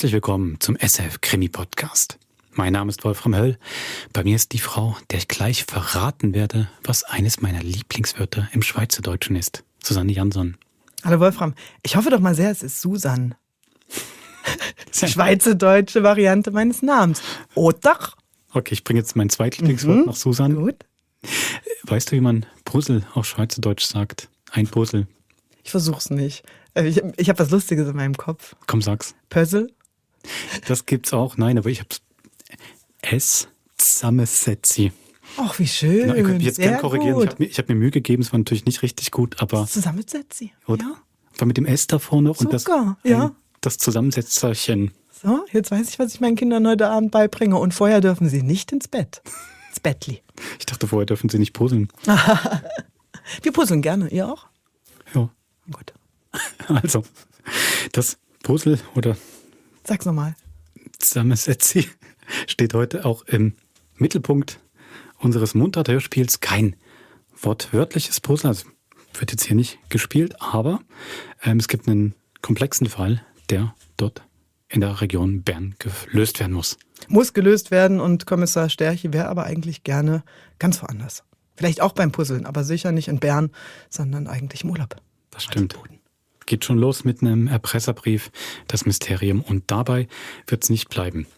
Herzlich willkommen zum SF Krimi Podcast. Mein Name ist Wolfram Höll. Bei mir ist die Frau, der ich gleich verraten werde, was eines meiner Lieblingswörter im Schweizerdeutschen ist. Susanne Jansson. Hallo Wolfram. Ich hoffe doch mal sehr, es ist Susan. Die schweizerdeutsche Variante meines Namens. Oder? Okay, ich bringe jetzt mein Zweitlieblingswort nach Susan. Gut. Weißt du, wie man Puzzle auf Schweizerdeutsch sagt? Ein Puzzle. Ich versuch's nicht. Ich habe was Lustiges in meinem Kopf. Komm, sag's. Puzzle? Das gibt's auch. Nein, aber ich hab's. Es zusammensetzi. Ach, wie schön. Na, ich könnte mich jetzt gerne korrigieren. Gut. Ich hab mir Mühe gegeben, es war natürlich nicht richtig gut, aber. Zusammensetzi. Ja. Aber mit dem S da vorne und das Zusammensetzerchen. So, jetzt weiß ich, was ich meinen Kindern heute Abend beibringe. Und vorher dürfen sie nicht ins Bett. Ins Bettli. Ich dachte, vorher dürfen sie nicht puzzeln. Wir puzzeln gerne. Ihr auch? Ja. Gut. Also, das Puzzle oder Sag's nochmal. Zusammensetzi steht heute auch im Mittelpunkt unseres Mundart-Hörspiels. Kein wortwörtliches Puzzle, also wird jetzt hier nicht gespielt, aber es gibt einen komplexen Fall, der dort in der Region Bern gelöst werden muss. Muss gelöst werden und Kommissar Sterche wäre aber eigentlich gerne ganz woanders. Vielleicht auch beim Puzzeln, aber sicher nicht in Bern, sondern eigentlich im Urlaub. Das stimmt. Geht schon los mit einem Erpresserbrief, das Mysterium. Und dabei wird es nicht bleiben.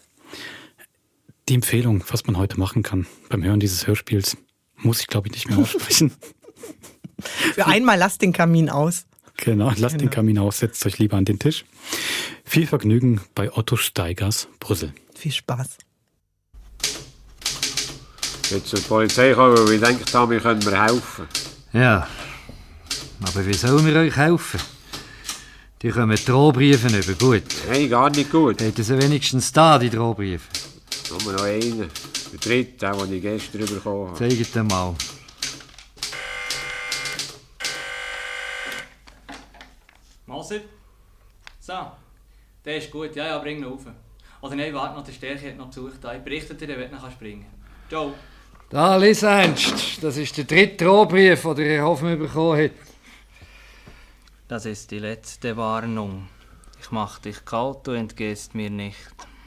Die Empfehlung, was man heute machen kann beim Hören dieses Hörspiels, muss ich, glaube ich, nicht mehr aussprechen. Für einmal lasst den Kamin aus. Genau, lasst den Kamin aus, setzt euch lieber an den Tisch. Viel Vergnügen bei Otto Steigers Brüssel. Viel Spaß. Jetzt zur Polizei kommen, weil wir gedacht haben, wir können mir helfen. Ja, aber wie sollen wir euch helfen? Die kommen Drohbriefe über, gut. Nein, gar nicht gut. Habt ihr sie wenigstens da, die Drohbriefe? Nur noch einen. Der dritte, den ich gestern bekommen habe. Zeigt den mal. Moser? So, der ist gut. Ja, bring ihn rauf. Oder nein, warte noch, der Stärke hat noch Besuch da. Ich berichte dir, wenn du springen kannst. Ciao. Da, lies ernst. Das ist der dritte Drohbrief, den ihr Hoffmann bekommen habt. Das ist die letzte Warnung. Ich mach dich kalt, du entgehst mir nicht.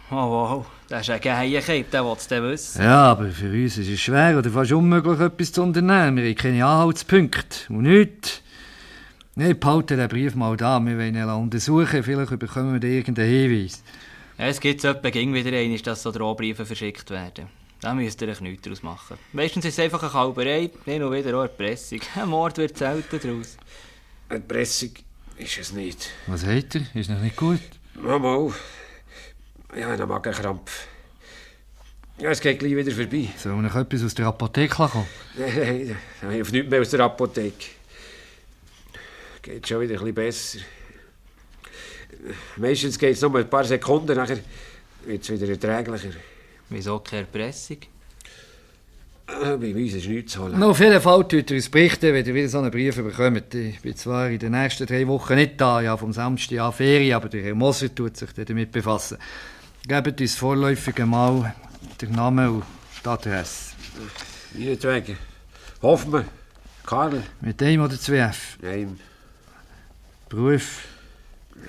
Oh wow, das ist ein Geheimkeit, der will es dann wissen. Ja, aber für uns ist es schwer oder fast unmöglich, etwas zu unternehmen. Wir haben keine Anhaltspunkte und nichts. Nein, behalte den Brief mal da, wir wollen ihn untersuchen, vielleicht bekommen wir irgendeinen Hinweis. Ja, es gibt etwa wieder einmal, dass so Drohbriefe verschickt werden. Da müsst ihr euch nichts daraus machen. Meistens ist es einfach eine Kalberei, hin und wieder auch Erpressung. Ein Mord wird selten daraus. Erpressung ist es nicht. Was hat er? Ist noch nicht gut? Mal. Ja, einen Magenkrampf. Ja, es geht gleich wieder vorbei. Soll noch etwas aus der Apotheke kommen? Nein, ich hilft nichts mehr aus der Apotheke. Geht schon wieder ein bisschen besser. Meistens geht es nur ein paar Sekunden, nachher wird es wieder erträglicher. Wieso keine Erpressung? Bei uns ist nichts zu holen. Auf jeden Fall tut ihr uns berichten, wenn ihr wieder so einen Brief bekommt. Ich bin zwar in den nächsten 3 Wochen nicht da, ja vom Samstag an Ferien, aber der Herr Moser tut sich damit befassen. Gebt uns vorläufig mal den Namen und die Adresse. Meinetwegen. Hoffmann. Karl. Mit einem oder 2 F? Nein. Beruf?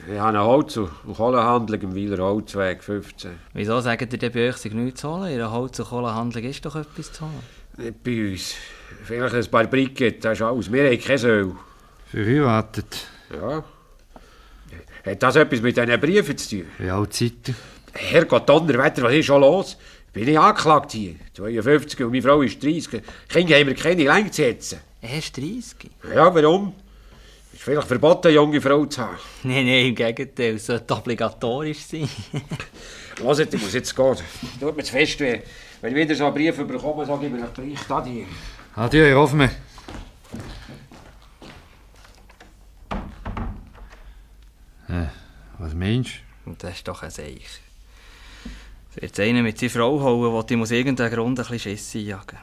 Ich habe eine Holz- und Kohlenhandlung im Weiler Holzweg 15. Wieso sagt ihr denn bei euch, sei nichts zu holen? In einer Holz- und Kohlenhandlung ist doch etwas zu holen. Nicht bei uns. Vielleicht ein paar Briquettes, das ist alles. Wir haben kein Öl. Verheiratet? Ja. Hat das etwas mit diesen Briefen zu tun? Wie alt seid ihr? Herrgott, Donnerwetter, was ist schon los? Bin ich angeklagt hier? 52 und meine Frau ist 30. Kinder haben wir keine Länge zu setzen. Erst 30? Ja, warum? Ist vielleicht verboten, eine junge Frau zu haben. Nein, im Gegenteil, es sollte obligatorisch sein. Hört, ich muss jetzt gehen. Tut mir zu fest weh. Wenn ich wieder so einen Brief bekomme, sage ich mir einen Bericht an dir. Adieu, Herr Hoffmann. Was meinst du? Und das ist doch ein Seich. Es wird einer mit seiner Frau hauen, will ihm aus irgendeinem Grund ein bisschen Schiss einjagen.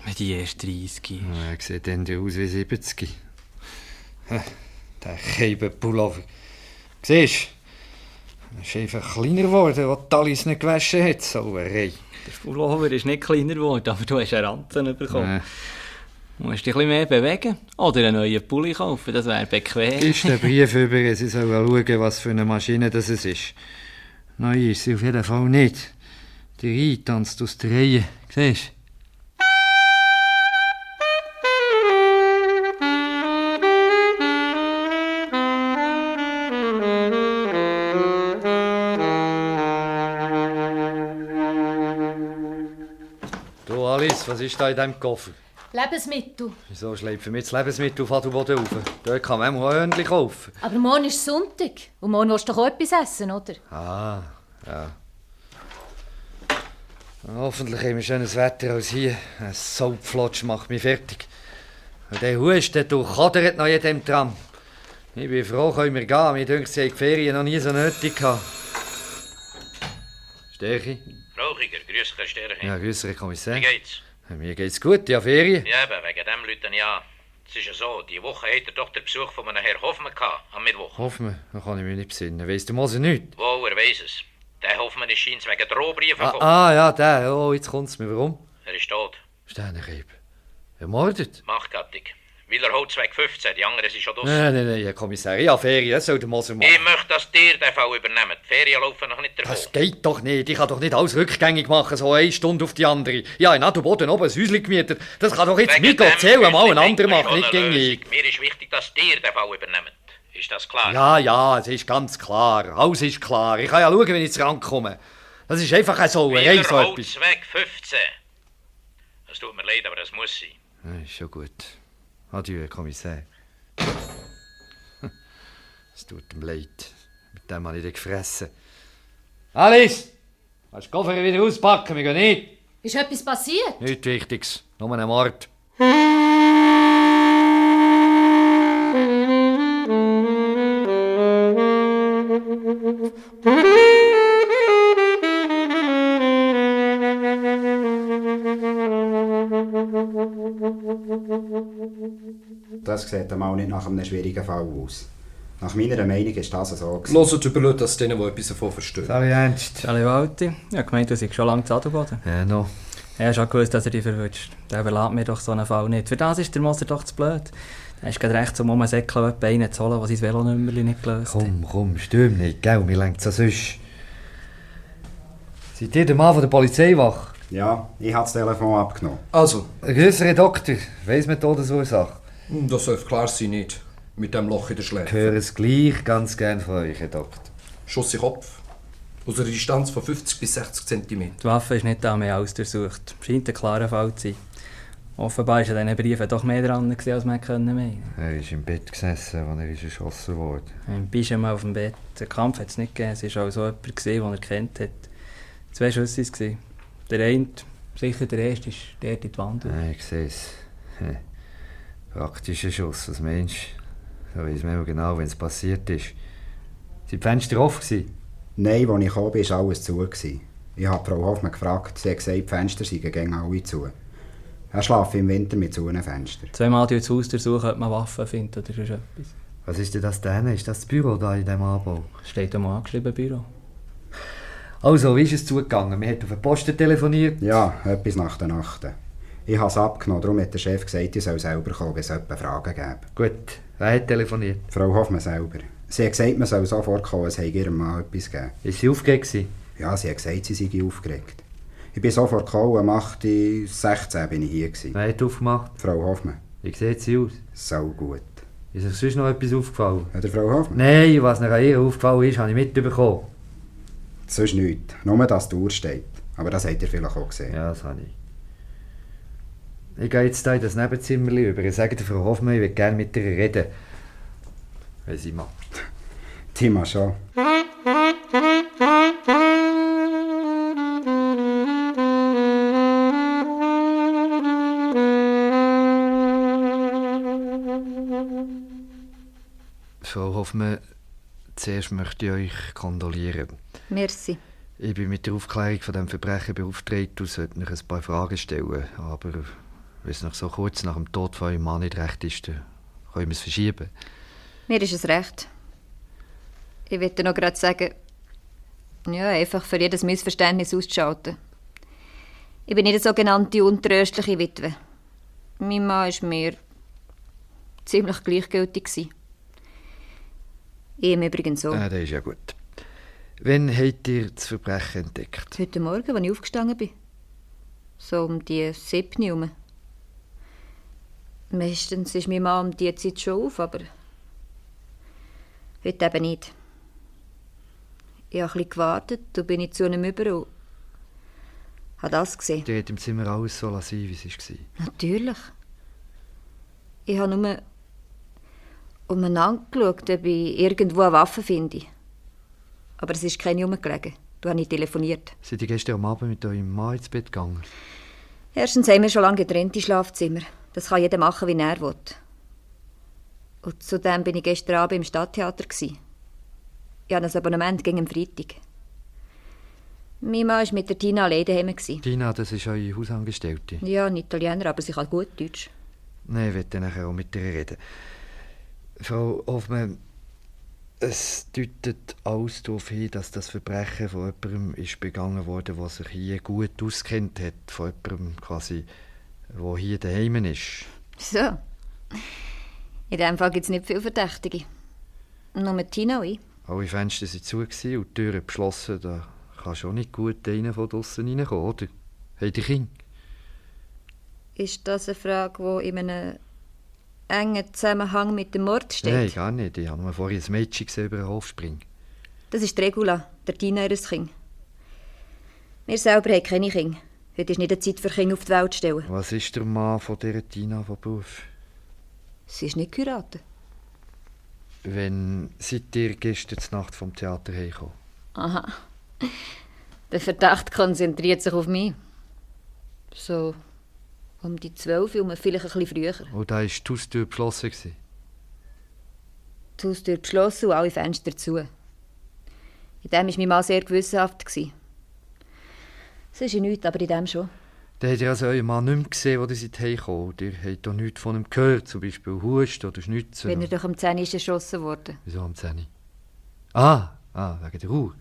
Wenn die erst 30 ist. Er sieht dann aus wie 70. Der Keibenpullover. Siehst du? Er ist einfach kleiner geworden, als Talis nicht gewaschen hat. Sauerei. Der Pullover ist nicht kleiner geworden, aber du hast einen Ranzen bekommen. Du musst dich ein bisschen mehr bewegen. Oder einen neuen Pulli kaufen, das wäre bequem. Ist der Brief über, sie sollen schauen, was für eine Maschine das ist. Neu ist sie auf jeden Fall nicht. Die Reihe tanzt aus der Reihe. Siehst du? Du, Alice, was ist da in diesem Koffer? Lebensmittel. Wieso schleifen wir das Lebensmittel auf Adelboden rauf? Dort kann man auch Hörnchen kaufen. Aber morgen ist Sonntag. Und morgen willst du doch auch etwas essen, oder? Ah, ja. Hoffentlich haben wir schönes Wetter als hier. Ein Saupflotsch macht mich fertig. Und der Husten, du kadert noch in dem Tram. Ich bin froh, können wir gehen. Mir denkt, sie haben die Ferien noch nie so nötig gehabt. Stärke? Rauchiger, grüß dich, Stärke. Ja, grüß dich, Kommissar. Wie geht's? Mir geht's gut, ja, Ferien. Ja, eben, wegen dem Leuten ja. Es ist ja so, die Woche hat er doch den Besuch von einem Herrn Hoffmann gehabt, am Mittwoch. Hoffmann, da kann ich mich nicht besinnen. Weiss der Moser nicht? Wo, er weiss es. Der Hoffmann ist scheint wegen Drohbriefen gekommen. Ja, der. Oh, jetzt kommt's mir. Warum? Er ist tot. Sternenkieb. Ermordet? Machtgattig. Weil er holt 2,15, die anderen sind schon draussen. Nein, Herr Kommissar. Ja, Ferien, das soll der Moser machen. Ich möchte, dass dir den Fall übernehmen. Die Ferien laufen noch nicht davon. Das geht doch nicht. Ich kann doch nicht alles rückgängig machen, so 1 Stunde auf die andere. Ja, in Adelboden oben ein Häuschen gemietet. Das kann doch jetzt Wegen Mikro dem zählen, mal ein Häusli anderer findet man machen, nicht schon eine gegen ich. Lösung. Mir ist wichtig, dass dir den Fall übernehmen. Ist das klar? Ja, es ist ganz klar. Alles ist klar. Ich kann ja schauen, wenn ich zu Rand komme. Das ist einfach eine Sauerei, Willer so holt etwas. 2,15. Es tut mir leid, aber das muss sein. Ja, ist schon gut. Adieu, Herr Kommissar. Es tut ihm leid. Mit dem habe ich dich gefressen. Alice! Kannst du den Koffer wieder auspacken? Wir gehen nicht. Ist etwas passiert? Nichts Wichtiges. Nur ein Mord. Das sieht einmal nicht nach einem schwierigen Fall aus. Nach meiner Meinung ist das so gewesen. Hört über dass denen, die etwas davon verstehen. Sag ernst. Sally Walti, ich habe gemeint, du seist schon lange zu Adelboden. Ja, noch. Ich habe schon gewusst, dass er dich verwünscht. Der überlässt mir doch so einen Fall nicht. Für das ist der Moser doch zu blöd. Er ist gerade recht, um einen Säckel einen zu holen, der sein Velonummerchen nicht gelöst hat. Komm, stürm nicht, gell? Mir lenkt es sonst. Seid ihr der Mann von der Polizeiwache? Ja, ich habe das Telefon abgenommen. Also, Ein grösserer Doktor. Weiss man die Todesursache? das soll klar sein, nicht. Mit dem Loch in der Ich Schläfe. höre es gleich ganz gern von euch, Herr Doktor. Schuss in den Kopf. Aus einer Distanz von 50 bis 60 cm. Die Waffe ist nicht da mehr ausdurchsucht. Scheint ein klarer Fall zu sein. Offenbar war an diesen Briefen doch mehr dran, als man meinen konnte. Er ist im Bett gesessen, als er erschossen wurde. Im Pyjama auf dem Bett. Den Kampf hat es nicht gegeben. Es war auch so jemand, den er kennt hat. 2 Schüsse waren es. Der eine, sicher der erste, ist dort in die Wand. Ja, ich sehe es. Praktischer Schuss, was meinst du? Da weiss man auch genau, wenn es passiert ist. Sind die Fenster offen? Nein, als ich kam, war alles zu. Ich habe Frau Hoffmann gefragt, sie hat gesagt, die Fenster seien gegen alle zu. Er schläft im Winter mit zu einem Fenster. 2-mal durch das Haus durchsuchen, ob man Waffen findet oder sonst etwas. Was ist denn das denn? Ist das das Büro da in diesem Anbau? Steht einmal angeschrieben, Büro. Also, wie ist es zugegangen? Man hat auf den Posten telefoniert. Ja, etwas nach der Nacht. Ich habe es abgenommen, darum hat der Chef gesagt, ich soll selber kommen, wenn es jemanden Fragen gäbe. Gut, wer hat telefoniert? Frau Hoffmann selber. Sie hat gesagt, man soll sofort kommen, es habe ihrem Mann etwas gegeben. Ist sie aufgeregt gewesen? Ja, sie hat gesagt, sie sei aufgeregt. Ich bin sofort gekommen, um 8:16 bin ich hier gewesen. Wer hat aufgemacht? Frau Hoffmann. Wie sieht sie aus? So gut. Ist euch sonst noch etwas aufgefallen? Hat Frau Hoffmann? Nein, was nach ihr aufgefallen ist, habe ich mitbekommen. Sonst nichts. Nur, dass die Uhr steht. Aber das habt ihr vielleicht auch gesehen. Ja, das habe ich. Ich gehe jetzt hier in das Nebenzimmer über. Ich sage der Frau Hoffmann, ich würde gerne mit ihr reden. Wenn sie mag. Tima schon. Frau Hoffmann, zuerst möchte ich euch kondolieren. Merci. Ich bin mit der Aufklärung von diesem Verbrechen beauftragt und sollte euch ein paar Fragen stellen. Aber wenn es noch so kurz nach dem Tod von eurem Mann nicht recht ist, dann können wir es verschieben. Mir ist es recht. Ich wollte noch gerade sagen, ja, einfach für jedes Missverständnis auszuschalten. Ich bin nicht eine sogenannte untröstliche Witwe. Mein Mann war mir ziemlich gleichgültig. Ich ihm übrigens so. Das ist ja gut. Wann habt ihr das Verbrechen entdeckt? Heute Morgen, als ich aufgestanden bin. So um die 7 Uhr herum. Meistens ist mein Mann um diese Zeit schon auf, aber heute eben nicht. Ich habe ein bisschen gewartet, dann bin ich zu einem über und habe das gesehen. Ihr habt im Zimmer alles so lassen, wie es war. Natürlich. Ich habe nur umeinander geschaut, ob ich irgendwo eine Waffe finde. Aber es ist keine rumgelegen. Du hast nicht telefoniert. Seid ihr gestern am Abend mit eurem Mann ins Bett gegangen? Erstens haben wir schon lange getrennte Schlafzimmer. Das kann jeder machen, wie er will. Und zudem war ich gestern Abend im Stadttheater. Ich habe ein Abonnement gegen am Freitag. Mein Mann war mit der Tina alleine daheim. Tina, das ist eure Hausangestellte? Ja, ein Italiener, aber sie kann gut Deutsch. Nein, ich werde nachher auch mit ihr reden. Frau Hoffmann, es deutet alles darauf hin, dass das Verbrechen von jemandem ist begangen wurde, der sich hier gut auskennt hat. Von jemandem quasi, der hier daheim ist. So. In diesem Fall gibt es nicht viele Verdächtige. Nur Tina und ich. Alle Fenster waren zu und die Türen geschlossen. Da kann schon nicht gut einer von draussen reinkommen, oder? Habt ihr Kinder? Ist das eine Frage, die in einem engen Zusammenhang mit dem Mord steht? Nein, gar nicht. Ich habe nur vorhin ein Mädchen gesehen, über den Hof springen. Das ist die Regula, der Tina ihres Kind. Wir selber haben keine Kinder. Heute ist nicht die Zeit für Kinder auf die Welt zu stellen. Was ist der Mann von dieser Tina von Beruf? Sie ist nicht geheiratet. Wenn seid ihr gestern Nacht vom Theater heimgekommen? Aha. Der Verdacht konzentriert sich auf mich. So um die 12 Uhr, vielleicht ein bisschen früher. Und da war die Haustür geschlossen? Die Haustür geschlossen und alle Fenster zu. In dem war mein Mann sehr gewissenhaft. Es ist ja nichts, aber in dem schon. Dann habt ihr also euren Mann nicht mehr gesehen, als ihr heimgekommen seid? Ihr habt doch nichts von ihm gehört, zum Beispiel Hust oder Schnitzen? Wenn er doch am 10 ist erschossen worden. Wieso am 10? Wegen der Uhr.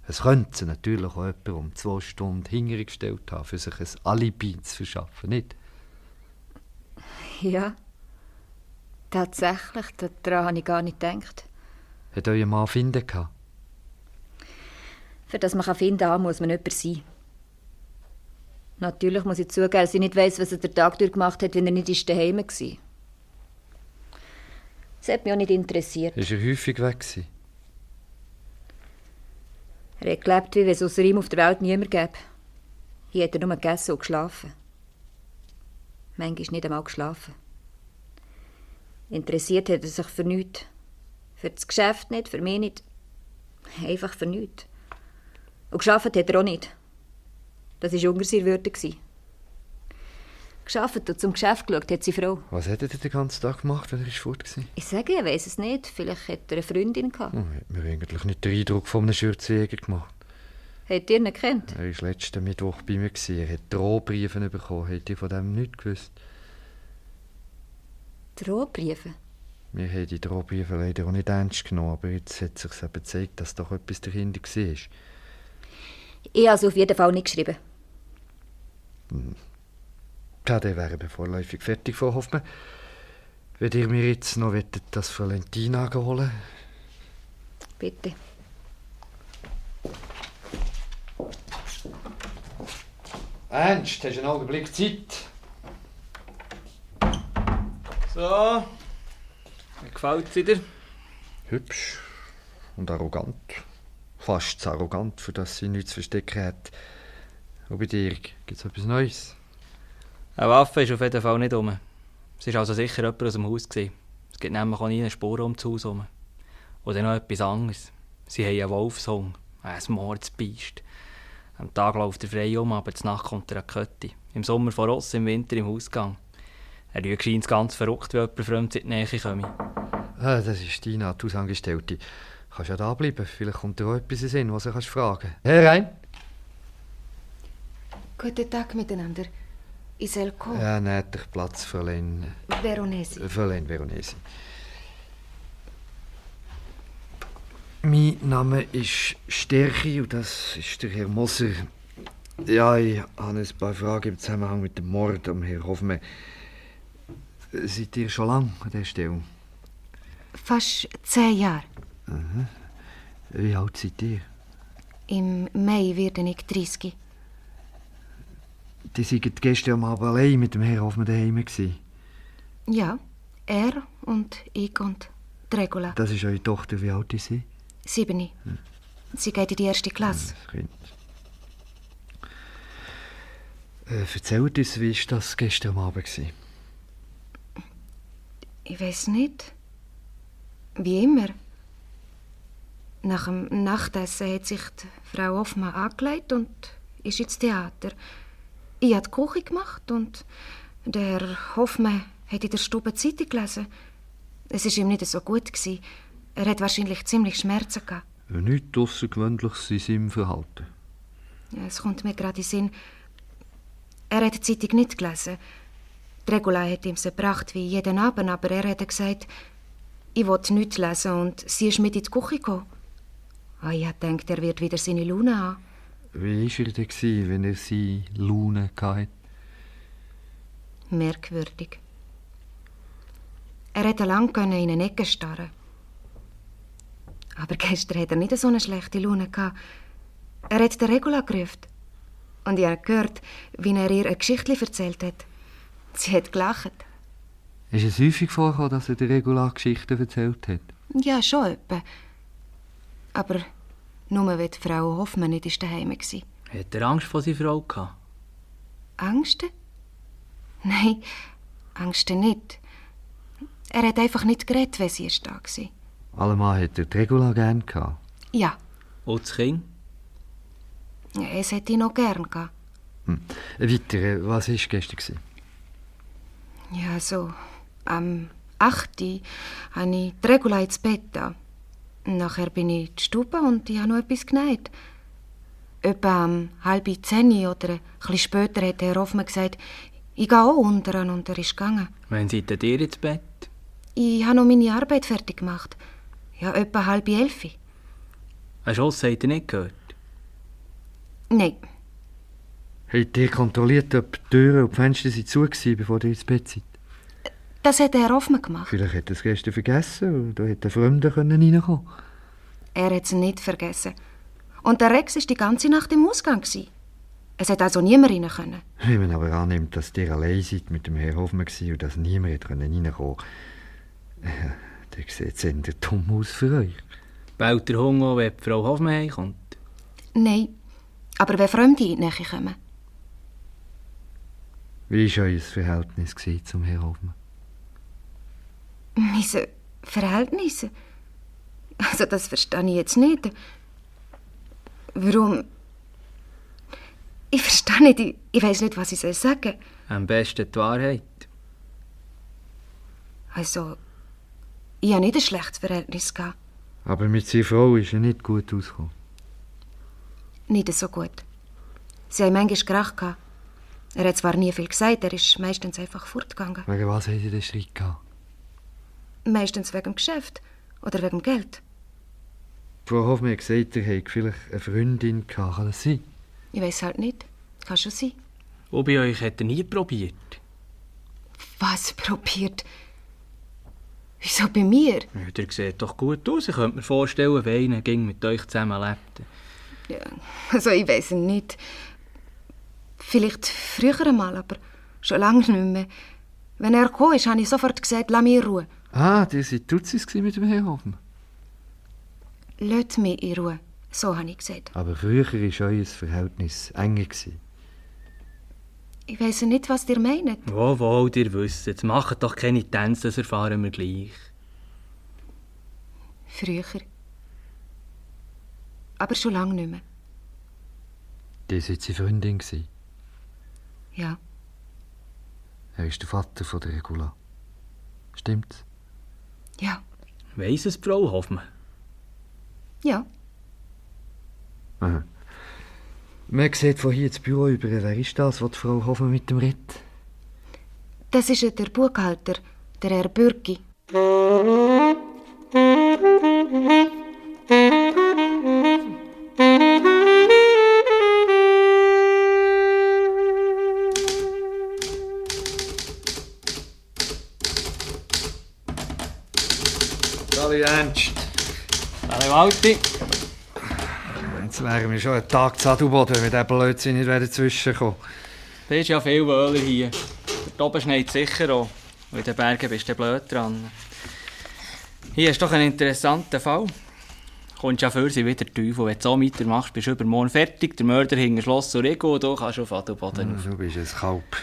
Es könnte natürlich auch jemand um 2 Stunden hingestellt haben, für sich ein Alibi zu verschaffen, nicht? Ja, tatsächlich, daran habe ich gar nicht gedacht. Hat euer Mann finden gehabt? Für das man finden kann, muss man jemand sein. Natürlich muss ich zugeben, dass ich nicht weiss, was er den Tag durchgemacht hat, wenn er nicht daheim war. Das hat mich auch nicht interessiert. Ist er häufig weg gewesen? Er hat gelebt, wie wenn es außer ihm auf der Welt niemand gäbe. Hier hat er nur gegessen und geschlafen. Manchmal nicht einmal geschlafen. Interessiert hat er sich für nichts. Für das Geschäft nicht, für mich nicht. Einfach für nichts. Und gearbeitet hat er auch nicht. Das war unter seiner Würde. Gearbeitet und zum Geschäft geschaut hat seine Frau. Was hat er den ganzen Tag gemacht, wenn er fort war? Ich sage, ich weiss es nicht. Vielleicht hat er eine Freundin gehabt. Hat mir eigentlich nicht den Eindruck von einem Schürzjäger gemacht. Habt ihr ihn gekannt? Er war letzten Mittwoch bei mir. Er hat Drohbriefe bekommen. Habt ihr von dem nichts gewusst? Drohbriefe? Wir haben die Drohbriefe leider auch nicht ernst genommen, aber jetzt hat sich eben gezeigt, dass doch etwas dahinter war. Ich habe es auf jeden Fall nicht geschrieben. Ja, dann wären wir vorläufig fertig, Frau Hoffmann. Wenn ihr mir jetzt noch das Fräulein Tina holen? Bitte. Ernst, hast du einen Augenblick Zeit? So. Mir gefällt es dir? Hübsch und arrogant. Fast zu arrogant, für das sie nichts zu verstecken hat. Und bei dir gibt es etwas Neues? Eine Waffe ist auf jeden Fall nicht rum. Es war also sicher jemand aus dem Haus. Es gibt nämlich auch nie eine Spur um das Haus herum. Und dann noch etwas anderes. Sie haben einen Wolfshund, ein Mordsbiest. Am Tag läuft er frei um, aber zur Nacht kommt er an die Kötte. Im Sommer von Ross, im Winter im Hausgang. Er scheint ganz verrückt, wenn jemand fremd in die Nähe kommt. Das ist Tina, die Hausangestellte. Kannst ja da bleiben, vielleicht kommt dir auch etwas in den Sinn, was du fragen kannst. Herein! Guten Tag miteinander. Isel kommen. Ja, nehmt euch Platz, Fräulein... Veronesi. Fräulein Veronesi. Mein Name ist Sterchi und das ist der Herr Moser. Ja, ich habe ein paar Fragen im Zusammenhang mit dem Mord am Herrn Hoffmann. Seid ihr schon lange an dieser Stelle? Fast 10 Jahre. Aha. Wie alt seid ihr? Im Mai werde ich 30. Die seid gestern am Abend allein mit dem Herrn Hoffmann daheim gewesen. Ja, er und ich und die Regula. Das ist eure Tochter. Wie alt ist sie? 7. Sie geht in die 1. Klasse. Das Kind. Erzählt uns, wie war das gestern am Abend? Ich weiß nicht. Wie immer. Nach dem Nachtessen hat sich die Frau Hoffmann angelegt und ist ins Theater. Ich habe die Küche gemacht und der Herr Hoffmann hat in der Stube die Zeitung gelesen. Es war ihm nicht so gut. Er hat wahrscheinlich ziemlich Schmerzen gehabt. Nichts Außergewöhnliches in seinem Verhalten. Ja, es kommt mir gerade in den Sinn. Er hat die Zeitung nicht gelesen. Die Regula hat ihm sie gebracht, wie jeden Abend, aber er hat gesagt, ich wollte nichts lesen und sie ist mit in die Küche gekommen. Ich habe gedacht, er wird wieder seine Laune haben. Wie war er denn, wenn er seine Laune hatte? Merkwürdig. Er hätte lange in eine Ecke starren. Aber gestern hat er nicht so eine schlechte Laune gehabt. Er hat die Regula gerufen. Und ich habe gehört, wie er ihr eine Geschichte erzählt hat. Sie hat gelacht. Ist es häufig vorgekommen, dass er der Regula Geschichten erzählt hat? Ja, schon etwa. Aber nur weil die Frau Hoffmann nicht daheim war. Hat er Angst vor seiner Frau gehabt? Angst? Nein, Angst nicht. Er hat einfach nicht geredet, wenn sie da war. Allemal hat er die Regula gern gehabt. Ja. Und das Kind? Ja, es hätte ich noch gern gehabt. Weiter, was war gestern? Ja, so. Am 8. habe ich die Regula ins Bett da. Nachher bin ich in die Stube und ich habe noch etwas genäht. Etwa um 9:30 oder ein bisschen später hat Herr Hoffmann gesagt, ich gehe auch unter und er ist gegangen. Wann seid ihr ins Bett? Ich habe noch meine Arbeit fertig gemacht. Ja, etwa 10:30. Ein Schuss habt ihr nicht gehört? Nein. Habt ihr kontrolliert, ob die Türen und die Fenster zu waren, bevor ihr ins Bett seid? Das hat Herr Hoffmann gemacht. Vielleicht hat er es gestern vergessen und da hätte ein Fremder reinkommen. Er hat es nicht vergessen. Und der Rex war die ganze Nacht im Ausgang. Es hat also niemand rein können. Wenn man aber annimmt, dass ihr allein seid mit dem Herrn Hoffmann und dass niemand reinkommen konnte, dann sieht es eher dumm aus für euch. Bellt der Hund auch, wenn die Frau Hoffmann heimkommt? Nein, aber wenn Fremde in die Nähe kommen. Wie war euer Verhältnis zum Herrn Hoffmann? Meine Verhältnisse? Also das verstehe ich jetzt nicht. Warum? Ich verstehe nicht. Ich weiß nicht, was ich sagen soll. Am besten die Wahrheit. Also, ich hatte nicht ein schlechtes Verhältnis. Aber mit seiner Frau ist er nicht gut ausgekommen. Nicht so gut. Sie haben manchmal Krach gehabt. Er hat zwar nie viel gesagt, er ist meistens einfach fortgegangen. Wegen was habt ihr den Streit gehabt? Meistens wegen dem Geschäft oder wegen dem Geld. Frau Hoffmann hat gesagt, ihr hättet vielleicht eine Freundin gehabt. Kann das sein? Ich weiss halt nicht. Kann schon sein. Und bei euch hat er nie probiert? Was probiert? Wieso bei mir? Ja, der sieht doch gut aus. Ich könnte mir vorstellen, wenn einer ging mit euch zusammen lebte. Ja, also ich weiss nicht. Vielleicht früher einmal, aber schon lange nicht mehr. Wenn er kam, habe ich sofort gesagt, lass mich in Ruhe. Ah, ihr seid Tutzis mit dem Herrn Hoffmann? Lasst mich in Ruhe, so habe ich gesagt. Aber früher war euer Verhältnis enger. Ich weiss nicht, was ihr meint. Wohl, ihr wisst es. Macht doch keine Tänze, das erfahren wir gleich. Früher. Aber schon lange nicht mehr. Ihr seid seine Freundin? Ja. Er ist der Vater von der Regula. Stimmt's? Ja. Weiss es Frau Hoffmann? Ja. Aha. Man sieht von hier ins Büro über. Wer ist das, was die Frau Hoffmann mit dem redet? Das ist der Buchhalter, der Herr Bürgi. Hallo Ernst. Hallo Walti. Jetzt wären wir schon einen Tag zu Adelboden, wenn der Blödsinn nicht dazwischen kommen. Du bist ja viel Wöhler hier. Dort oben schneit sicher auch. Und in den Bergen bist du blöd dran. Hier ist doch ein interessanter Fall. Kommst ja für sie wieder Teufel. Wenn du so weitermachst, bist du übermorgen fertig. Der Mörder hinter Schloss und Rigo und du kannst auf Adelboden. Du bist ein Kalb.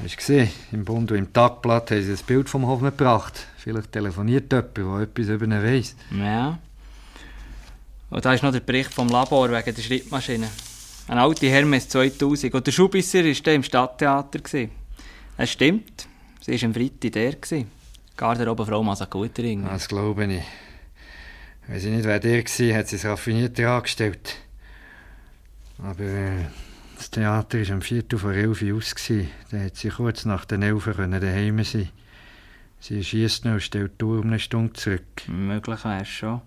Hast du gesehen, im Bund und im Tagblatt haben sie ein Bild vom Hof gebracht. Vielleicht telefoniert jemand, der etwas über ihn weiss. Ja. Und da ist noch der Bericht vom Labor wegen der Schreibmaschine. Eine alte Hermes 2000. Und der Schubisser war da im Stadttheater. Es stimmt, sie war am Freitag der. Garderobenfrau Masaguterin. Das glaube ich. Weiss ich nicht, wer der war, hat sie es raffinierter angestellt. Aber das Theater war um 11:45 Uhr aus. Dann hat sie kurz nach den 11 daheim sein. Sie schiesst noch und stellt die Uhr um eine Stunde zurück. Möglich wäre es schon.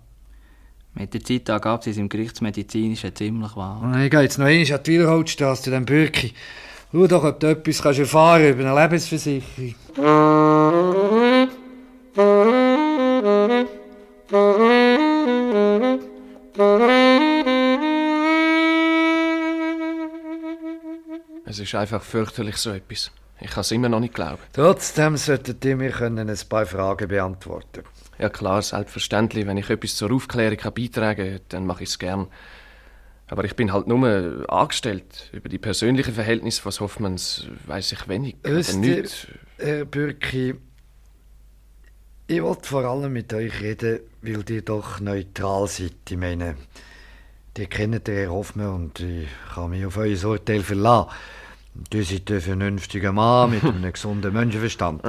Mit der Zeitangabe sind sie im Gerichtsmedizinischen ziemlich wahr. Ich gehe jetzt noch einmal an die Wiederholtstrasse zu dem Bürki. Schau doch, ob du etwas erfahren kannst über eine Lebensversicherung. Es ist einfach fürchterlich, so etwas. Ich kann es immer noch nicht glauben. Trotzdem sollten die mir ein paar Fragen beantworten. Ja klar, selbstverständlich. Wenn ich etwas zur Aufklärung beitragen kann, dann mache ich es gern. Aber ich bin halt nur angestellt. Über die persönlichen Verhältnisse von Hoffmanns weiss ich wenig. Wisst ihr, Herr Bürki, ich wollte vor allem mit euch reden, weil ihr doch neutral seid. Ich meine, ihr kennt den Herrn Hoffmann und ich kann mich auf euer Urteil verlassen. Ihr seid ein vernünftiger Mann mit einem gesunden Menschenverstand.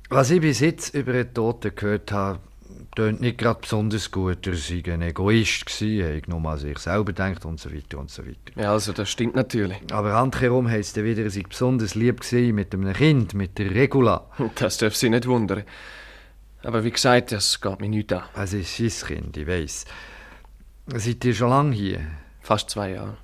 Was ich bis jetzt über den Toten gehört habe, tönt nicht gerade besonders gut. Er sei ein Egoist gewesen, hat nur an sich selber gedacht und so weiter und so weiter. Ja, also das stimmt natürlich. Aber andersherum heisst es wieder, er sei besonders lieb gewesen mit einem Kind, mit der Regula. Das darf Sie nicht wundern. Aber wie gesagt, das geht mich nicht an. Es ist sein Kind, ich weiss. Seid ihr schon lange hier? Fast 2 Jahre.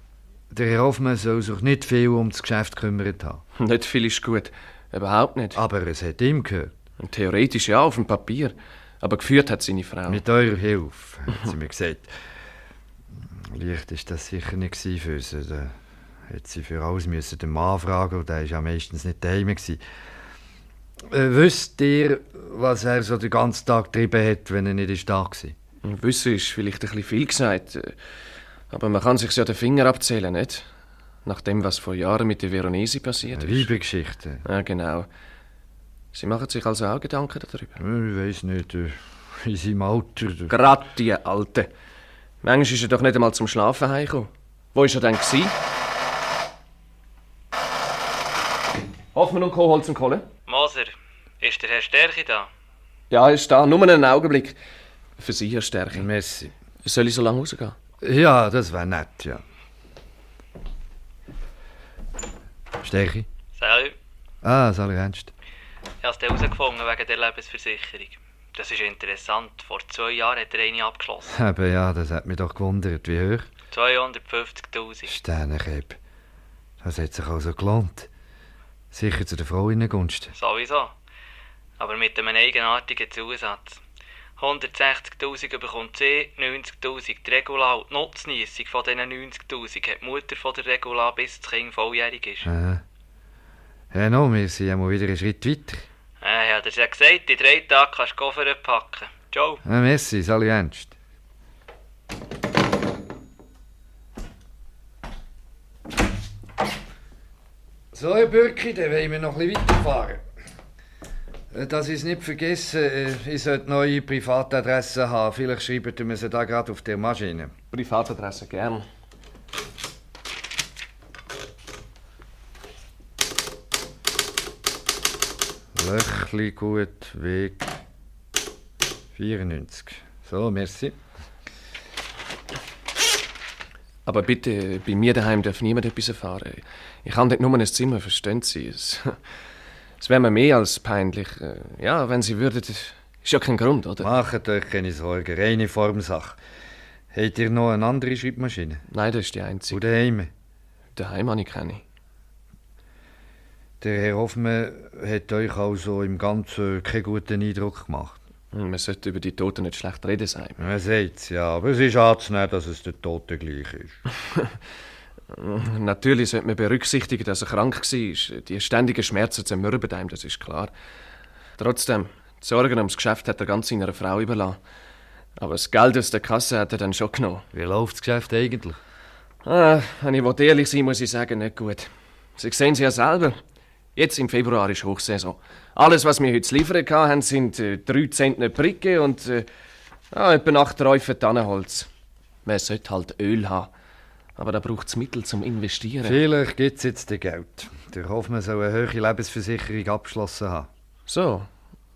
Der Herr Hoffmann soll sich nicht viel um das Geschäft gekümmert haben. Nicht viel ist gut. Überhaupt nicht. Aber es hat ihm gehört. Und theoretisch ja, auf dem Papier. Aber geführt hat seine Frau. Mit eurer Hilfe, hat sie mir gesagt. Leicht war das sicher nicht für sie. Da hätte sie für alles den Mann fragen und der war ja meistens nicht daheim. Wisst ihr, was er so den ganzen Tag getrieben hat, wenn er nicht da war? Wissen ist vielleicht ein bisschen viel gesagt. Aber man kann sich ja den Finger abzählen, nicht? Nach dem, was vor Jahren mit der Veronesi passiert ist. Liebesgeschichte. Ja, genau. Sie machen sich also auch Gedanken darüber? Ich weiss nicht, in seinem Alter. Gerade die Alte. Manchmal ist er doch nicht einmal zum Schlafen heimgekommen. Wo war er denn gewesen? Hoffmann und Co. Holz und Kohle? Moser, ist der Herr Stärke da? Ja, er ist da. Nur einen Augenblick. Für Sie, Herr Stärke. Messi. Soll ich so lange rausgehen? Ja, das wäre nett, ja. Stärke? Salut. Sali Ernst. Ich habe es herausgefunden wegen der Lebensversicherung. Das ist interessant. Vor 2 Jahren hat er eine abgeschlossen. Eben ja, das hat mich doch gewundert. Wie hoch? 250'000. Sternenkäb. Das hat sich also gelohnt. Sicher zu der Frau in Gunst. Sowieso. Aber mit einem eigenartigen Zusatz. 160'000 bekommt sie, 90'000 die Regula und die Nutzniessung von diesen 90'000 hat die Mutter von der Regula, bis das Kind volljährig ist. Aha. Ja, no, wir sind ja mal wieder einen Schritt weiter. Ich habe dir ja gesagt, in 3 Tagen kannst du Koffer packen. Ciao. Merci, Sali Ernst. So, Herr Bürki, dann wollen wir noch ein bisschen weiterfahren. Dass ich es nicht vergesse, ich sollte neue Privatadressen haben. Vielleicht schreibt ihr mir sie da gerade auf der Maschine. Privatadresse, gern. Löchli gut, Weg 94. So, merci. Aber bitte, bei mir daheim darf niemand etwas erfahren. Ich habe dort nur ein Zimmer, verstehen Sie? Es wäre mir mehr als peinlich. Ja, wenn Sie würden, ist ja kein Grund, oder? Macht euch keine Sorgen, reine Formsache. Habt ihr noch eine andere Schreibmaschine? Nein, das ist die einzige. Und daheim? Daheim habe ich keine. Der Herr Hoffmann hat euch also im Ganzen keinen guten Eindruck gemacht? Man sollte über die Toten nicht schlecht reden, sein. Man sagt's, ja, aber es ist anzunehmen, dass es den Toten gleich ist. Natürlich sollte man berücksichtigen, dass er krank war. Die ständigen Schmerzen zermürben einem, das ist klar. Trotzdem, die Sorgen ums Geschäft hat er ganz seiner Frau überlassen. Aber das Geld aus der Kasse hat er dann schon genommen. Wie läuft das Geschäft eigentlich? Wenn ich ehrlich sein muss ich sagen, nicht gut. Sie sehen es ja selber. Jetzt im Februar ist Hochsaison. Alles, was wir heute zu liefern hatten, sind 3 Zentner Bricke und etwa 8 Räufe Tannenholz. Man sollte halt Öl haben. Aber da braucht es Mittel zum Investieren. Vielleicht gibt es jetzt Geld. Der Hoffmann soll eine hohe Lebensversicherung abgeschlossen haben. So.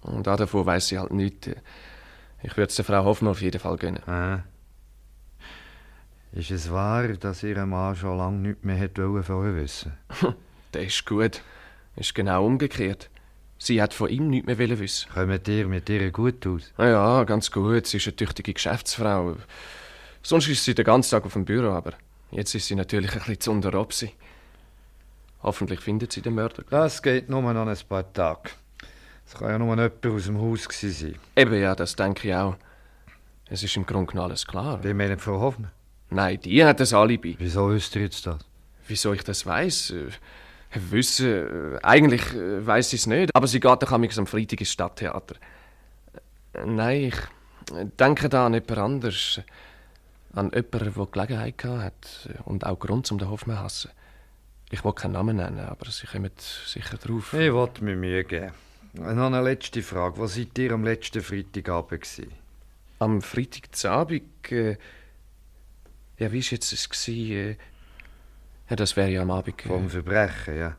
Und davon weiss sie halt nichts. Ich würde es der Frau Hoffmann auf jeden Fall gönnen. Ist es wahr, dass ihr Mann schon lange nichts mehr vorher wissen wollte? Das ist gut. Ist genau umgekehrt. Sie hat von ihm nichts mehr wissen. Kommt ihr mit ihr gut aus? Ja, ganz gut. Sie ist eine tüchtige Geschäftsfrau. Sonst ist sie den ganzen Tag auf dem Büro, aber jetzt ist sie natürlich ein bisschen zu unter sie. Hoffentlich findet sie den Mörder. Das geht nur noch ein paar Tage. Es kann ja nur jemand aus dem Haus sein. Eben ja, das denke ich auch. Es ist im Grunde genommen alles klar. Die meinen Frau Hoffmann? Nein, die hat das Alibi. Wieso wisst ihr jetzt das? Wieso ich das weiss? Eigentlich weiss ich es nicht, aber sie geht doch am Freitag ins Stadttheater. Nein, ich denke da an jemand anders. An jemanden, der Gelegenheit hat und auch Grund zum den Hoffmann zu hassen. Ich will keinen Namen nennen, aber sie kommen sicher drauf. Ich wollte mir Mühe geben. Noch eine letzte Frage. Wo seid ihr am letzten Freitagabend gewesen? Am Freitagabend? Ja, wie war jetzt es? Ja, das wäre ja am Abend. Vom Verbrechen, ja.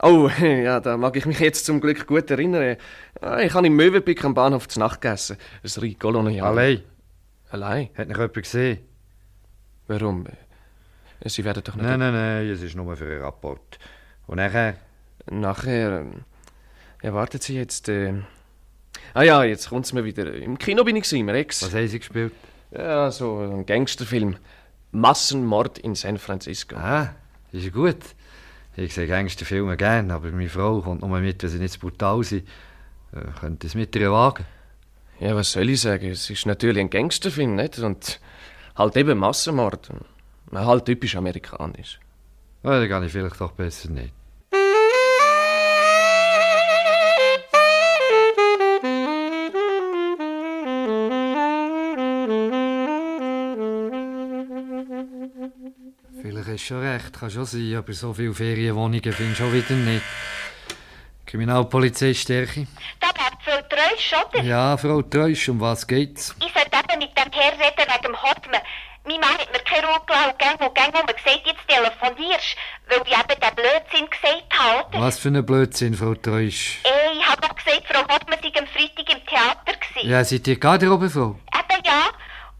Oh, ja, da mag ich mich jetzt zum Glück gut erinnern. Ich habe im Möwenpick am Bahnhof zu Nacht gegessen. Ein Riz Colonial. Allein? Allein? Hat noch jemand gesehen? Warum? Sie werden doch nicht... Nein, es ist nur für einen Rapport. Und nachher? Nachher... Ja, warten Sie jetzt... ja, jetzt kommt es mir wieder. Im Kino bin ich im Rex. Was haben Sie gespielt? Ja, so ein Gangsterfilm. Massenmord in San Francisco. Ist ja gut. Ich sehe Gangsterfilme gern, aber meine Frau kommt nur mit, wenn sie nicht zu brutal sind. Könnte es mit ihr wagen? Ja, was soll ich sagen? Es ist natürlich ein Gangsterfilm, nicht? Und halt eben Massenmord. Halt typisch amerikanisch. Ja, dann gehe ich vielleicht doch besser nicht. Vielleicht hast du schon recht, kann schon sein, aber so viele Ferienwohnungen findest du schon wieder nicht. Kriminalpolizei Stärke. Da bleibt Frau Treusch, oder? Ja, Frau Treusch, um was geht's? Ich sollte eben mit dem Herrn reden wegen dem Hoffmann. Mein Mann hat mir keine Ruhe gelassen und gang gesagt, jetzt telefonierst, weil ich eben den Blödsinn gesagt habe, oder? Was für ein Blödsinn, Frau Treusch? Ich habe doch gesagt, Frau Hoffmann sei am Freitag im Theater gewesen. Ja, seid ihr Garderobe-Frau? Eben ja.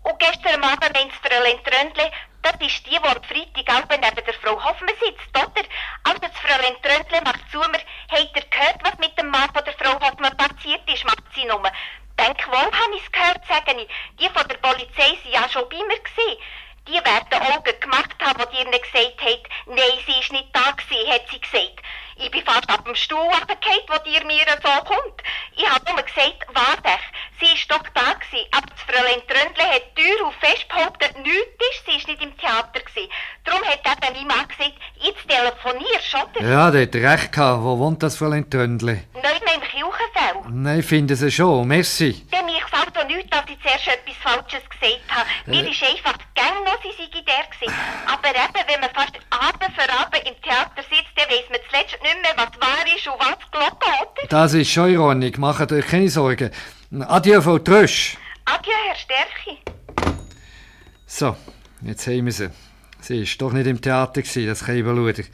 Und gestern Abend meint das Fräulein Tröndle, das ist die am Freitag neben der Frau Hoffmann sitzt, oder? Also das Fräulein Tröndle macht zu mir, habt ihr gehört, was mit dem Mann von der Frau Hoffmann passiert ist, macht sie nur. Denk wohl, habe ich's gehört, sage ich. Die von der Polizei waren ja schon bei mir gewesen. Die werden Augen gemacht haben, wo die ihnen gesagt hat, nein, sie ist nicht da gewesen, hat sie gesagt. Ich bin fast ab dem Stuhl runtergefallen, wo die mir so kommt. Ich habe nur gesagt, warte, sie ist doch da gewesen. Aber das Fräulein Tröndle hat Tür auf fest behauptet, nichts ist, sie ist nicht im Theater gewesen. Darum hat eben mein Mann gesagt, jetzt telefonierst, oder? Ja, der hat recht gehabt. Wo wohnt das Fräulein Tröndle? Nicht mehr im Kirchenfeld. Nein, finden Sie schon. Merci. Denn mir gefällt auch nichts, dass ich zuerst etwas Falsches gesagt habe. Mir ist einfach gern noch, sie sei der gewesen. Aber eben, wenn man fast Abend für Abend im Theater sitzt, dann weiss man zuletzt nicht mehr, was wahr ist und was gelogen, oder? Das ist schon in Ordnung. Macht euch keine Sorgen. Adieu, Frau Trösch. Adieu, Herr Stärchi. So, jetzt haben wir sie. Sie war doch nicht im Theater, das Kälberluder.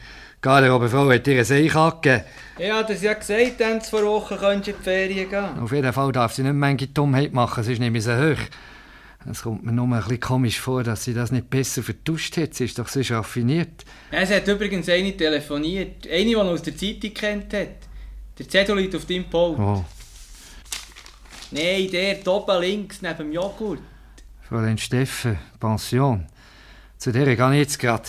Garderobe-Frau hat ihr ein Eich angegeben. Ich habe das ja gesagt, dann vor Wochen könntest du in die Ferien gehen. Auf jeden Fall darf sie nicht manche Dummheit machen, sonst nehme ich sie hoch. Es kommt mir nur ein bisschen komisch vor, dass sie das nicht besser vertuscht hat. Sie ist doch so raffiniert. Es hat übrigens eine telefoniert. Eine, die man aus der Zeitung kennt hat. Der Zettel liegt auf deinem Pult. Oh. Nein, der oben links, neben dem Joghurt. Fräulein Steffen, Pension. Zu der gehe ich jetzt gerade.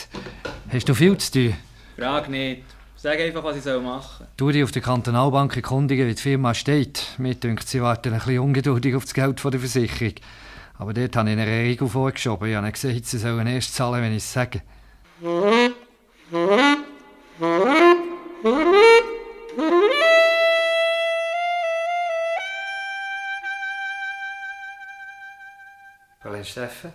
Hast du viel zu tun? Frag nicht. Sag einfach, was ich machen soll. Du dich auf der Kantonalbank erkundigen, wie die Firma steht. Mir dünkt, sie warten ein bisschen ungeduldig auf das Geld von der Versicherung. Aber dort habe ich eine Regel vorgeschoben. Ich habe gesagt, sie sollen erst zahlen, wenn ich es sage. Fräulein Steffen?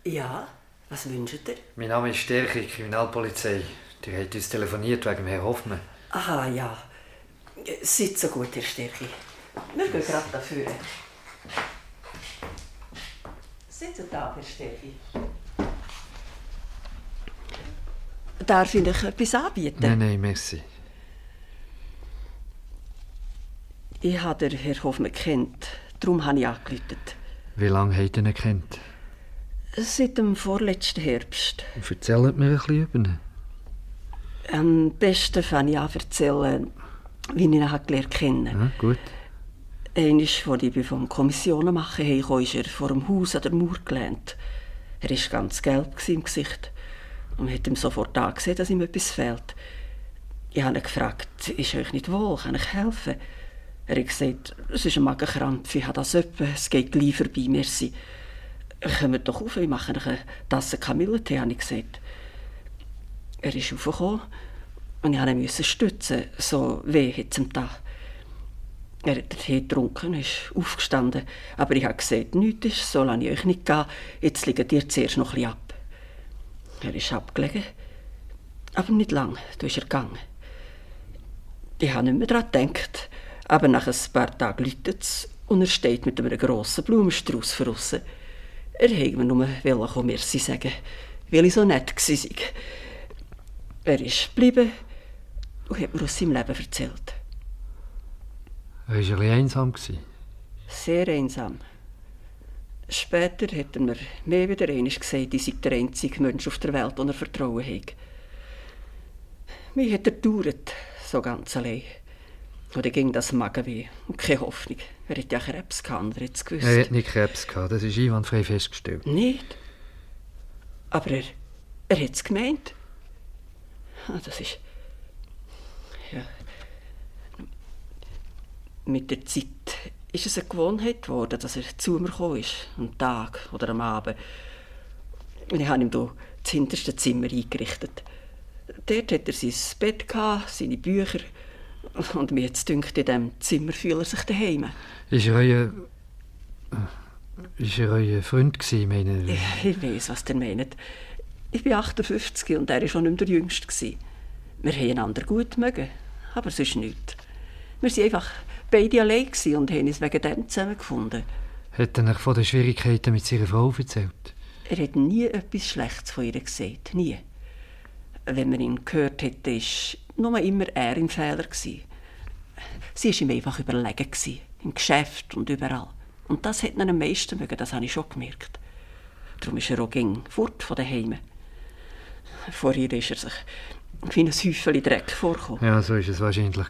Ja, was wünscht ihr? Mein Name ist Stärke, Kriminalpolizei. Ihr habt uns telefoniert wegen Herrn Hoffmann. Aha, ja. Seid so gut, Herr Stärke. Wir gehen gerade dafür. Sitzen da, Herr Stärke. Darf ich euch etwas anbieten? Nein, merci. Ich habe den Herrn Hoffmann gekannt. Darum habe ich angerufen. Wie lange habt ihr ihn gekannt? Seit dem vorletzten Herbst. Erzählt mir ein bisschen über ihn. Am besten fange ich an zu erzählen, wie ich ihn gelernt kennen. Ja, gut. Einmal, als ich vom Kommissionen machen heimkam, ist er vor dem Haus an der Mauer gelehnt. Er war ganz gelb im Gesicht. Und man hat ihm sofort angesehen, dass ihm etwas fehlt. Ich habe ihn gefragt, ist euch nicht wohl, kann ich helfen? Er hat gesagt, es ist ein Magenkrampf, ich habe das öppe, es geht gleich vorbei, merci. Kommt doch auf, ich mache eine Tasse Kamillentee, habe ich gesagt. Er ist raufgekommen und ich musste ihn stützen, so weh hat es ihm da. Er hat den Tee getrunken, ist aufgestanden, aber ich habe gesagt, nichts ist, so lasse ich euch nicht gehen, jetzt liegt ihr zuerst noch ein bisschen ab. Er ist abgelegen, aber nicht lang, da ist er gegangen. Ich habe nicht mehr daran gedacht, aber nach ein paar Tagen läutet es und er steht mit einem grossen Blumenstrauß draussen. Er wollte mir nur merci sagen, weil ich so nett war. Er ist geblieben und hat mir aus seinem Leben erzählt. Er war ein bisschen einsam. Sehr einsam. Später hat er mir mehr wieder einmal gesagt, ich sei der einzige Mensch auf der Welt, den er Vertrauen hat. Mich hat er gedauert, so ganz allein. Und dann ging das Magenweh und keine Hoffnung. Er hat ja Krebs gehabt, er hat es gewusst. Er hat nicht Krebs gehabt, das ist einwandfrei festgestellt. Nicht? Aber er hat es gemeint. Das ist... Ja. Mit der Zeit ist es eine Gewohnheit geworden, dass er zu mir gekommen ist, am Tag oder am Abend. Und ich habe ihm hier das hinterste Zimmer eingerichtet. Dort hat er sein Bett gehabt, seine Bücher. Und mir jetzt dünkt, in diesem Zimmer fühlt er sich daheim. Ist er euer Freund gewesen, meine ich? Ich weiss, was ihr meint. Ich bin 58 und er war schon nicht mehr der Jüngste gewesen. Wir haben einander gut mögen, aber es ist nichts. Wir waren einfach beide allein und haben uns wegen dem zusammengefunden. Hat er euch von den Schwierigkeiten mit seiner Frau erzählt? Er hat nie etwas Schlechtes von ihr gesagt, nie. Wenn man ihn gehört hätte, war nur immer er im Fehler. Sie war ihm einfach überlegen, im Geschäft und überall. Und das hat ihn am meisten mögen, das habe ich schon gemerkt. Darum ist er auch fort von daheim. Vor ihr ist er sich wie ein Häufchen Dreck vorgekommen. Ja, so war es wahrscheinlich.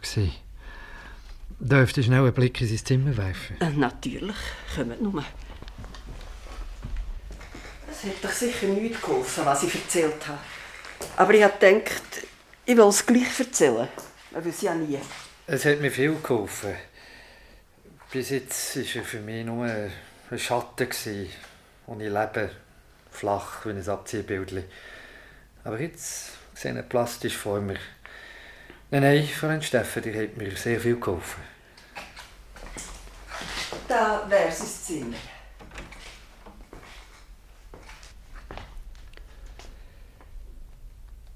Dürft ihr schnell einen Blick in sein Zimmer werfen? Natürlich, kommt nur. Es hat doch sicher nichts geholfen, was ich erzählt habe. Aber ich habe gedacht, ich will es gleich erzählen. Man weiß ja nie. Es hat mir viel geholfen. Bis jetzt war er für mich nur ein Schatten, ohne Leben, flach wie ein Abziehbildchen. Aber jetzt sehe ich plastisch vor mir. Nein, Fräulein Steffen, ihr habt mir sehr viel geholfen. Da wäre sein Zimmer.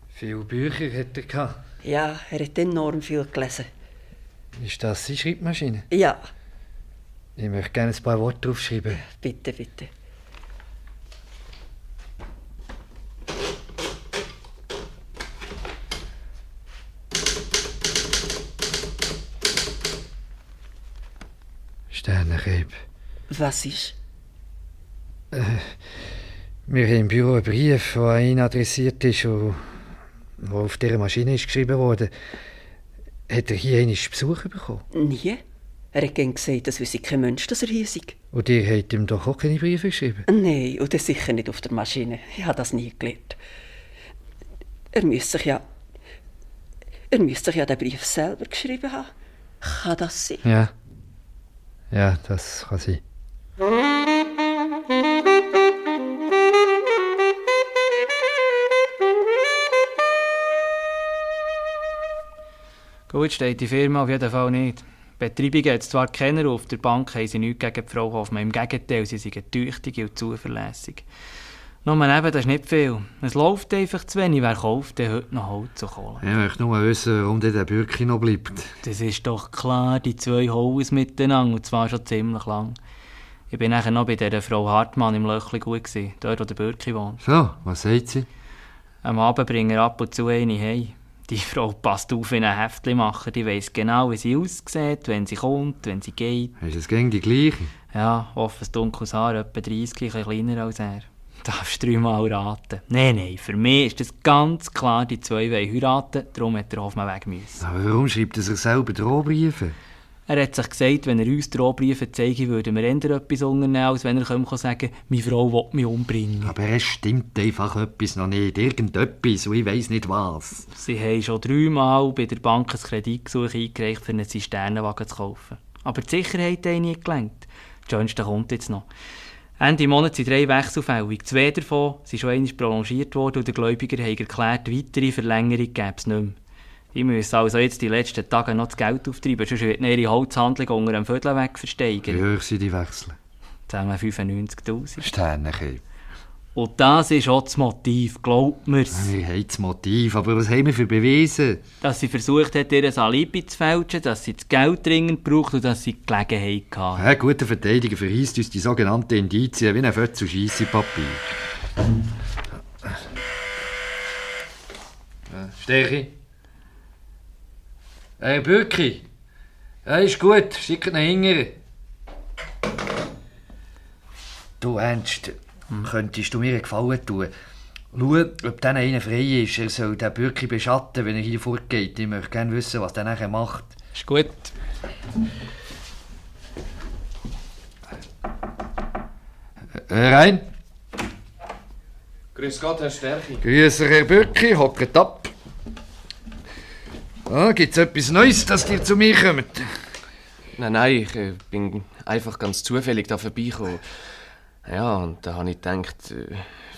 Viele Bücher hat er gehabt. Ja, er hat enorm viel gelesen. Ist das seine Schreibmaschine? Ja. Ich möchte gerne ein paar Worte draufschreiben. Bitte, bitte. Sternenkäb. Was ist? Wir haben im Büro einen Brief, der an ihn adressiert ist und der auf dieser Maschine ist geschrieben wurde. Hat er hier einmal Besuch bekommen? Nie. Er hat gern gesagt, das wisse kein Mensch, dass er hier sei. Und ihr habt ihm doch auch keine Briefe geschrieben? Nein, und das sicher nicht auf der Maschine. Ich habe das nie gelernt. Er müsste sich ja... Er müsste sich ja den Brief selber geschrieben haben. Kann das sein? Ja. Ja, das kann sein. Gut steht die Firma auf jeden Fall nicht. Betreibung hat es zwar keiner, auf der Bank haben sie nichts gegen die Frau Hoffmann. Im Gegenteil, sie sind tüchtig und zuverlässig. Nur eben, das ist nicht viel. Es läuft einfach zu wenig. Wer kauft denn heute noch Holz und Kohle? Ich möchte nur wissen, warum der Bürki noch bleibt. Das ist doch klar, die zwei hauen es miteinander, und zwar schon ziemlich lang. Ich bin nachher noch bei dieser Frau Hartmann im Löchli gut gewesen, dort wo der Bürki wohnt. So, was sagt sie? Am Abend bringt er ab und zu eine heim. Die Frau passt auf wie ein Heftlimacher, die weiss genau, wie sie aussieht, wenn sie kommt, wenn sie geht. Ist es gegen die gleiche? Ja, offenes dunkles Haar, etwa 30, ein bisschen kleiner als er. Darfst du 3-mal raten? Nein, für mich ist das ganz klar, die zwei wollen heiraten, darum hat der Hoffmann weg müssen. Aber warum schreibt er sich selber Drohbriefe? Er hat sich gesagt, wenn er uns Drohbriefe zeige, würden wir eher etwas unternehmen, als wenn er sagen kann, meine Frau will mich umbringen. Aber es stimmt einfach etwas noch nicht. Irgendetwas, und ich weiss nicht was. Sie haben schon 3-mal bei der Bank ein Kreditgesuch eingereicht, für einen Zisternenwagen zu kaufen. Aber die Sicherheit hat nicht gelenkt. Das Schönste kommt jetzt noch. Ende Monat sind 3 Wechselfällig. 2 davon sind schon einmal prolongiert worden und der Gläubiger hat erklärt, weitere Verlängerung gäbe es nicht mehr. Ich muss also jetzt die letzten Tage noch das Geld auftreiben, sonst wird ihre Holzhandlung unter einem Viertel weg versteigern. Wie hoch sind die Wechsel? Zusammen 95'000. Sternchen. Und das ist auch das Motiv, glaubt mir's. Wir haben das Motiv, aber was haben wir für Beweise? Dass sie versucht hat, ihr Alibi zu fälschen, dass sie das Geld dringend braucht und dass sie die Gelegenheit hatte. Ein guter Verteidiger verheisst uns die sogenannten Indizien wie ein Fötzel Scheissepapier. Stärke. Herr Bürki. Ja, ist gut, schickt ihn hinterher. Du Ernst, könntest du mir einen Gefallen tun? Schau, ob dann einer frei ist. Er soll den Bürki beschatten, wenn er hier fortgeht. Ich möchte gerne wissen, was er nachher macht. Ist gut. Rein. Grüß Gott, Herr Stärki. Grüß Herr Bürki, hockt ab. Gibt es etwas Neues, dass ihr zu mir kommt? Nein, ich bin einfach ganz zufällig da vorbeigekommen. Ja, und da habe ich gedacht,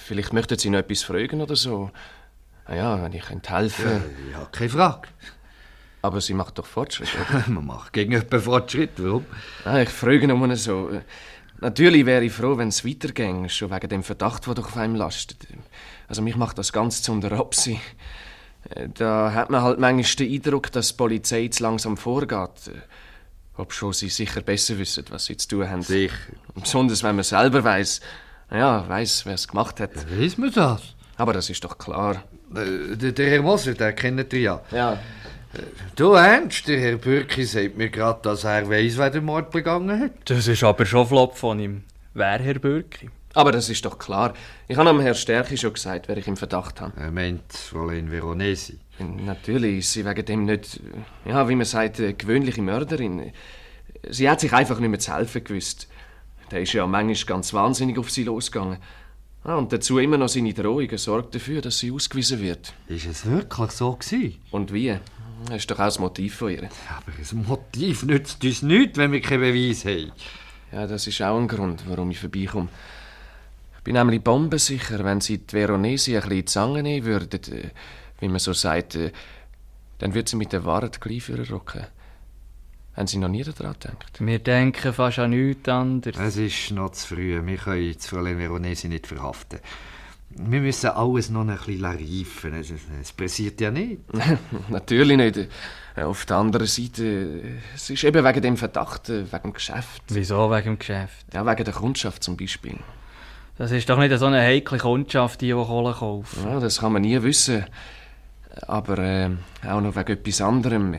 vielleicht möchten Sie noch etwas fragen oder so. Ja, wenn ich helfen könnte. Ja, keine Frage. Aber Sie macht doch Fortschritt, oder? Man macht gegen jemanden Fortschritt, warum? Ich frage nur so. Natürlich wäre ich froh, wenn es weiterginge, schon wegen dem Verdacht, der doch auf einem lastet. Also mich macht das ganz zu unter Rapsi. Da hat man halt manchmal den Eindruck, dass die Polizei zu langsam vorgeht. Obschon sie sicher besser wissen, was sie zu tun haben. Sicher. Und besonders, wenn man selber weiss, wer es gemacht hat. Ja, weiss man das? Aber das ist doch klar. Der Herr Moser, den kennt ihr ja. Ja. Du Ernst, der Herr Bürki sagt mir gerade, dass er weiss, wer den Mord begangen hat. Das ist aber schon flop von ihm. Wer, Herr Bürki? Aber das ist doch klar. Ich habe dem Herrn Stärki schon gesagt, wer ich im Verdacht habe. Er meint Fräulein Veronesi. Natürlich ist sie wegen dem nicht, wie man sagt, eine gewöhnliche Mörderin. Sie hat sich einfach nicht mehr zu helfen gewusst. Der ist ja manchmal ganz wahnsinnig auf sie losgegangen. Und dazu immer noch seine Drohungen sorgt dafür, dass sie ausgewiesen wird. Ist es wirklich so gewesen? Und wie? Das ist doch auch das Motiv von ihr. Aber ein Motiv nützt uns nichts, wenn wir keinen Beweis haben. Ja, das ist auch ein Grund, warum ich vorbeikomme. Ich bin nämlich bombensicher, wenn sie die Veronesi ein bisschen in die Zange nehmen würden, wie man so sagt, dann würde sie mit der Wahrheit gleich für rücken. Haben Sie noch nie daran gedacht? Wir denken fast an nichts anderes. Es ist noch zu früh. Wir können die Fräulein Veronesi nicht verhaften. Wir müssen alles noch ein bisschen reifen. Es passiert ja nicht. Natürlich nicht. Auf der anderen Seite, es ist eben wegen dem Verdacht, wegen dem Geschäft. Wieso wegen dem Geschäft? Ja, wegen der Kundschaft zum Beispiel. Das ist doch nicht so eine heikle Kundschaft, die Kohle kauft. Ja, das kann man nie wissen. Aber auch noch wegen etwas anderem.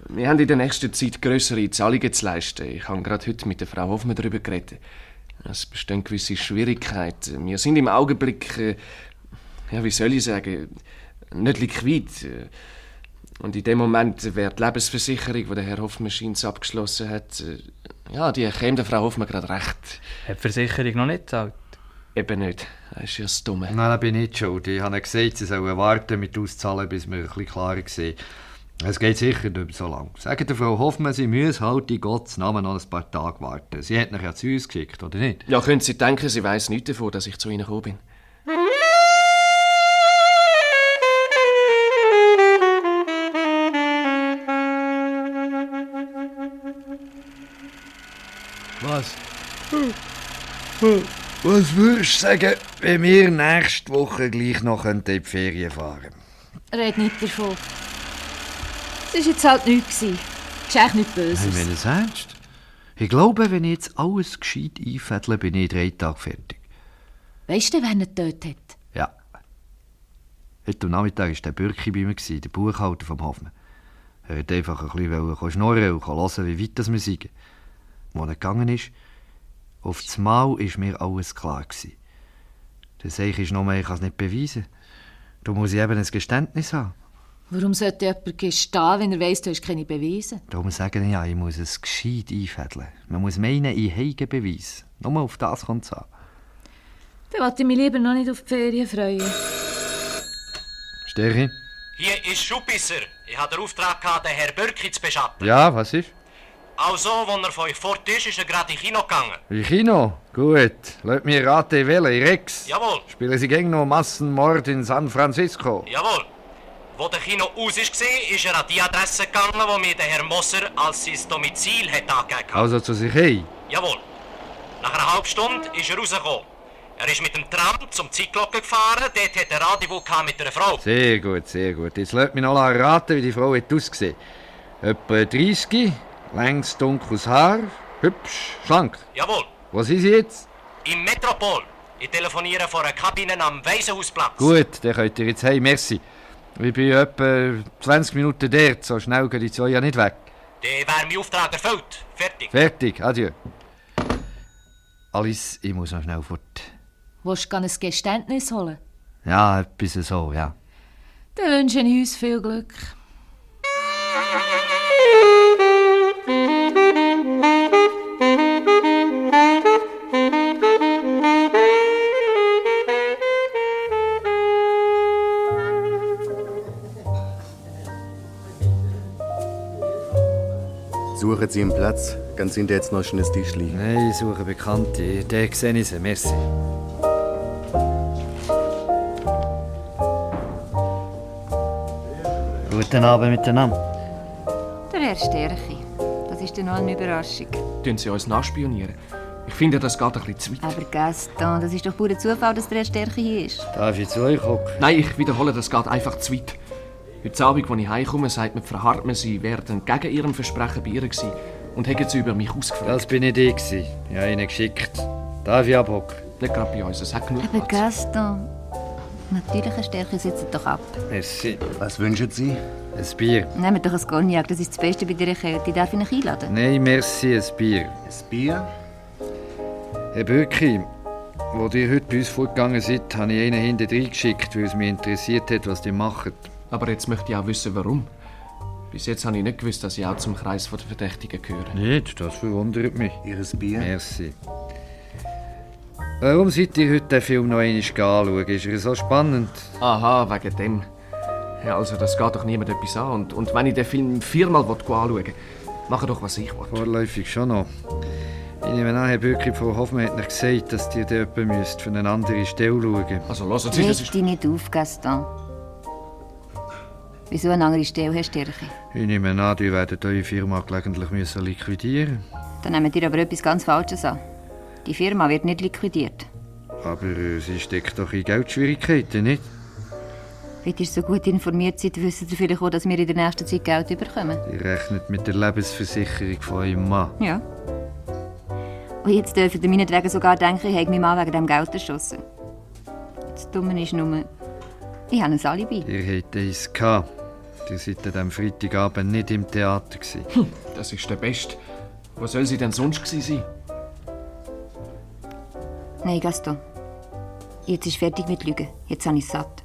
Wir haben in der nächsten Zeit grössere Zahlungen zu leisten. Ich habe gerade heute mit der Frau Hoffmann darüber geredet. Es bestehen gewisse Schwierigkeiten. Wir sind im Augenblick, wie soll ich sagen, nicht liquid. Und in dem Moment wäre die Lebensversicherung, die der Herr Hoffmann scheint abgeschlossen hat, die käme der Frau Hoffmann gerade recht. Hat die Versicherung noch nicht gezahlt? Eben nicht. Das ist ja das Dumme. Nein, da bin ich nicht schuld. Ich habe gesagt, sie sollen warten mit auszahlen, bis wir ein bisschen klarer sehen. Es geht sicher nicht so lang. Sagen der Frau Hoffmann, sie müsse halt in Gottes Namen noch ein paar Tage warten. Sie hat mich ja zu uns geschickt, oder nicht? Ja, können Sie denken, sie weiss nichts davon, dass ich zu Ihnen gekommen bin. Was? Was würdest du sagen, wenn wir nächste Woche gleich noch in die Ferien fahren? Red nicht davon. Es war jetzt halt nichts. Es ist eigentlich nichts Böses. Ich meine es ernst. Ich glaube, wenn ich jetzt alles gescheit einfädle, bin ich in 3 Tagen fertig. Weißt du, wer ihn getötet hat? Ja. Heute Nachmittag war der Bürki bei mir, der Buchhalter vom Hoffmann. Er wollte einfach ein bisschen schnurren und hören, wie weit wir sind. Als er gegangen ist, auf das Mal war mir alles klar. Das ist nur, ich kann es nicht beweisen. Da muss ich eben ein Geständnis haben. Warum sollte jemand gestehen, wenn er weiss, du hast keine Beweise? Darum sage ich ja, ich muss es gescheit einfädeln. Man muss meinen, ich habe Beweis. Nur auf das kommt es an. Dann wollte ich mich lieber noch nicht auf die Ferien freuen. Stärchi? Hier ist Schubisser. Ich habe den Auftrag gehabt, den Herrn Bürki zu beschatten. Ja, was ist? Also, als er von euch fort ist er gerade ins Kino gegangen. In Kino? Gut. Lass mich raten, in Rex. Jawohl. Spielen Sie gegen noch Massenmord in San Francisco? Jawohl. Wo der Kino aus war, ist er an die Adresse gegangen, wo mir der Herr Moser als sein Domizil hat angegeben. Also zu sich hey? Jawohl. Nach einer halben Stunde ist er rausgekommen. Er ist mit dem Tram zum Zeitglocke gefahren, dort hat er Rendezvous mit einer Frau. Sehr gut, sehr gut. Jetzt lasst mich noch raten, wie die Frau hat ausgesehen. Etwa 30, längs dunkles Haar, hübsch, schlank. Jawohl. Wo sind Sie jetzt? Im Metropol. Ich telefoniere von einer Kabine am Waisenhausplatz. Gut, dann könnt ihr jetzt heim, merci. Ich bin etwa 20 Minuten dort, so schnell gehen die zwei ja nicht weg. Dann wäre mein Auftrag erfüllt. Fertig. Fertig, adieu. Alice, ich muss noch schnell fort. Willst du ein Geständnis holen? Ja, etwas so, ja. Dann wünsche ich uns viel Glück. Suchen Sie einen Platz, ganz hinter jetzt noch ein schönes Tischli. Nein, ich suche Bekannte. Den sehe ich sie, merci. Guten Abend miteinander. Der Herr Stärchi. Das ist dann noch eine Überraschung. Tun Sie uns nachspionieren? Ich finde, das geht ein bisschen zu weit. Aber Gaston, das ist doch purer Zufall, dass der Herr Stärchi hier ist. Darf ich zu euch hocken? Nein, ich wiederhole, das geht einfach zu weit. Heute Abend, als ich heimkomme, sagt mir Frau Hartmann, sie wären gegen ihrem Versprechen bei ihr gewesen und hätten sie über mich ausgefragt. Das bin nicht ich. Ich habe ihnen geschickt. Darf ich abhocken? Nicht gerade bei uns, es hat genug Aber Platz. Gaston, natürlich, Herr Stärchi, setzt doch ab. Merci. Was wünschen Sie? Ein Bier. Nehmt doch ein Cognac, das ist das Beste bei dieser Kälte. Darf ich euch einladen? Nein, merci, ein Bier. Ein Bier? Herr Bürki, als ihr heute bei uns vorgegangen seid, habe ich einen hinten reingeschickt, weil es mich interessiert hat, was die machen. Aber jetzt möchte ich auch wissen, warum. Bis jetzt habe ich nicht gewusst, dass ich auch zum Kreis der Verdächtigen gehöre. Nicht, das verwundert mich. Ihres Bier? Merci. Warum seid ihr heute den Film noch einmal anschauen? Ist er so spannend? Aha, wegen dem. Ja, also das geht doch niemand etwas an. Und wenn ich den Film 4-mal anschauen will, mache doch, was ich will. Vorläufig schon noch. Ich nehme an, Herr Bürki, Frau Hoffmann hat euch gesagt, dass ihr dort für eine andere Stelle schauen. Also hören Sie, das Reg dich nicht auf, Gaston. Wieso eine andere Stelle, Herr Stärchi? Ich nehme an, ihr werdet eure Firma gelegentlich liquidieren müssen. Dann nehmt ihr aber etwas ganz Falsches an. Die Firma wird nicht liquidiert. Aber sie steckt doch in Geldschwierigkeiten, nicht? Wenn ihr so gut informiert seid, wisst ihr vielleicht auch, dass wir in der nächsten Zeit Geld bekommen. Ihr rechnet mit der Lebensversicherung von eurem Mann. Ja. Und jetzt dürft ihr meinetwegen sogar denken, ich habe meinen Mann wegen dem Geld erschossen. Das Dumme ist nur, ich habe ein Alibi. Ihr hattet eins gehabt. Ihr seid an diesem Freitagabend nicht im Theater. Das ist der Beste. Wo soll sie denn sonst gewesen sein? Nein, Gaston. Jetzt ist fertig mit Lügen. Jetzt habe ich es satt.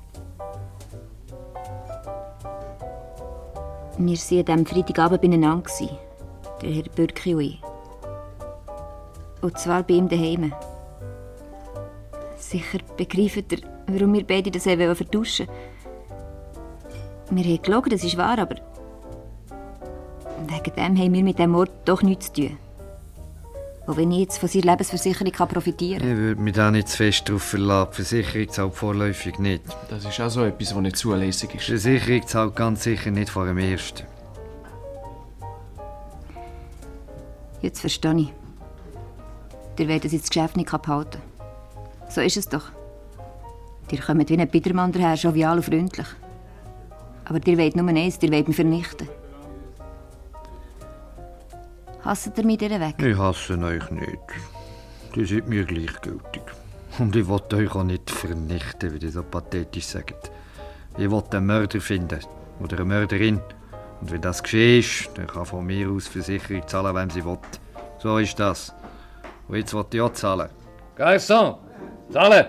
Wir waren an diesem Freitagabend beieinander. Der Herr Bürki und ich. Und zwar bei ihm daheim. Sicher begreift ihr, warum wir beide das vertuschen wollten. Wir haben gelogen, das ist wahr, aber wegen dem haben wir mit dem Mord doch nichts zu tun. Auch wenn ich jetzt von seiner Lebensversicherung profitieren kann. Ich würde mich da nicht zu fest darauf verlassen. Die Versicherung zahlt vorläufig nicht. Das ist auch so etwas, was nicht zulässig ist. Die Versicherung zahlt ganz sicher nicht vor dem Ersten. Jetzt verstehe ich. Ihr wollt das Geschäft nicht behalten. So ist es doch. Ihr kommt wie ein Biedermann daher, jovial und freundlich. Aber ihr wollt nur eins, ihr wollt mich vernichten. Hasst ihr mich diesen Weg? Ich hasse euch nicht. Die sind mir gleichgültig. Und ich will euch auch nicht vernichten, wie ihr so pathetisch sagt. Ich will einen Mörder finden. Oder eine Mörderin. Und wenn das geschehen ist, dann kann von mir aus Versicherung zahlen, wem sie will. So ist das. Und jetzt will ich auch zahlen. Garçon, zahlen!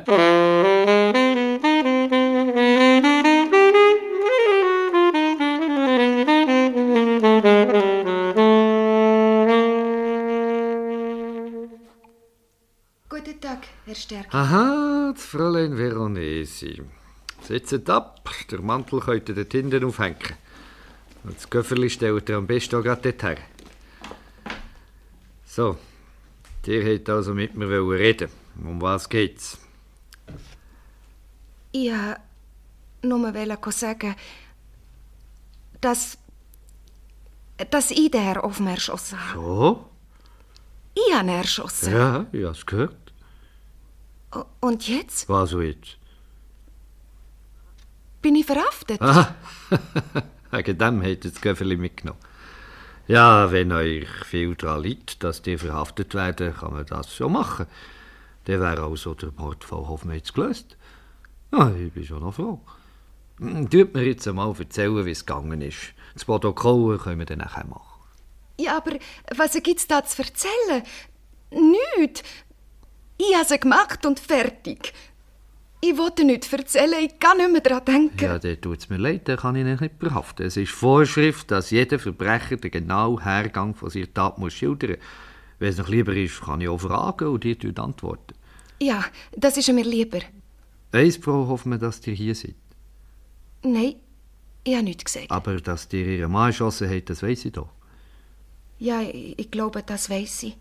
Guten Tag, Herr Stärke. Aha, das Fräulein Veronesi. Setzt ab, der Mantel könnt ihr dort hinten aufhängen. Und das Köfferli stellt ihr am besten auch gerade dort her. So, ihr wollt also mit mir reden. Um was geht's? Ich wollte nur sagen, dass ich den Herrn Offenmer erschossen habe. So? Ich habe ihn erschossen. Ja, ich habe es gehört. Und jetzt Was jetzt? bin ich verhaftet. Ah, wegen dem habt ihr das Köfferli mitgenommen. Ja, wenn euch viel daran liegt, dass die verhaftet werden, kann man das schon machen. Dann wäre also der Mordfall Hoffmann jetzt gelöst. Ja, ich bin schon noch froh. Tut mir jetzt einmal erzählen, wie es gegangen ist. Das Protokoll können wir dann nachher machen. Ja, aber was gibt's da zu erzählen? Nichts. Ich habe es gemacht und fertig. Ich wollte nichts erzählen, ich kann nicht mehr daran denken. Ja, dann tut es mir leid, dann kann ich ihn nicht verhaften. Es ist Vorschrift, dass jeder Verbrecher den genauen Hergang von seiner Tat muss schildern muss. Wenn es noch lieber ist, kann ich auch fragen und ihr antworten. Ja, das ist mir lieber. Weiss Frau Hoffmann, dass ihr hier seid? Nein, ich habe nichts gesagt. Aber dass ihr ihren Mann erschossen habt, das weiss ich doch. Ja, ich glaube, das weiss ich.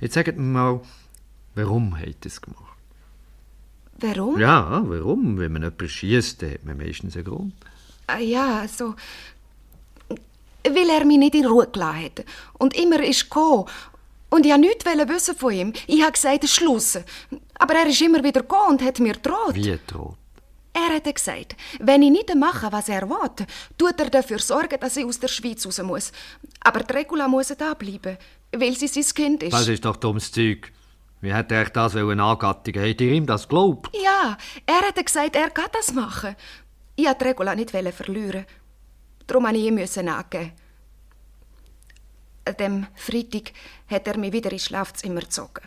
Jetzt sagt mir mal, warum habt ihr es gemacht? Warum? Ja, warum? Wenn man jemanden schiesst, dann hat man meistens einen Grund. Ja, so. Weil er mich nicht in Ruhe gelassen hat. Und immer ist gekommen. Und ich wollte nichts wissen von ihm. Ich habe gesagt, es ist Schluss. Aber er ist immer wieder gekommen und hat mir gedroht. Wie droht? Er hat gesagt, wenn ich nicht mache, was er will, tut er dafür sorgen, dass ich aus der Schweiz raus muss. Aber die Regula muss da bleiben, weil sie sein Kind ist. Das ist doch dummes Zeug. Wie hätte er das angattigen? Habt ihr ihm das geglaubt? Ja, er hat gesagt, er kann das machen. Ich wollte die Regula nicht verlieren. Darum musste ich ihm angeben. An dem Freitag hat er mich wieder ins Schlafzimmer gezogen.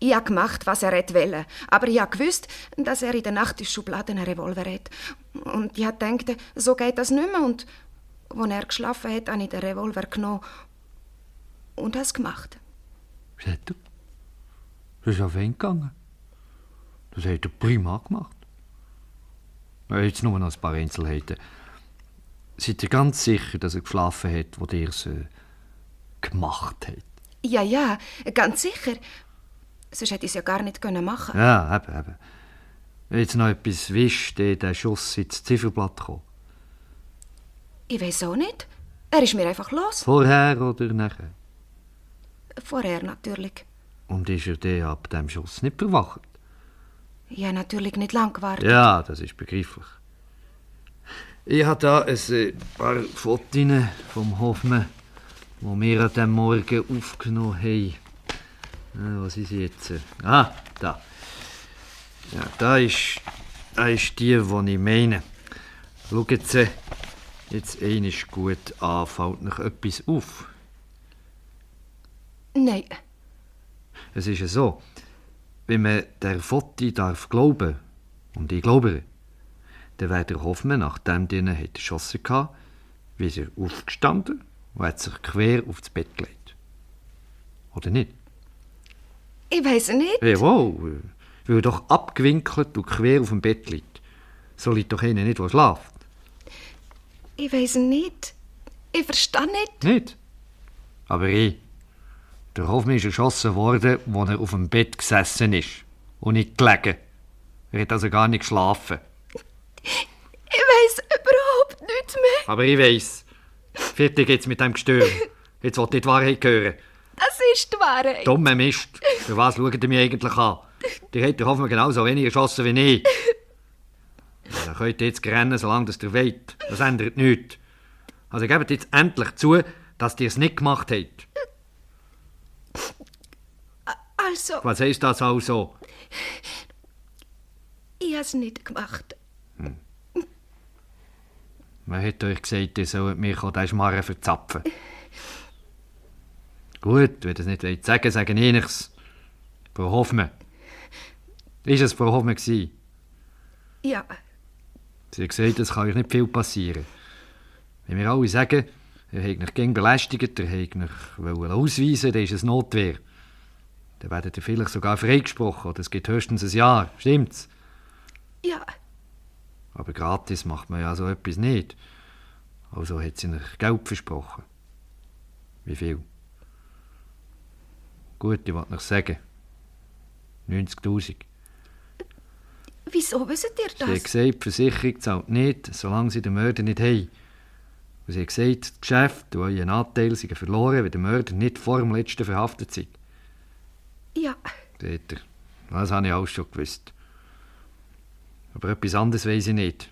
Ich habe gemacht, was er wollte. Aber ich habe gewusst, dass er in der Nacht in der Schublade einen Revolver hat. Und ich habe gedacht, so geht das nicht mehr. Und als er geschlafen hat, habe ich den Revolver genommen und habe es gemacht. Seht ihr? Das ist auf ihn gegangen. Das hat er prima gemacht. Jetzt nur noch ein paar Einzelheiten. Seid ihr ganz sicher, dass er geschlafen hat, wo ihr es gemacht habt? Ja, ganz sicher. Sonst hätte ich es ja gar nicht machen können. Ja, eben. Wenn jetzt noch etwas wischt, der Schuss ins Zifferblatt kommt. Ich weiß auch nicht. Er ist mir einfach los. Vorher oder nachher? Vorher natürlich. Und ist er dann ab dem Schuss nicht verwacht? Ich habe natürlich nicht lang gewartet. Ja, das ist begreiflich. Ich habe da ein paar Fotos vom Hoffmann, die wir an diesem Morgen aufgenommen haben. Was ist jetzt? Da. Ja, da ist die, die ich meine. Schaut jetzt einmal gut an. Fällt noch etwas auf? Nein. Es ist ja so, wenn man der Foto darf glauben, und ich glaube, dann wäre der Hoffmann, nachdem er geschossen hatte, wie er aufgestanden und hat sich quer auf das Bett gelegt. Oder nicht? Ich weiß nicht. Jawohl. weil er doch abgewinkelt und quer auf dem Bett liegt. So liegt doch einer nicht, der schlaft. Ich weiss nicht. Ich verstehe nicht. Nicht? Aber der Hoffmann ist erschossen worden, als er auf dem Bett gesessen ist. Und nicht gelegen. Er hat also gar nicht geschlafen. Ich weiss überhaupt nichts mehr. Aber ich weiss. Fertig geht's mit dem Gestör. Jetzt will ich die Wahrheit hören. Das ist die Wahrheit. Dummer Mist. Für was schaut ihr mich eigentlich an? Die hat der Hoffmann genauso wenig erschossen wie ich. Ja, dann könnt ihr jetzt rennen, solange ihr wollt. Das ändert nichts. Also gebt jetzt endlich zu, dass ihr es nicht gemacht habt. Also, Was heisst das also? ich habe es nicht gemacht. Man hat euch gesagt, ihr sollt mich diesen Schmarren verzapfen. Gut, wenn ihr es nicht wollt sagen, sage ich nichts. Frau Hoffmann. Ist es Frau Hoffmann gewesen? Ja, Sie hat gesagt, es kann euch nicht viel passieren. Wenn wir alle sagen, ihr habt euch gegen belästigt, ihr habt euch ausweisen, dann ist es Notwehr. Dann werdet ihr vielleicht sogar freigesprochen, oder es gibt höchstens ein Jahr. Stimmt's? ja, Aber gratis macht man ja so etwas nicht. Also hat sie euch Geld versprochen. Wie viel? Gut, ich wollte euch sagen. 90'000. wieso wisst ihr Sie hat das? gesagt, die Versicherung zahlt nicht, solange sie den Mörder nicht haben. Und sie hat gesagt, das Geschäft und euer Anteil seien verloren, wenn der Mörder nicht vor dem letzten verhaftet sei. Ja, Seht ihr, das habe ich alles schon gewusst. Aber etwas anderes weiss ich nicht.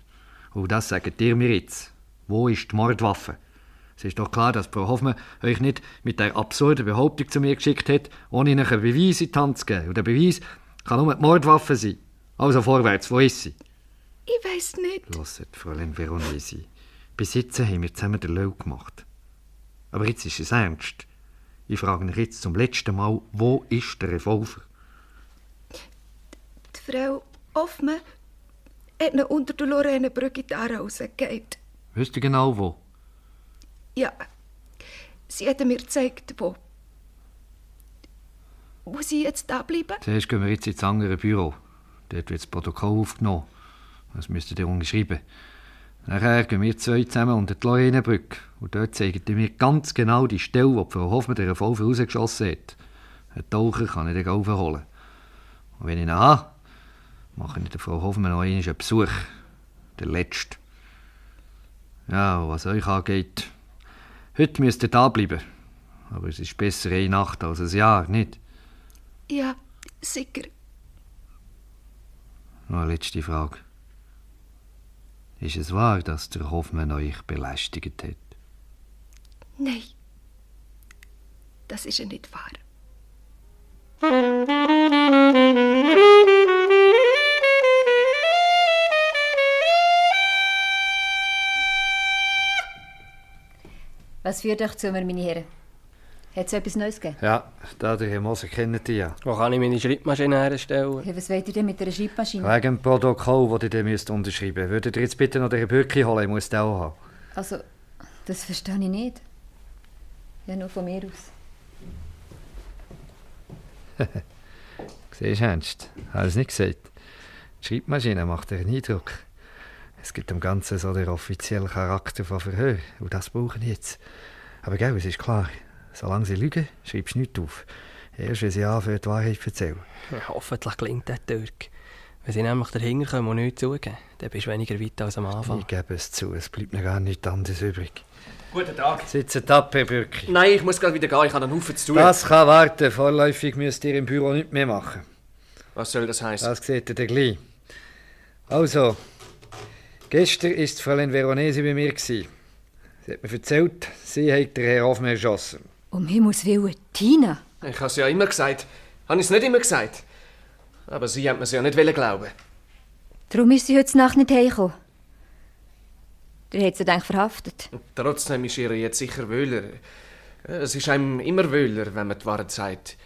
Und das sagt ihr mir jetzt. Wo ist die Mordwaffe? Es ist doch klar, dass Frau Hoffmann euch nicht mit der absurden Behauptung zu mir geschickt hat, ohne euch einen Beweis in die Hand zu geben. Und der Beweis kann nur die Mordwaffe sein. Also vorwärts, wo ist sie? ich weiss nicht. Hört, Fräulein Veronesi. Bis jetzt haben wir zusammen den Löw gemacht. Aber jetzt ist es ernst. Ich frage mich jetzt zum letzten Mal, wo ist der Revolver? Die Frau Hoffmann hat ihn unter der Lorrainebrücke in die Aare rausgegeben. Wisst ihr genau wo? Ja, sie hat mir gezeigt, wo. Muss ich jetzt da bleiben? Zuerst gehen wir jetzt ins andere Büro. Dort wird das Protokoll aufgenommen. Das müsst ihr unterschreiben. Nachher gehen wir zwei zusammen unter die Lorrainebrücke. Und dort zeigt ihr mir ganz genau die Stelle, wo Frau Hoffmann den Revolver rausgeschossen hat. Einen Taucher kann ich den holen. Und wenn ich ihn habe, mache ich der Frau Hoffmann noch einmal einen Besuch. Der letzte. Ja, und was euch angeht, heute müsst ihr da bleiben. Aber es ist besser eine Nacht als ein Jahr, nicht? Ja, sicher. Noch eine letzte Frage. Ist es wahr, dass der Hoffmann euch belästigt hat? Nein, das ist ja nicht wahr. Was führt euch zu mir, meine Herren? Hat es etwas Neues gegeben? Ja, der Herr Moser kennt ihr ja. Wo kann ich meine Schreibmaschine herstellen? Ja, was wollt ihr denn mit einer Schreibmaschine? Wegen dem Protokoll, das ihr dann unterschreiben müsst. Würdet ihr jetzt bitte noch den Herrn Bürki holen? Ich muss den auch haben. Also, das verstehe ich nicht. Ja, nur von mir aus. Siehst du, Ernst? Habe ich es nicht gesagt? Die Schreibmaschine macht einen Eindruck. Es gibt dem Ganzen so den offiziellen Charakter von Verhör. Und das brauche ich jetzt. Aber gell, es ist klar. Solange sie lügen, schreibst du nichts auf. Erst wenn sie anfangen, die Wahrheit zu erzählen. Ja, hoffentlich gelingt der Türk. Wenn sie nämlich dahinter kommen und nichts zugeben, dann bist du weniger weit als am Anfang. Ich gebe es zu, es bleibt mir gar nichts anderes übrig. Guten Tag. Sitzt ab, Herr Bürki. Nein, ich muss gerade wieder gehen, ich habe einen Haufen zu tun. Das kann warten. Vorläufig müsst ihr im Büro nichts mehr machen. Was soll das heißen? Das seht ihr dann gleich. Also, gestern war Fräulein Veronesi bei mir. Sie hat mir erzählt, sie hat den Herrn Hoffmann erschossen. Um Himmels Willen, Tina! Ich habe es ja immer gesagt. Habe ich es nicht immer gesagt? Aber Sie haben mir es ja nicht glauben. Darum ist sie heute Nacht nicht heimgekommen. Der hat sie dann verhaftet. Trotzdem ist ihr jetzt sicher wöhler. Es ist einem immer wöhler, wenn man die Wahrheit sagt.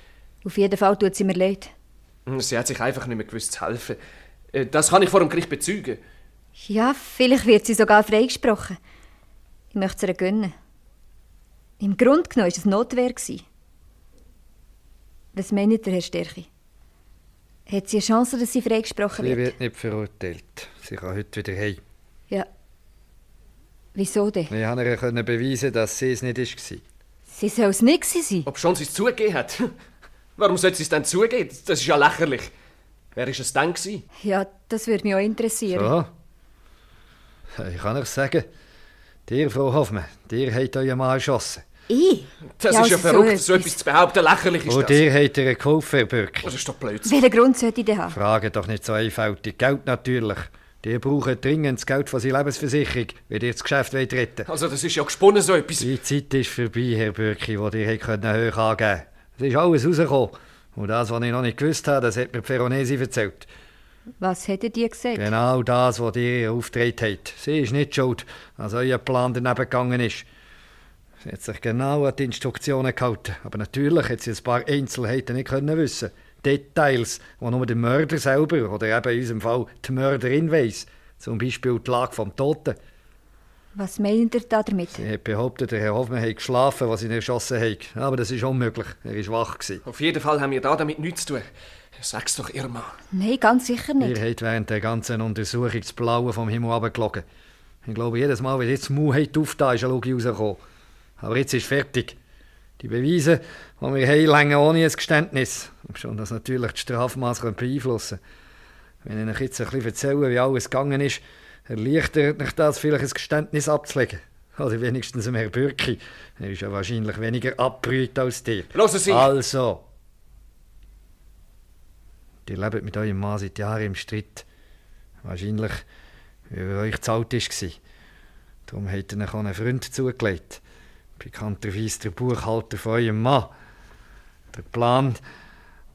Auf jeden Fall tut sie mir leid. Sie hat sich einfach nicht mehr gewusst zu helfen. Das kann ich vor dem Gericht bezeugen. Ja, vielleicht wird sie sogar freigesprochen. Ich möchte es ihr gönnen. Im Grunde genommen war es Notwehr. Was meint ihr, Herr Sterchi? Hat sie eine Chance, dass sie freigesprochen Sie wird? wird nicht verurteilt. Sie kann heute wieder heim. Ja. Wieso denn? Ich konnte ihr beweisen, dass sie es nicht war. Sie soll es nicht sein. Ob schon sie es zugegeben hat? Warum sollte sie es dann zugeben? Das ist ja lächerlich. Wer war es dann? Ja, das würde mich auch interessieren. So. Ich kann euch sagen, dir, Frau Hoffmann, dir habt euren Mann erschossen. Ich? Das ist ja verrückt, so etwas zu behaupten. Lächerlich ist Und das. dir habt ihr geholfen, Herr Bürki. Das ist doch Blödsinn. Welchen Grund sollte ich denn haben? Frage doch nicht so einfältig. Geld natürlich. Die brauchen dringend das Geld von ihrer Lebensversicherung, wenn ihr das Geschäft retten wollt. Also das ist ja gesponnen, so etwas. Die Zeit ist vorbei, Herr Bürki, wo ihr hoch angeben konntet. Es ist alles rausgekommen. Und das, was ich noch nicht gewusst habe, das hat mir Veronesi erzählt. Was hätte die gesagt? Genau das, was ihr ihr aufgetragen habt. Sie ist nicht schuld, dass euer Plan daneben gegangen ist. Sie hat sich genau an die Instruktionen gehalten. Aber natürlich hat sie ein paar Einzelheiten nicht wissen können. Details, die nur der Mörder selber oder eben in unserem Fall die Mörderin weiss. Zum Beispiel die Lage des Toten. Was meint ihr da damit? Sie hat behauptet, der Herr Hoffmann habe geschlafen, was ihn erschossen hat. Aber das ist unmöglich. Er war wach. Auf jeden Fall haben wir da damit nichts zu tun. Sag's doch, Irma. Nein, ganz sicher nicht. Ihr habt während der ganzen Untersuchung das Blaue vom Himmel runtergelogen. Ich glaube, jedes Mal, wenn jetzt das Maul aufgetan ist, eine Logik rausgekommen. Aber jetzt ist fertig. Die Beweise, die wir haben, länger ohne ein Geständnis. Schon das natürlich das Strafmaß beeinflussen kann. Wenn ich euch jetzt ein bisschen erzähle, wie alles gegangen ist, erleichtert euch das vielleicht ein Geständnis abzulegen. Oder wenigstens dem Herr Bürki. Er ist ja wahrscheinlich weniger abgebrüht als dir. Hören Sie! Also! Ihr lebt mit eurem Mann seit Jahren im Streit. Wahrscheinlich, weil er euch zu alt war. Darum hat er euch auch einen Freund zugelegt. Bekannterweise der Buchhalter von eurem Mann. Der Plan,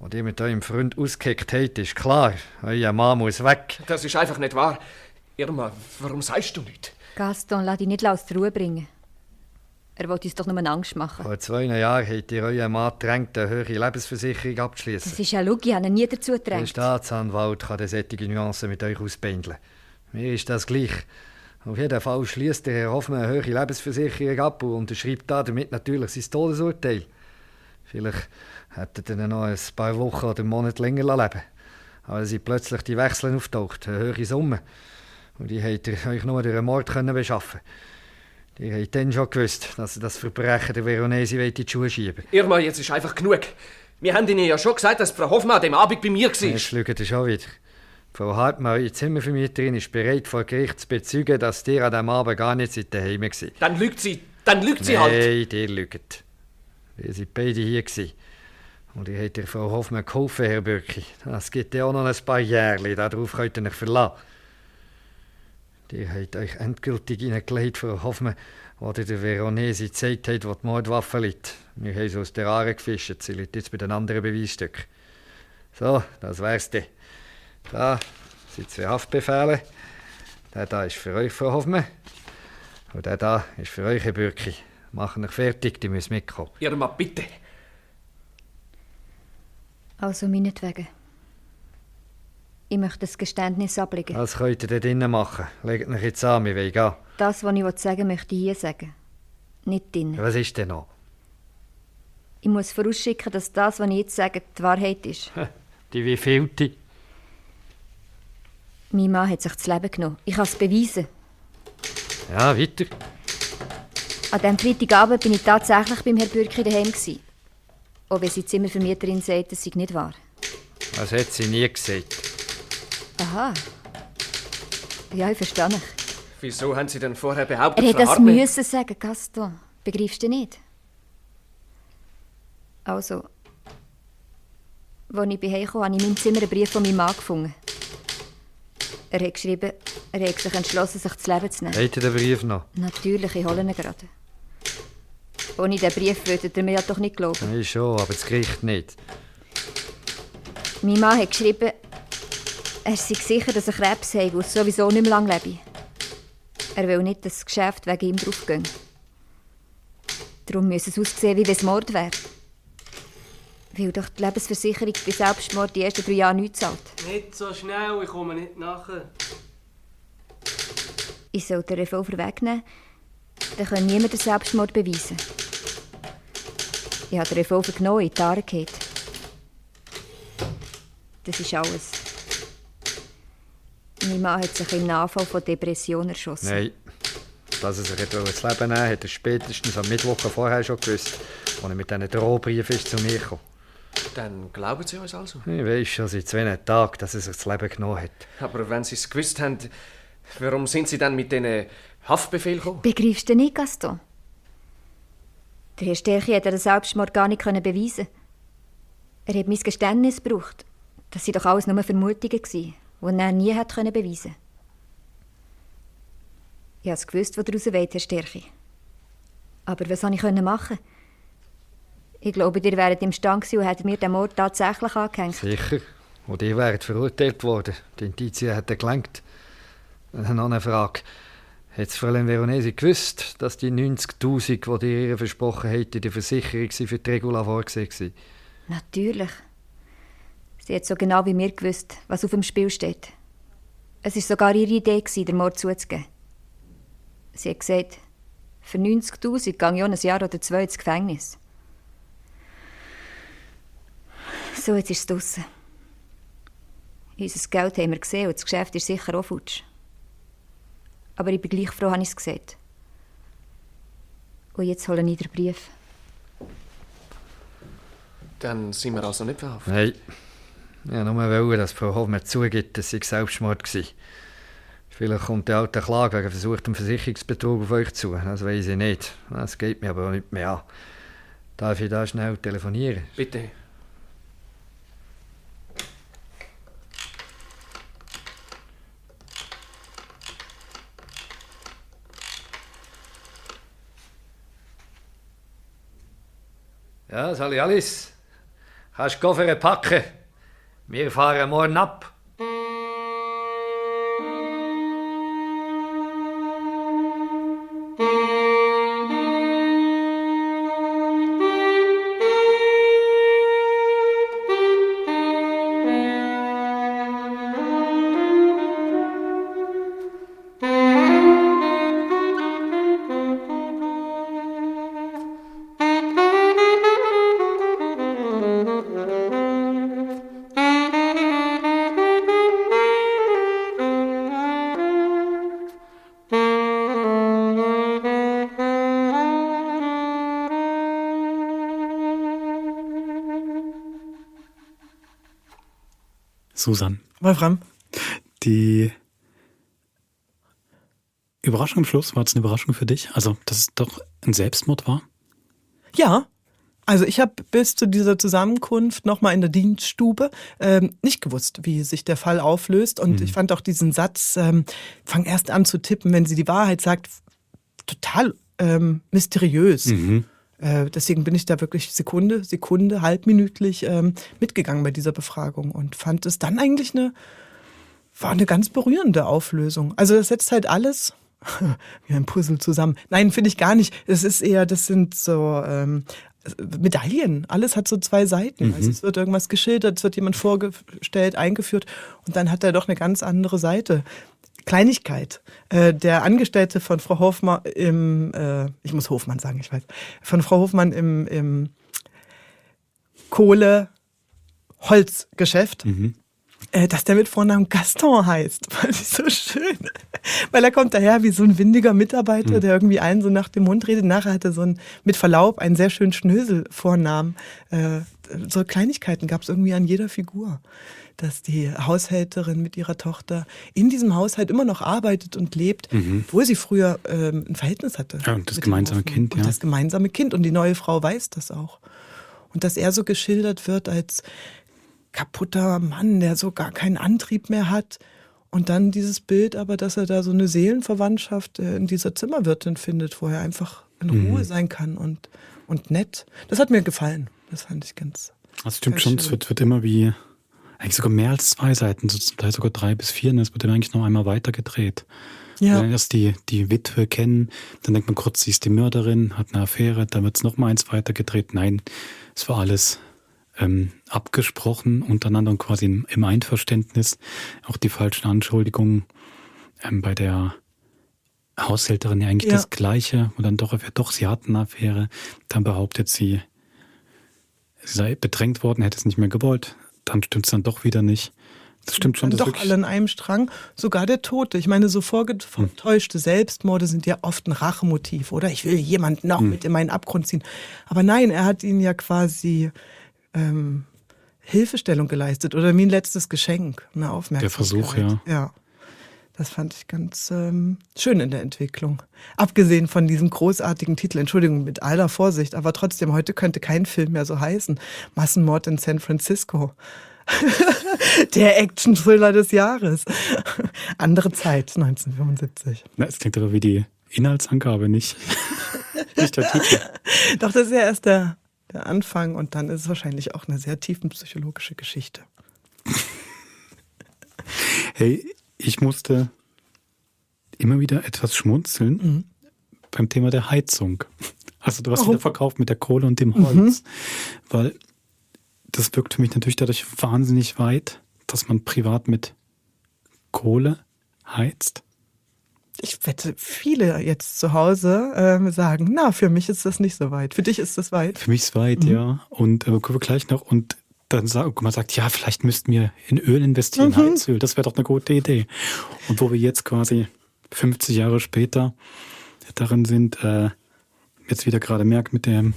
den ihr mit eurem Freund ausgeheckt habt, ist klar. Euer Mann muss weg. Das ist einfach nicht wahr. Irma, warum sagst du nichts? Gaston, lass dich nicht aus der Ruhe bringen. Er wollte uns doch nur Angst machen. Vor 2 Jahren habt ihr euren Mann gedrängt, eine höhere Lebensversicherung abzuschließen. Das ist ja Lug, ich habe ihn nie dazu Der gedrängt. Staatsanwalt kann solche Nuancen mit euch ausbändeln. Mir ist das gleich. Auf jeden Fall schließt der Herr Hoffmann eine höhere Lebensversicherung ab und unterschreibt damit natürlich sein Todesurteil. Vielleicht hättet ihr ihn noch ein paar Wochen oder Monate länger leben. Aber sind plötzlich die Wechsel auftaucht, eine höhere Summe. Und die habt ihr euch nur durch einen Mord beschaffen können. Ihr habt dann schon gewusst, dass ihr das Verbrechen der Veronesi in die Schuhe schieben. Irma, jetzt ist einfach genug. Wir haben Ihnen ja schon gesagt, dass Frau Hoffmann an dem Abend bei mir war. Jetzt lügt ihr schon wieder. Frau Hartmann, eure Zimmervermieterin, ist bereit, vor Gericht zu bezeugen, dass ihr an diesem Abend gar nicht daheim war. Dann lügt sie halt. Nein, ihr lügt. Wir waren beide hier. Und ihr habt der Frau Hoffmann geholfen, Herr Bürki. Das gibt ja auch noch ein paar Jährchen, darauf könnt ihr euch verlassen. Ihr habt euch endgültig hineingelegt, Frau Hoffmann, wo ihr der Veronesi gezeigt habt, wo die Mordwaffe liegt. Wir haben sie aus der Aare gefischt, sie liegt jetzt bei den anderen Beweisstücken. So, das wär's dann. Da sind 2 Haftbefehle. Der da ist für euch, Frau Hoffmann. Und der da ist für euch, Herr Bürki. Machen euch fertig, die müssen mitkommen. Irma, bitte. Also meinetwegen. Ich möchte das Geständnis ablegen. Was könnt ihr da drinnen machen? Legt euch jetzt an, wir wollen gehen. Das, was ich sagen will, möchte ich hier sagen. Nicht drinnen. Was ist denn noch? Ich muss vorausschicken, dass das, was ich jetzt sage, die Wahrheit ist. Die wievielte? Mein Mann hat sich das Leben genommen. Ich kann es beweisen. Ja, weiter. An diesem Freitagabend war ich tatsächlich beim Herrn Bürki daheim. Auch wenn seine Zimmervermieterin sagt, das sei nicht wahr. Das hat sie nie gesagt. Aha. Ja, ich verstehe dich. Wieso haben Sie denn vorher behauptet, Er hätte Frau das Hartmann... müssen sagen, Gaston. Begreifst du nicht? Also, als ich bei Hause kam, habe ich in meinem Zimmer einen Brief von meinem Mann gefunden. Er hat geschrieben, er hat sich entschlossen, sich das Leben zu nehmen. Habt ihr den Brief noch? Natürlich, ich hole ihn gerade. Ohne diesen Brief würdet ihr mir ja doch nicht glauben. Nein, schon, aber das Gericht nicht. Mein Mann hat geschrieben, er sei sicher, dass er Krebs hat, weil es sowieso nicht mehr lange lebe. Er will nicht, dass das Geschäft wegen ihm draufgeht. Darum müsse es aussehen, wie wenn es Mord wäre. Weil doch die Lebensversicherung bei Selbstmord die ersten 3 Jahre nichts zahlt. Nicht so schnell, ich komme nicht nachher. Ich soll den Revolver wegnehmen, dann kann niemand den Selbstmord beweisen. Ich habe den Revolver genommen, in die Aare gehalten. Das ist alles. Mein Mann hat sich im Anfall von Depression erschossen. Nein. Dass er sich das Leben nehmen wollte, hat er spätestens am Mittwoch vorher schon gewusst, als er mit diesen Drohbriefen zu mir kam. Dann glauben Sie uns also? Ich weiss schon seit 2 Tagen, dass er sich das Leben genommen hat. Aber wenn Sie es gewusst haben, warum sind Sie dann mit diesen Haftbefehl gekommen? Begreifst du nicht, Gaston? Der Herr Sterchi hat den Selbstmord gar nicht beweisen. Er hat mein Geständnis gebraucht. Das waren doch alles nur Vermutungen, die er nie beweisen konnte. Ich habe gewusst, was daraus wollt, Herr Sterchi. Aber was konnte ich machen? Ich glaube, ihr wäret imstande gewesen und hättet mir den Mord tatsächlich angehängt. Sicher. Und ihr wäret verurteilt worden. Die Indizien hätten gelangt. Noch eine Frage. Hat Fräulein Veronesi gewusst, dass die 90'000, die ihr ihr versprochen habt, in der Versicherung für die Regula vorgesehen waren? Natürlich. Sie hat so genau wie mir gewusst, was auf dem Spiel steht. Es war sogar ihre Idee, den Mord zuzugeben. Sie hat gesagt, für 90'000 gehe ich ein Jahr oder 2 ins Gefängnis. So, jetzt ist es draussen. Unser Geld haben wir gesehen und das Geschäft ist sicher auch futsch. Aber ich bin gleich froh, habe ich es gesehen. Und jetzt hole ich den Brief. Dann sind wir also nicht verhaftet? Nein. Ich wollte nur, dass Frau Hoffmann zugibt, dass sie Selbstmord war. Vielleicht kommt die alte Klage wegen versuchtem Versicherungsbetrug auf euch zu. Das weiss ich nicht. Das geht mir aber auch nicht mehr an. Darf ich da schnell telefonieren? Bitte. Ja, Sally Alice. Kannst du Koffer packen? Wir fahren morgen ab. Susanne. Wolfram. Die Überraschung am Schluss, war es eine Überraschung für dich? Also, dass es doch ein Selbstmord war? Ja. Also ich habe bis zu dieser Zusammenkunft nochmal in der Dienststube nicht gewusst, wie sich der Fall auflöst. Und ich fand auch diesen Satz, fang erst an zu tippen, wenn sie die Wahrheit sagt, total mysteriös. Deswegen bin ich da wirklich Sekunde, halbminütlich mitgegangen bei dieser Befragung und fand es dann eigentlich war eine ganz berührende Auflösung. Also das setzt halt alles wie ein Puzzle zusammen. Nein, finde ich gar nicht. Es ist eher, das sind so Medaillen. Alles hat so 2 Seiten. Also es wird irgendwas geschildert, es wird jemand vorgestellt, eingeführt und dann hat er doch eine ganz andere Seite. Kleinigkeit. Der Angestellte von Frau Hofmann ich muss Hofmann sagen, ich weiß, von Frau Hofmann im Kohle-Holzgeschäft, dass der mit Vornamen Gaston heißt. Fand ich so schön. Weil er kommt daher wie so ein windiger Mitarbeiter, der irgendwie einen so nach dem Mund redet. Nachher hat er so mit Verlaub, einen sehr schönen Schnösel-Vornamen. So Kleinigkeiten gab es irgendwie an jeder Figur. Dass die Haushälterin mit ihrer Tochter in diesem Haushalt immer noch arbeitet und lebt, obwohl sie früher ein Verhältnis hatte. Ja, und das gemeinsame Kind, ja. Und das gemeinsame Kind. Und die neue Frau weiß das auch. Und dass er so geschildert wird als kaputter Mann, der so gar keinen Antrieb mehr hat. Und dann dieses Bild aber, dass er da so eine Seelenverwandtschaft in dieser Zimmerwirtin findet, wo er einfach in Ruhe sein kann und nett. Das hat mir gefallen. Das fand ich ganz Das stimmt schon, es wird immer wie, eigentlich sogar mehr als 2 Seiten, vielleicht sogar 3 bis 4, und es wird dann eigentlich noch einmal weiter gedreht. Ja. Wenn erst die Witwe kennen, dann denkt man kurz, sie ist die Mörderin, hat eine Affäre, dann wird es noch mal eins weiter gedreht. Nein, es war alles abgesprochen untereinander und quasi im Einverständnis. Auch die falschen Anschuldigungen bei der Haushälterin ja eigentlich das Gleiche. Und dann doch, sie hat eine Affäre. Dann behauptet sie sei bedrängt worden, hätte es nicht mehr gewollt. dann stimmt es dann doch wieder nicht. Das stimmt schon. Dann doch alle an einem Strang, sogar der Tote. Ich meine, so vorgetäuschte Selbstmorde sind ja oft ein Rachemotiv, oder? Ich will jemanden noch mit in meinen Abgrund ziehen. Aber nein, er hat ihnen ja quasi Hilfestellung geleistet oder wie ein letztes Geschenk, eine Aufmerksamkeit. Der Versuch, ja. Ja, das fand ich ganz schön in der Entwicklung. Abgesehen von diesem großartigen Titel, Entschuldigung, mit aller Vorsicht, aber trotzdem, heute könnte kein Film mehr so heißen. Massenmord in San Francisco. Der Action-Thriller des Jahres. Andere Zeit, 1975. Na, es klingt aber wie die Inhaltsangabe, nicht der Titel. Doch, das ist ja erst der Anfang und dann ist es wahrscheinlich auch eine sehr tiefenpsychologische Geschichte. Hey, ich musste immer wieder etwas schmunzeln beim Thema der Heizung. Also du hast wieder verkauft mit der Kohle und dem Holz, weil das wirkt für mich natürlich dadurch wahnsinnig weit, dass man privat mit Kohle heizt. Ich wette, viele jetzt zu Hause sagen, na, für mich ist das nicht so weit. Für dich ist das weit? Für mich ist es weit, ja. Und kommen wir gleich noch. Und dann man sagt, ja, vielleicht müssten wir in Öl investieren, Heizöl. Das wäre doch eine gute Idee. Und wo wir jetzt quasi 50 Jahre später darin sind, jetzt wieder gerade merkt mit dem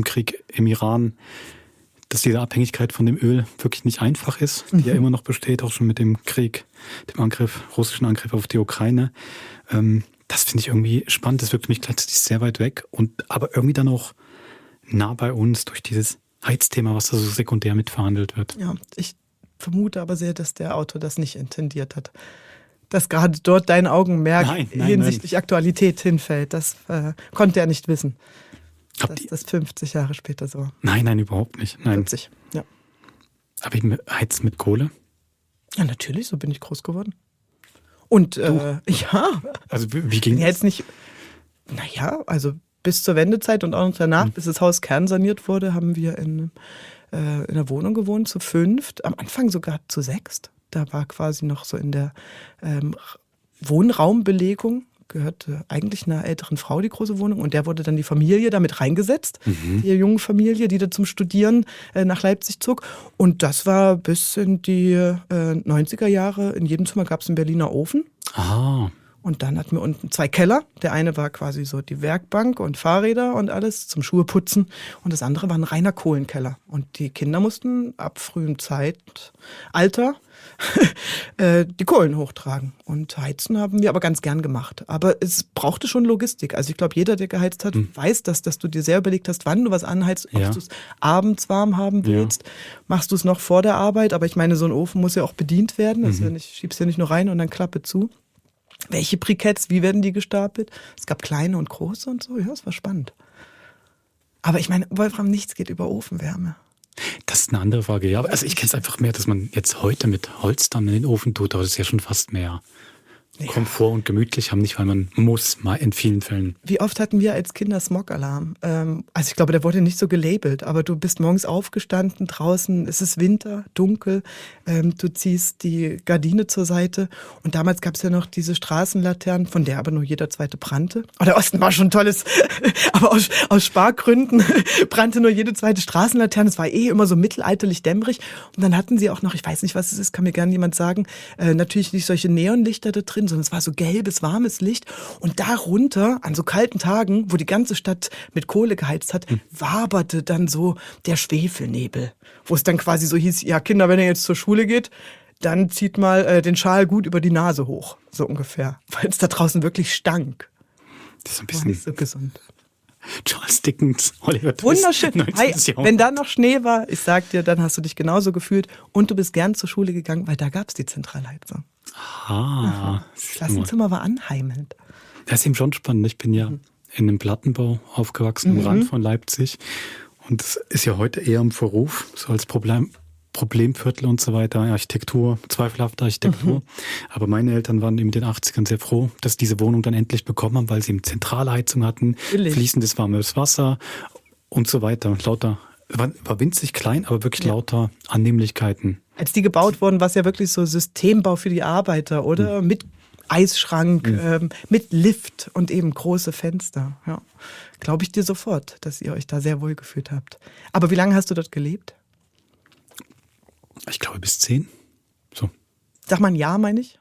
Krieg im Iran, dass diese Abhängigkeit von dem Öl wirklich nicht einfach ist, die ja immer noch besteht, auch schon mit dem Krieg, dem russischen Angriff auf die Ukraine. Das finde ich irgendwie spannend. Das wirkt für mich gleichzeitig sehr weit weg aber irgendwie dann auch nah bei uns durch dieses Heizthema, was da so sekundär mitverhandelt wird. Ja, ich vermute aber sehr, dass der Autor das nicht intendiert hat. Dass gerade dort dein Augenmerk hinsichtlich Aktualität hinfällt. Das konnte er nicht wissen. Dass das 50 Jahre später so. Nein, überhaupt nicht. Nein. 50, ja. Aber eben heizt mit Kohle? Ja, natürlich, so bin ich groß geworden. Und ja. Also wie ging das? Jetzt nicht, naja, also bis zur Wendezeit und auch noch danach, bis das Haus kernsaniert wurde, haben wir in einer Wohnung gewohnt, zu 5, am Anfang sogar zu 6. Da war quasi noch so in der Wohnraumbelegung, gehörte eigentlich einer älteren Frau, die große Wohnung, und der wurde dann die Familie damit reingesetzt, die junge Familie, die da zum Studieren nach Leipzig zog. Und das war bis in die 90er Jahre, in jedem Zimmer gab es einen Berliner Ofen. Ah. Und dann hatten wir unten 2 Keller. Der eine war quasi so die Werkbank und Fahrräder und alles zum Schuheputzen. Und das andere war ein reiner Kohlenkeller. Und die Kinder mussten ab frühem Zeitalter die Kohlen hochtragen. Und heizen haben wir aber ganz gern gemacht. Aber es brauchte schon Logistik. Also ich glaube, jeder, der geheizt hat, weiß das, dass du dir sehr überlegt hast, wann du was anheizt, ob du es abends warm haben willst. Machst du es noch vor der Arbeit? Aber ich meine, so ein Ofen muss ja auch bedient werden. Das ist ja nicht, schiebst ja nicht nur rein und dann Klappe zu. Welche Briketts, wie werden die gestapelt? Es gab kleine und große und so. Ja, es war spannend. Aber ich meine, Wolfram, nichts geht über Ofenwärme. Das ist eine andere Frage, ja. Also ich kenne es einfach mehr, dass man jetzt heute mit Holz dann in den Ofen tut, aber das ist ja schon fast mehr Komfort und gemütlich haben, nicht weil man muss, mal in vielen Fällen. Wie oft hatten wir als Kinder Smog-Alarm? Also ich glaube, der wurde nicht so gelabelt, aber du bist morgens aufgestanden, draußen, es ist Winter, dunkel, du ziehst die Gardine zur Seite und damals gab es ja noch diese Straßenlaternen, von der aber nur jeder zweite brannte. Oh, der Osten war schon tolles, aber aus Spargründen brannte nur jede zweite Straßenlaterne, es war immer so mittelalterlich dämmerig und dann hatten sie auch noch, ich weiß nicht, was es ist, kann mir gerne jemand sagen, natürlich nicht solche Neonlichter da drin, sondern es war so gelbes, warmes Licht. Und darunter, an so kalten Tagen, wo die ganze Stadt mit Kohle geheizt hat, waberte dann so der Schwefelnebel. Wo es dann quasi so hieß, ja Kinder, wenn ihr jetzt zur Schule geht, dann zieht mal den Schal gut über die Nase hoch. So ungefähr. Weil es da draußen wirklich stank. Das ist ein bisschen nicht so gesund. Charles Dickens, Oliver Twist. Wunderschön. Wenn da noch Schnee war, ich sag dir, dann hast du dich genauso gefühlt und du bist gern zur Schule gegangen, weil da gab es die Zentralheizung. Das Klassenzimmer war anheimelnd. Das ist eben schon spannend. Ich bin ja in einem Plattenbau aufgewachsen, am Rand von Leipzig. Und das ist ja heute eher im Verruf, so als Problemviertel und so weiter, Architektur, zweifelhafte Architektur. Aber meine Eltern waren in den 80ern sehr froh, dass diese Wohnung dann endlich bekommen haben, weil sie eben Zentralheizung hatten, fließendes warmes Wasser und so weiter. Lauter, war winzig klein, aber wirklich lauter Annehmlichkeiten. Als die gebaut wurden, war es ja wirklich so Systembau für die Arbeiter, oder? Mit Eisschrank, mit Lift und eben große Fenster. Ja. Glaube ich dir sofort, dass ihr euch da sehr wohl gefühlt habt. Aber wie lange hast du dort gelebt? Ich glaube bis 10. So. Sag mal ein Jahr, meine ich?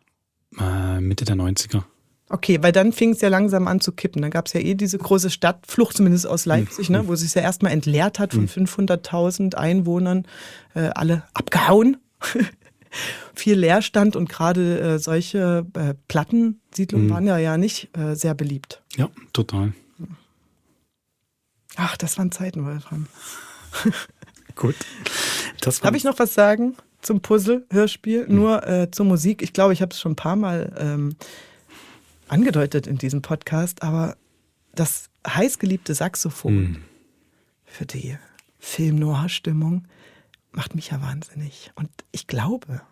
Mitte der 90er. Okay, weil dann fing es ja langsam an zu kippen. Dann gab es ja diese große Stadtflucht, zumindest aus Leipzig, ne, wo es sich ja erstmal entleert hat von 500.000 Einwohnern, alle abgehauen. Viel Leerstand und gerade solche Plattensiedlungen waren ja nicht sehr beliebt. Ja, total. Ach, das waren Zeiten, Wolfram. Gut. Darf ich noch was sagen zum Puzzle-Hörspiel? Nur zur Musik. Ich glaube, ich habe es schon ein paar Mal angedeutet in diesem Podcast, aber das heißgeliebte Saxophon für die Film-Noir-Stimmung macht mich ja wahnsinnig. Und ich glaube,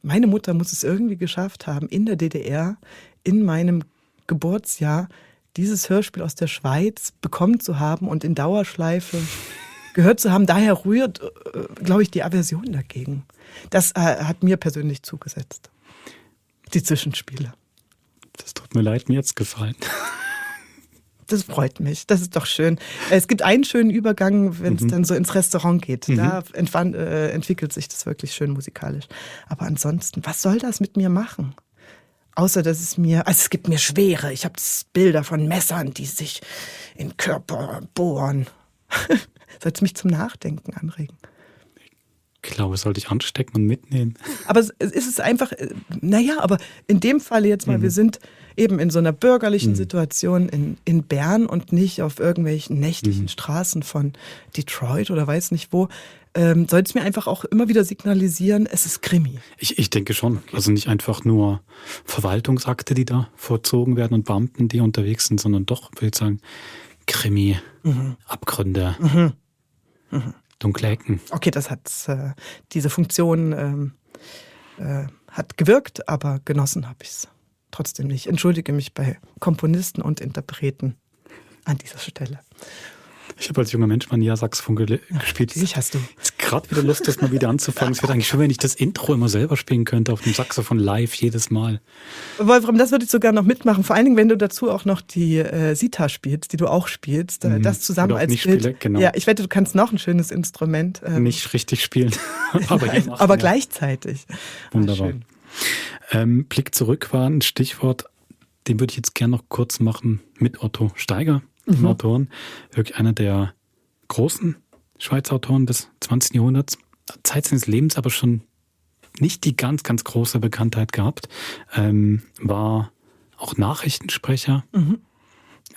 meine Mutter muss es irgendwie geschafft haben, in der DDR, in meinem Geburtsjahr, dieses Hörspiel aus der Schweiz bekommen zu haben und in Dauerschleife gehört zu haben. Daher rührt, glaube ich, die Aversion dagegen. Das hat mir persönlich zugesetzt. Die Zwischenspiele. Das tut mir leid, mir jetzt gefallen. Das freut mich, das ist doch schön. Es gibt einen schönen Übergang, wenn es dann so ins Restaurant geht. Da entwickelt sich das wirklich schön musikalisch. Aber ansonsten, was soll das mit mir machen? Außer, dass es gibt mir Schwere. Ich habe Bilder von Messern, die sich in Körper bohren. Soll es mich zum Nachdenken anregen? Ich glaube, es sollte ich anstecken und mitnehmen. Aber es ist einfach, aber in dem Fall jetzt mal, wir sind eben in so einer bürgerlichen Situation in Bern und nicht auf irgendwelchen nächtlichen Straßen von Detroit oder weiß nicht wo. Soll es mir einfach auch immer wieder signalisieren, es ist Krimi. Ich denke schon. Also nicht einfach nur Verwaltungsakte, die da vollzogen werden und Beamten, die unterwegs sind, sondern doch, würde ich sagen, Krimi, Abgründe, dunkle Ecken. Okay, das hat diese Funktion hat gewirkt, aber genossen habe ich es trotzdem nicht. Entschuldige mich bei Komponisten und Interpreten an dieser Stelle. Ich habe als junger Mensch mal ein Jahr Saxophon gespielt. Ich hast du. Jetzt gerade wieder Lust, das mal wieder anzufangen. Es wäre eigentlich schön, wenn ich das Intro immer selber spielen könnte auf dem Saxophon live jedes Mal. Wolfram, das würde ich sogar noch mitmachen. Vor allen Dingen, wenn du dazu auch noch die Sitar spielst, die du auch spielst. Das zusammen als Bild. Spiele, genau. Ja, ich wette, du kannst noch ein schönes Instrument. Nicht richtig spielen. aber gleichzeitig. Wunderbar. Blick zurück war ein Stichwort, den würde ich jetzt gerne noch kurz machen mit Otto Steiger, dem Autoren. Wirklich einer der großen Schweizer Autoren des 20. Jahrhunderts. Zeit seines Lebens aber schon nicht die ganz, ganz große Bekanntheit gehabt. War auch Nachrichtensprecher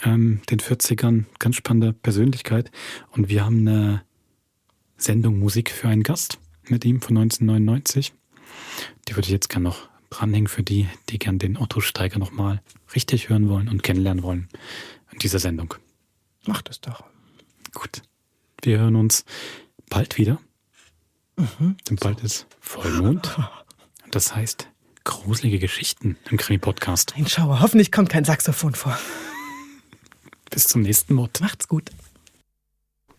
den 40ern. Ganz spannende Persönlichkeit. Und wir haben eine Sendung Musik für einen Gast mit ihm von 1999. Die würde ich jetzt gerne noch dranhängen für die, die gern den Otto Steiger nochmal richtig hören wollen und kennenlernen wollen in dieser Sendung. Macht es doch. Gut. Wir hören uns bald wieder. Denn bald ist Vollmond. Das heißt, gruselige Geschichten im Krimi-Podcast. Ein Schauer. Hoffentlich kommt kein Saxophon vor. Bis zum nächsten Mal. Macht's gut.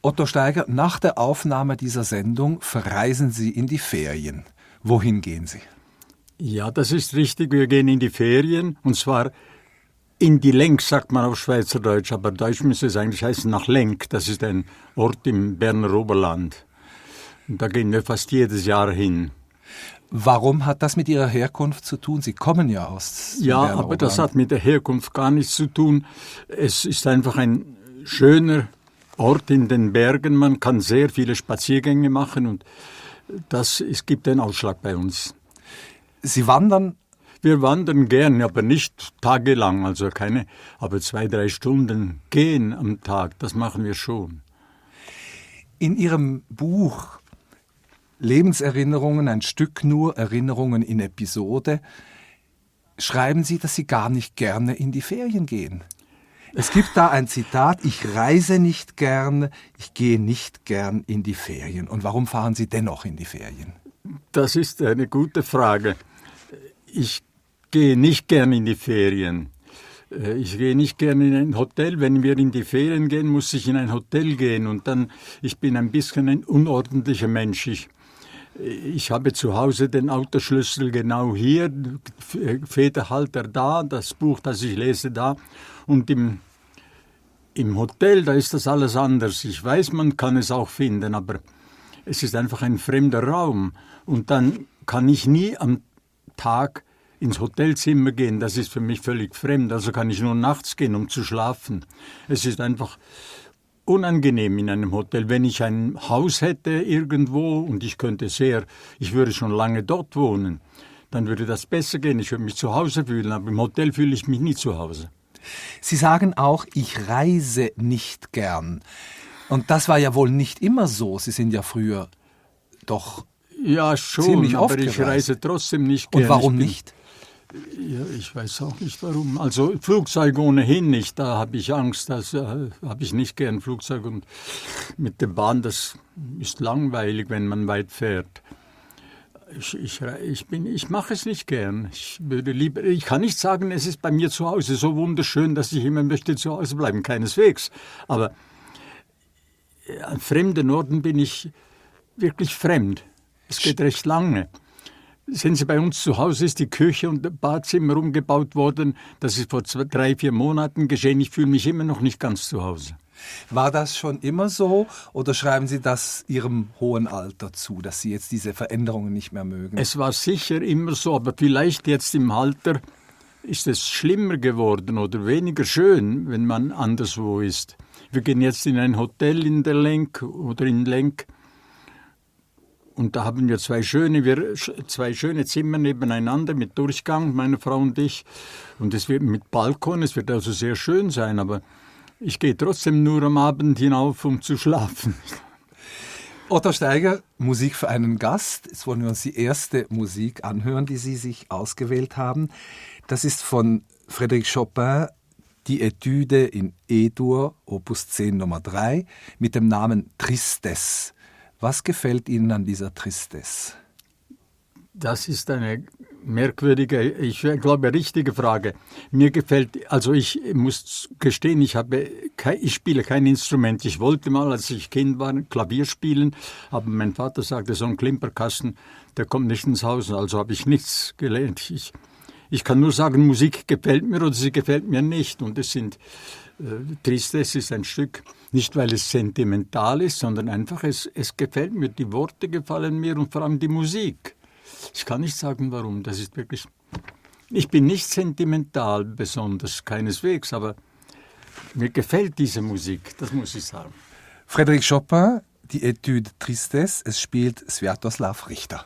Otto Steiger, nach der Aufnahme dieser Sendung verreisen Sie in die Ferien. Wohin gehen Sie? Ja, das ist richtig. Wir gehen in die Ferien. Und zwar in die Lenk, sagt man auf Schweizerdeutsch. Aber Deutsch müsste es eigentlich heißen nach Lenk. Das ist ein Ort im Berner Oberland. Und da gehen wir fast jedes Jahr hin. Warum hat das mit Ihrer Herkunft zu tun? Sie kommen ja aus dem Ja, Berner aber das Oberland. hat mit der Herkunft gar nichts zu tun. Es ist einfach ein schöner Ort in den Bergen. Man kann sehr viele Spaziergänge machen und es gibt einen Ausschlag bei uns. Sie wandern? Wir wandern gern, aber nicht tagelang, aber 2-3 Stunden gehen am Tag, das machen wir schon. In Ihrem Buch Lebenserinnerungen, ein Stück nur, Erinnerungen in Episode, schreiben Sie, dass Sie gar nicht gerne in die Ferien gehen. Es gibt da ein Zitat, ich reise nicht gern, ich gehe nicht gern in die Ferien. Und warum fahren Sie dennoch in die Ferien? Das ist eine gute Frage. Ich gehe nicht gern in die Ferien. Ich gehe nicht gern in ein Hotel. Wenn wir in die Ferien gehen, muss ich in ein Hotel gehen. Und dann, ich bin ein bisschen ein unordentlicher Mensch. Ich habe zu Hause den Autoschlüssel genau hier, Federhalter da, das Buch, das ich lese da. Und im Hotel, da ist das alles anders. Ich weiß, man kann es auch finden, aber es ist einfach ein fremder Raum. Und dann kann ich nie am Tag ins Hotelzimmer gehen. Das ist für mich völlig fremd. Also kann ich nur nachts gehen, um zu schlafen. Es ist einfach unangenehm in einem Hotel. Wenn ich ein Haus hätte irgendwo und ich würde schon lange dort wohnen, dann würde das besser gehen. Ich würde mich zu Hause fühlen, aber im Hotel fühle ich mich nie zu Hause. Sie sagen auch, ich reise nicht gern. Und das war ja wohl nicht immer so. Sie sind ja früher doch ja, schon, ziemlich oft aber ich gereist. reise trotzdem nicht gern. Und warum nicht? Ja, ich weiß auch nicht warum. Also Flugzeug ohnehin nicht, da habe ich Angst, das habe ich nicht gern Flugzeug. Und mit der Bahn, das ist langweilig, wenn man weit fährt. Ich mache es nicht gern. Ich kann nicht sagen, es ist bei mir zu Hause so wunderschön, dass ich immer möchte zu Hause bleiben, keineswegs. Aber an fremden Orten bin ich wirklich fremd. Es geht recht lange. Sehen Sie, bei uns zu Hause ist die Küche und das Badzimmer umgebaut worden. Das ist vor 3-4 Monaten geschehen. Ich fühle mich immer noch nicht ganz zu Hause. War das schon immer so oder schreiben Sie das Ihrem hohen Alter zu, dass Sie jetzt diese Veränderungen nicht mehr mögen? Es war sicher immer so, aber vielleicht jetzt im Alter ist es schlimmer geworden oder weniger schön, wenn man anderswo ist. Wir gehen jetzt in ein Hotel in der Lenk oder in Lenk und da haben wir zwei schöne Zimmer nebeneinander mit Durchgang, meine Frau und ich. Und es wird mit Balkon, es wird also sehr schön sein, aber ich gehe trotzdem nur am Abend hinauf, um zu schlafen. Otto Steiger, Musik für einen Gast. Jetzt wollen wir uns die erste Musik anhören, die Sie sich ausgewählt haben. Das ist von Frédéric Chopin, die Etüde in E-Dur, Opus 10 Nummer 3, mit dem Namen Tristesse. Was gefällt Ihnen an dieser Tristesse? Das ist eine merkwürdige, ich glaube, richtige Frage. Mir gefällt, also ich muss gestehen, ich spiele kein Instrument. Ich wollte mal, als ich Kind war, Klavier spielen, aber mein Vater sagte, so ein Klimperkasten, der kommt nicht ins Haus, also habe ich nichts gelernt. Ich kann nur sagen, Musik gefällt mir oder sie gefällt mir nicht. Und Tristesse ist ein Stück, nicht weil es sentimental ist, sondern einfach, es gefällt mir, die Worte gefallen mir und vor allem die Musik. Ich kann nicht sagen, warum. Das ist wirklich. Ich bin nicht sentimental besonders, keineswegs, aber mir gefällt diese Musik, das muss ich sagen. Frédéric Chopin, die Etüde Tristesse, es spielt Sviatoslav Richter.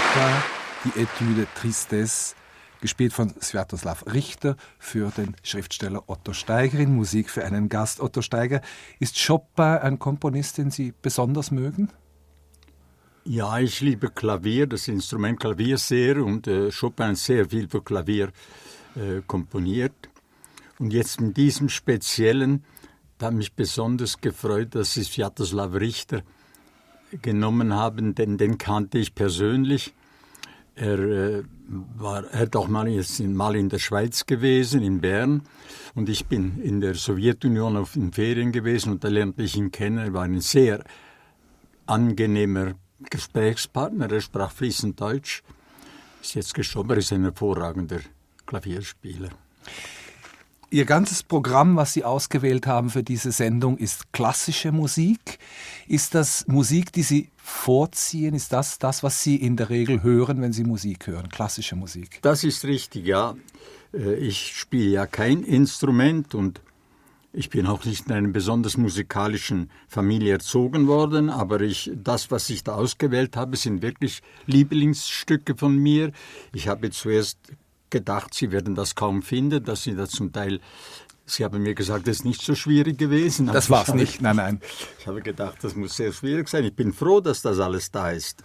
Chopin, die Etüde Tristesse, gespielt von Swiatoslaw Richter für den Schriftsteller Otto Steiger, in Musik für einen Gast. Otto Steiger, ist Chopin ein Komponist, den Sie besonders mögen? Ja, ich liebe Klavier, das Instrument Klavier sehr, und Chopin hat sehr viel für Klavier komponiert. Und jetzt in diesem Speziellen, da hat mich besonders gefreut, dass Sie Swiatoslaw Richter genommen haben, denn den kannte ich persönlich. Er hat auch mal in der Schweiz gewesen, in Bern, und ich bin in der Sowjetunion auf den Ferien gewesen, und da lernte ich ihn kennen. Er war ein sehr angenehmer Gesprächspartner, er sprach fließend Deutsch, ist jetzt gestorben, er ist ein hervorragender Klavierspieler. Ihr ganzes Programm, was Sie ausgewählt haben für diese Sendung, ist klassische Musik. Ist das Musik, die Sie vorziehen? Ist das, was Sie in der Regel hören, wenn Sie Musik hören? Klassische Musik? Das ist richtig, ja. Ich spiele ja kein Instrument und ich bin auch nicht in einer besonders musikalischen Familie erzogen worden, aber das, was ich da ausgewählt habe, sind wirklich Lieblingsstücke von mir. Ich habe zuerst gedacht, Sie werden das kaum finden, dass Sie das zum Teil, Sie haben mir gesagt, das ist nicht so schwierig gewesen. Das war es nicht, nein. Ich habe gedacht, das muss sehr schwierig sein. Ich bin froh, dass das alles da ist.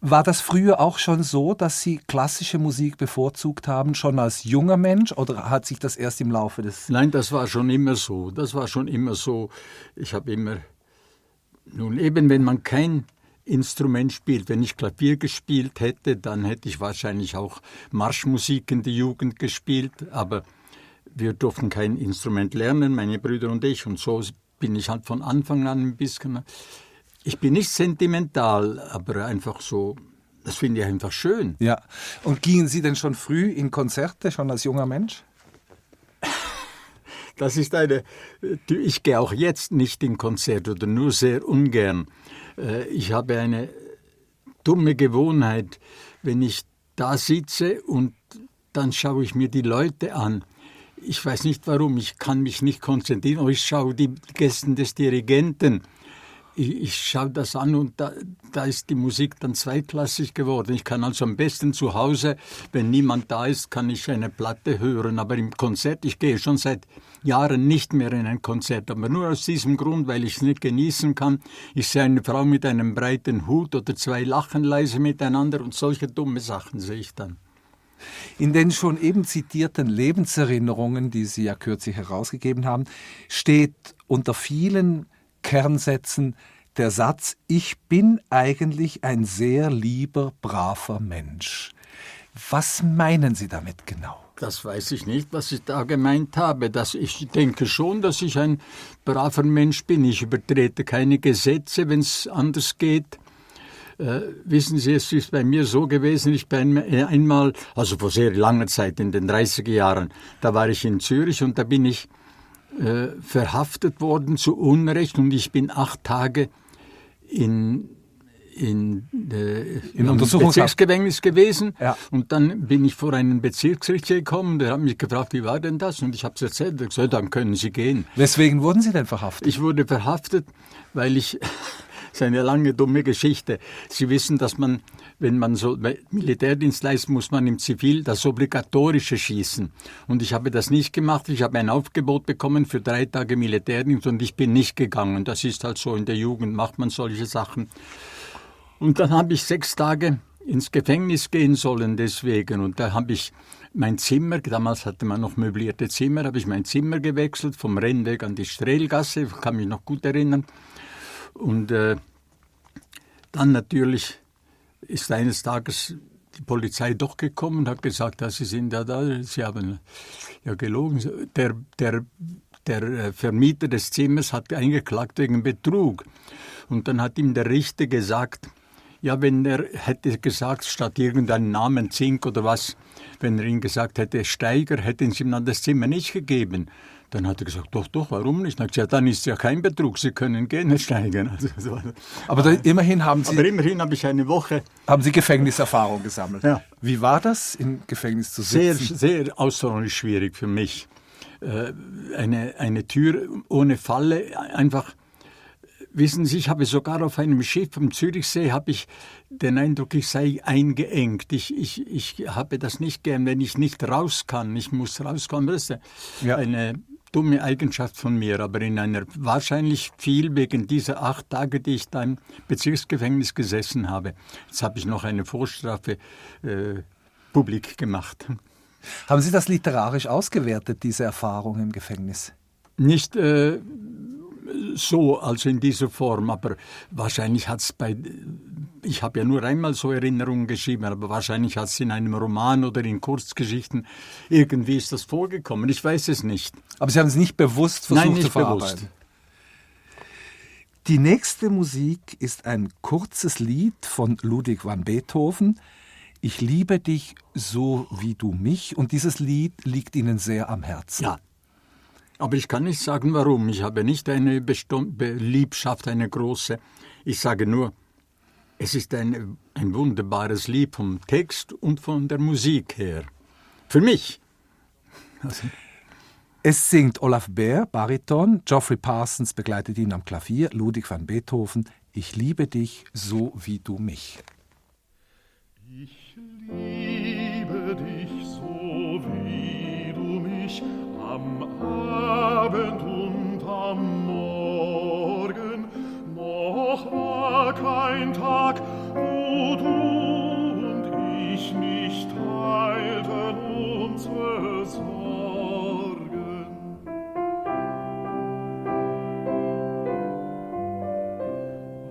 War das früher auch schon so, dass Sie klassische Musik bevorzugt haben, schon als junger Mensch, oder hat sich das erst im Laufe des... Nein, das war schon immer so. Ich habe immer, nun eben, wenn man kein Instrument spielt. Wenn ich Klavier gespielt hätte, dann hätte ich wahrscheinlich auch Marschmusik in der Jugend gespielt, aber wir durften kein Instrument lernen, meine Brüder und ich, und so bin ich halt von Anfang an ein bisschen... Ich bin nicht sentimental, aber einfach so, das finde ich einfach schön. Ja, und gingen Sie denn schon früh in Konzerte, schon als junger Mensch? Das ist ich gehe auch jetzt nicht in Konzerte oder nur sehr ungern. Ich habe eine dumme Gewohnheit, wenn ich da sitze und dann schaue ich mir die Leute an. Ich weiß nicht warum, ich kann mich nicht konzentrieren, aber ich schaue die Gesten des Dirigenten. Ich schaue das an und da ist die Musik dann zweitklassig geworden. Ich kann also am besten zu Hause, wenn niemand da ist, kann ich eine Platte hören. Aber im Konzert, ich gehe schon seit Jahren nicht mehr in ein Konzert. Aber nur aus diesem Grund, weil ich es nicht genießen kann. Ich sehe eine Frau mit einem breiten Hut oder zwei lachen leise miteinander und solche dumme Sachen sehe ich dann. In den schon eben zitierten Lebenserinnerungen, die Sie ja kürzlich herausgegeben haben, steht unter vielen Kernsätzen der Satz: Ich bin eigentlich ein sehr lieber, braver Mensch. Was meinen Sie damit genau? Das weiß ich nicht, was ich da gemeint habe. Ich denke schon, dass ich ein braver Mensch bin. Ich übertrete keine Gesetze, wenn es anders geht. Wissen Sie, es ist bei mir so gewesen, ich bin einmal, also vor sehr langer Zeit, in den 30er Jahren, da war ich in Zürich und da bin ich verhaftet worden zu Unrecht und ich bin 8 Tage in Bezirksgefängnis gewesen. Ja. Und dann bin ich vor einen Bezirksrichter gekommen, der hat mich gefragt, wie war denn das? Und ich habe es erzählt, er gesagt, dann können Sie gehen. Weswegen wurden Sie denn verhaftet? Ich wurde verhaftet, weil das ist eine lange, dumme Geschichte. Sie wissen, dass man, wenn man so Militärdienst leistet, muss man im Zivil das Obligatorische schießen. Und ich habe das nicht gemacht. Ich habe ein Aufgebot bekommen für 3 Tage Militärdienst und ich bin nicht gegangen. Das ist halt so, in der Jugend macht man solche Sachen. Und dann habe ich 6 Tage ins Gefängnis gehen sollen deswegen. Und da habe ich mein Zimmer, damals hatte man noch möblierte Zimmer, habe ich mein Zimmer gewechselt, vom Rennweg an die Strehlgasse, ich kann mich noch gut erinnern. Und dann natürlich ist eines Tages die Polizei doch gekommen und hat gesagt, Sie sind ja da, Sie haben ja gelogen. Der Vermieter des Zimmers hat eingeklagt wegen Betrug. Und dann hat ihm der Richter gesagt, ja, wenn er hätte gesagt, statt irgendeinen Namen Zink oder was, wenn er ihm gesagt hätte Steiger, hätten sie ihm dann das Zimmer nicht gegeben. Dann hat er gesagt, doch, warum nicht? Dann hat er gesagt, dann ist es ja kein Betrug, Sie können gehen, Herr Steiger. Immerhin habe ich eine Woche... Haben Sie Gefängniserfahrung gesammelt? Ja. Wie war das, im Gefängnis zu sitzen? Sehr außerordentlich schwierig für mich. Eine Tür ohne Falle, einfach... Wissen Sie, ich habe sogar auf einem Schiff am Zürichsee habe ich den Eindruck, ich sei eingeengt. Ich habe das nicht gern, wenn ich nicht raus kann. Ich muss rauskommen. Das ist eine dumme Eigenschaft von mir, aber wahrscheinlich viel wegen dieser 8 Tage, die ich da im Bezirksgefängnis gesessen habe. Jetzt habe ich noch eine Vorstrafe publik gemacht. Haben Sie das literarisch ausgewertet, diese Erfahrung im Gefängnis? Nicht so, also in dieser Form, aber wahrscheinlich hat es ich habe ja nur einmal so Erinnerungen geschrieben, aber wahrscheinlich hat es in einem Roman oder in Kurzgeschichten, irgendwie ist das vorgekommen, ich weiß es nicht. Aber Sie haben es nicht bewusst versucht Nein, nicht zu verarbeiten? Bewusst. Die nächste Musik ist ein kurzes Lied von Ludwig van Beethoven. Ich liebe dich so wie du mich. Und dieses Lied liegt Ihnen sehr am Herzen. Ja, aber ich kann nicht sagen, warum. Ich habe nicht eine Liebschaft, eine große. Ich sage nur, es ist ein wunderbares Lied vom Text und von der Musik her. Für mich. Es singt Olaf Behr, Bariton, Geoffrey Parsons begleitet ihn am Klavier, Ludwig van Beethoven, ich liebe dich so wie du mich. Ich liebe dich so wie du mich am Abend und am Morgen. Noch war kein Tag, wo du und ich nicht teilten unsere Sorgen.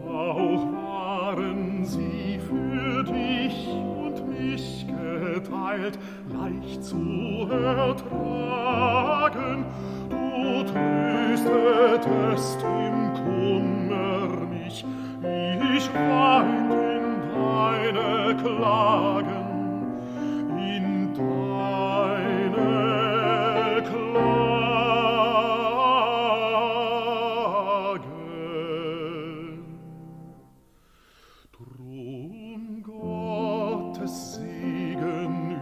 Auch waren sie für dich und mich geteilt, leicht zu ertragen. Du tröstetest im Kummer mich, ich weint in deine Klagen, in deine Klagen. Drum Gottes Segen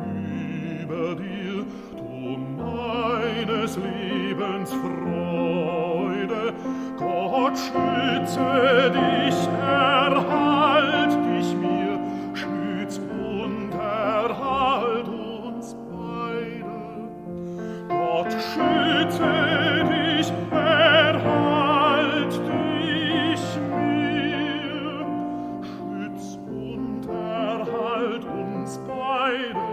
über dir, du meines Lebens Freude. Gott schütze dich, erhalt dich mir, schütz und erhalt uns beide. Gott schütze dich, erhalt dich mir, schütz und erhalt uns beide.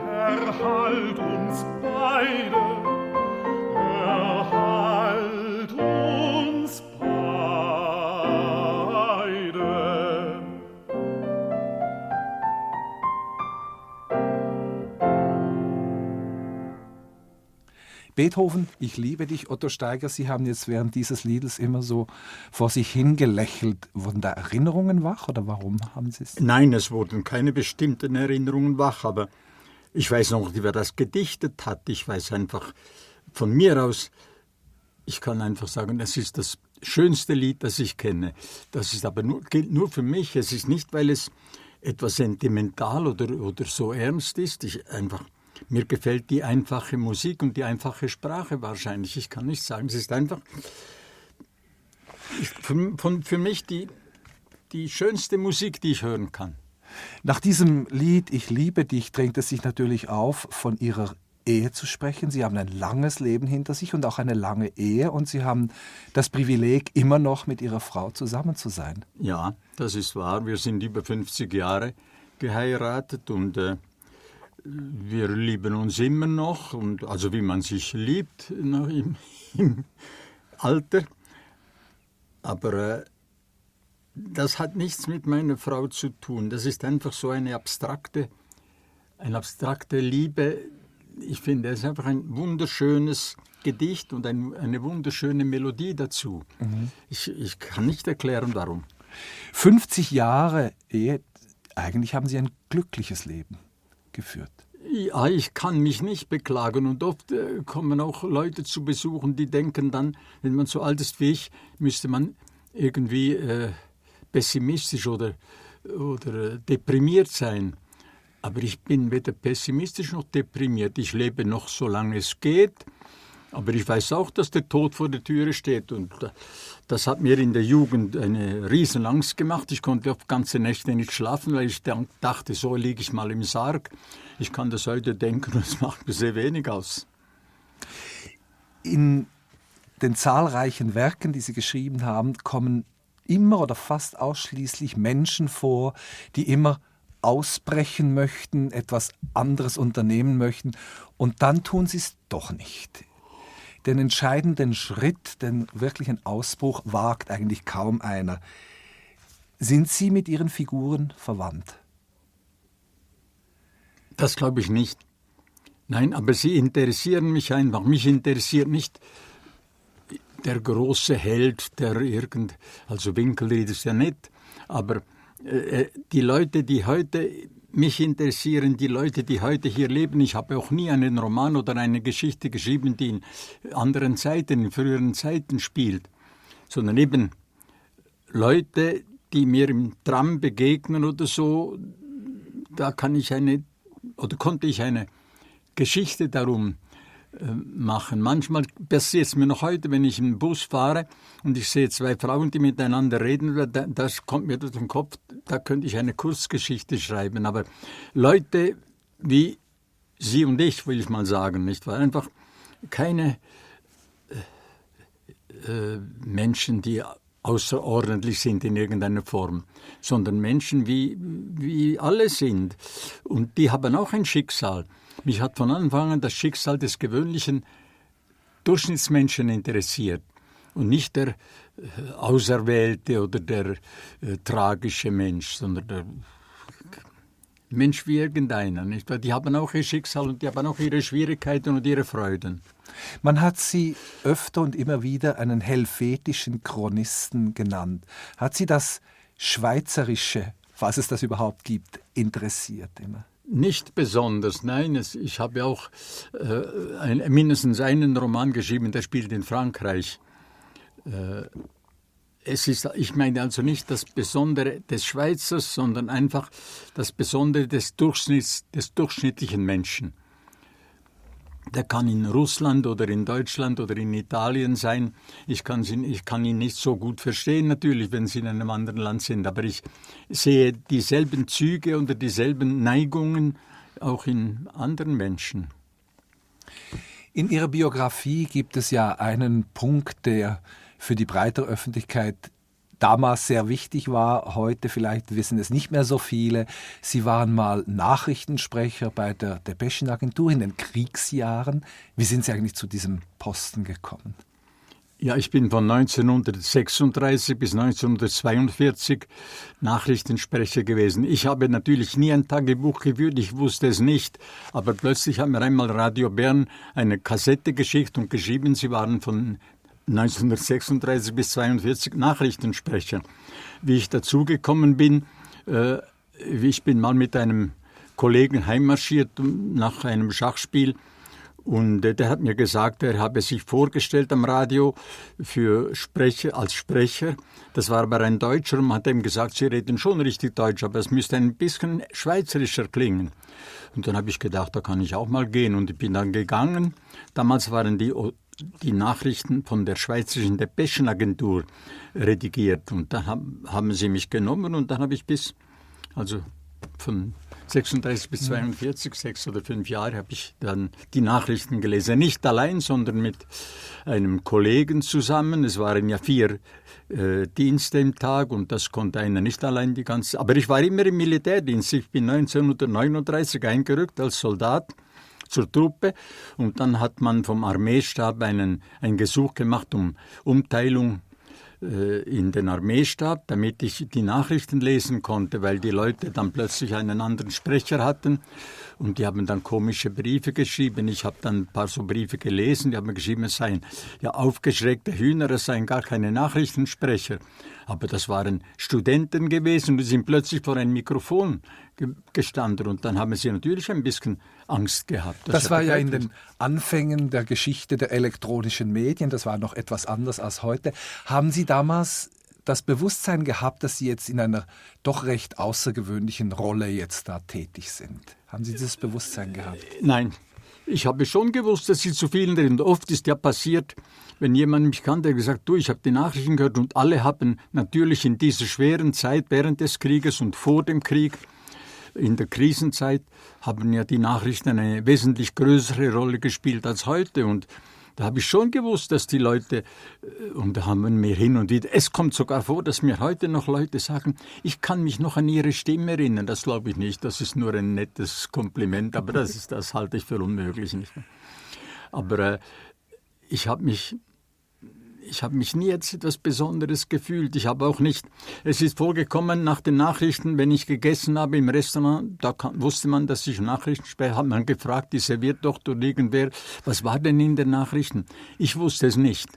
Erhalt uns beide. Erhalt uns beide. Beethoven, ich liebe dich, Otto Steiger, Sie haben jetzt während dieses Liedes immer so vor sich hingelächelt. Wurden da Erinnerungen wach oder warum haben Sie es? Nein, es wurden keine bestimmten Erinnerungen wach, aber ich weiß noch nicht, wer das gedichtet hat. Ich weiß einfach von mir aus, ich kann einfach sagen, es ist das schönste Lied, das ich kenne. Das ist aber gilt nur für mich. Es ist nicht, weil es etwas sentimental oder so ernst ist. Mir gefällt die einfache Musik und die einfache Sprache wahrscheinlich. Ich kann nicht sagen, es ist einfach für mich die schönste Musik, die ich hören kann. Nach diesem Lied Ich liebe dich drängt es sich natürlich auf, von Ihrer Ehe zu sprechen. Sie haben ein langes Leben hinter sich und auch eine lange Ehe und Sie haben das Privileg, immer noch mit Ihrer Frau zusammen zu sein. Ja, das ist wahr. Wir sind über 50 Jahre geheiratet und wir lieben uns immer noch, und also wie man sich liebt noch im Alter. Aber das hat nichts mit meiner Frau zu tun. Das ist einfach so eine abstrakte Liebe. Ich finde, es ist einfach ein wunderschönes Gedicht und eine wunderschöne Melodie dazu. Mhm. Ich kann nicht erklären, warum. 50 Jahre Ehe, eigentlich haben Sie ein glückliches Leben geführt. Ja, ich kann mich nicht beklagen und oft kommen auch Leute zu besuchen, die denken dann, wenn man so alt ist wie ich, müsste man irgendwie pessimistisch oder deprimiert sein. Aber ich bin weder pessimistisch noch deprimiert. Ich lebe noch, solange es geht. Aber ich weiß auch, dass der Tod vor der Türe steht. Und das hat mir in der Jugend eine Riesenangst gemacht. Ich konnte oft ganze Nächte nicht schlafen, weil ich dachte, so liege ich mal im Sarg. Ich kann das heute denken und es macht mir sehr wenig aus. In den zahlreichen Werken, die Sie geschrieben haben, kommen immer oder fast ausschließlich Menschen vor, die immer ausbrechen möchten, etwas anderes unternehmen möchten, und dann tun sie es doch nicht. Den entscheidenden Schritt, den wirklichen Ausbruch, wagt eigentlich kaum einer. Sind Sie mit Ihren Figuren verwandt? Das glaube ich nicht. Nein, aber sie interessieren mich einfach. Mich interessiert nicht der große Held, also Winkelried ist ja nett, aber die Leute, die heute mich interessieren, die Leute, die heute hier leben. Ich habe auch nie einen Roman oder eine Geschichte geschrieben, die in anderen Zeiten, in früheren Zeiten spielt, sondern eben Leute, die mir im Tram begegnen oder so, da konnte ich eine Geschichte darum machen. Manchmal passiert es mir noch heute, wenn ich im Bus fahre und ich sehe zwei Frauen, die miteinander reden, das kommt mir durch den Kopf, da könnte ich eine Kurzgeschichte schreiben. Aber Leute wie Sie und ich, will ich mal sagen, nicht wahr? Einfach keine Menschen, die außerordentlich sind in irgendeiner Form, sondern Menschen wie alle sind. Und die haben auch ein Schicksal. Mich hat von Anfang an das Schicksal des gewöhnlichen Durchschnittsmenschen interessiert und nicht der Auserwählte oder der tragische Mensch, sondern der Mensch wie irgendeiner. Nicht? Die haben auch ihr Schicksal und die haben auch ihre Schwierigkeiten und ihre Freuden. Man hat Sie öfter und immer wieder einen helvetischen Chronisten genannt. Hat Sie das Schweizerische, falls es das überhaupt gibt, interessiert immer? Nicht besonders, nein. Ich habe auch mindestens einen Roman geschrieben, der spielt in Frankreich. Ich meine also nicht das Besondere des Schweizers, sondern einfach das Besondere des durchschnittlichen Menschen. Der kann in Russland oder in Deutschland oder in Italien sein. Ich kann ihn nicht so gut verstehen, natürlich, wenn Sie in einem anderen Land sind. Aber ich sehe dieselben Züge oder dieselben Neigungen auch in anderen Menschen. In Ihrer Biografie gibt es ja einen Punkt, der für die breitere Öffentlichkeit damals sehr wichtig war, heute vielleicht wissen es nicht mehr so viele. Sie waren mal Nachrichtensprecher bei der Depeschenagentur in den Kriegsjahren. Wie sind Sie eigentlich zu diesem Posten gekommen? Ja, ich bin von 1936 bis 1942 Nachrichtensprecher gewesen. Ich habe natürlich nie ein Tagebuch geführt, ich wusste es nicht. Aber plötzlich hat mir einmal Radio Bern eine Kassette geschickt und geschrieben, sie waren von 1936 bis 1942 Nachrichtensprecher. Wie ich dazugekommen bin, ich bin mal mit einem Kollegen heimmarschiert nach einem Schachspiel und der hat mir gesagt, er habe sich vorgestellt am Radio als Sprecher. Das war aber ein Deutscher und man hat ihm gesagt, Sie reden schon richtig Deutsch, aber es müsste ein bisschen schweizerischer klingen. Und dann habe ich gedacht, da kann ich auch mal gehen und ich bin dann gegangen. Damals waren die Nachrichten von der Schweizerischen Depeschenagentur redigiert. Und da haben sie mich genommen und dann habe ich von 36 bis 42, 6 oder 5 Jahre, habe ich dann die Nachrichten gelesen. Nicht allein, sondern mit einem Kollegen zusammen. Es waren ja 4 Dienste im Tag und das konnte einer nicht allein die ganze... Aber ich war immer im Militärdienst. Ich bin 1939 eingerückt als Soldat zur Truppe und dann hat man vom Armeestab ein Gesuch gemacht um Umteilung in den Armeestab, damit ich die Nachrichten lesen konnte, weil die Leute dann plötzlich einen anderen Sprecher hatten und die haben dann komische Briefe geschrieben. Ich habe dann ein paar so Briefe gelesen, die haben geschrieben, es seien ja aufgeschreckte Hühner, es seien gar keine Nachrichtensprecher. Aber das waren Studenten gewesen und die sind plötzlich vor einem Mikrofon gestanden und dann haben sie natürlich ein bisschen Angst gehabt. Das war ja in den Anfängen der Geschichte der elektronischen Medien, das war noch etwas anders als heute. Haben Sie damals das Bewusstsein gehabt, dass Sie jetzt in einer doch recht außergewöhnlichen Rolle jetzt da tätig sind? Haben Sie dieses Bewusstsein gehabt? Nein, Ich habe schon gewusst, dass sie zu vielen reden. Oft ist ja passiert, wenn jemand mich kannte, der gesagt, du, ich habe die Nachrichten gehört und alle haben natürlich in dieser schweren Zeit während des Krieges und vor dem Krieg, in der Krisenzeit, haben ja die Nachrichten eine wesentlich größere Rolle gespielt als heute. Und da habe ich schon gewusst, dass die Leute, und da haben wir hin und wieder, es kommt sogar vor, dass mir heute noch Leute sagen, ich kann mich noch an ihre Stimme erinnern. Das glaube ich nicht, das ist nur ein nettes Kompliment, aber das halte ich für unmöglich. Nicht? Aber ich habe mich nie jetzt etwas Besonderes gefühlt. Ich habe auch nicht, es ist vorgekommen nach den Nachrichten, wenn ich gegessen habe im Restaurant, da wusste man, dass ich Nachrichten spreche, hat man gefragt, die Servierdoktor irgendwer, was war denn in den Nachrichten? Ich wusste es nicht.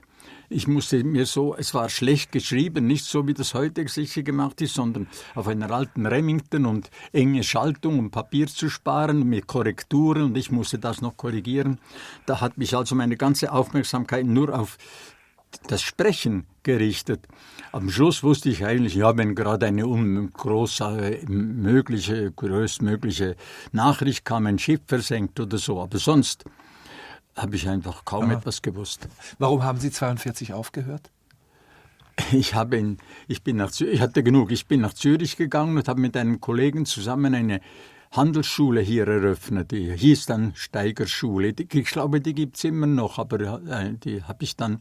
Ich musste mir so, es war schlecht geschrieben, nicht so wie das heute sicher gemacht ist, sondern auf einer alten Remington und enge Schaltung, um Papier zu sparen, mit Korrekturen und ich musste das noch korrigieren. Da hat mich also meine ganze Aufmerksamkeit nur auf das Sprechen gerichtet. Am Schluss wusste ich eigentlich, ja, wenn gerade eine größtmögliche Nachricht kam, ein Schiff versenkt oder so, aber sonst habe ich einfach kaum etwas gewusst. Warum haben Sie 42 aufgehört? Ich bin nach Zürich gegangen und habe mit einem Kollegen zusammen eine Handelsschule hier eröffnet. Die hieß dann Steigerschule. Ich glaube, die gibt es immer noch, aber die habe ich dann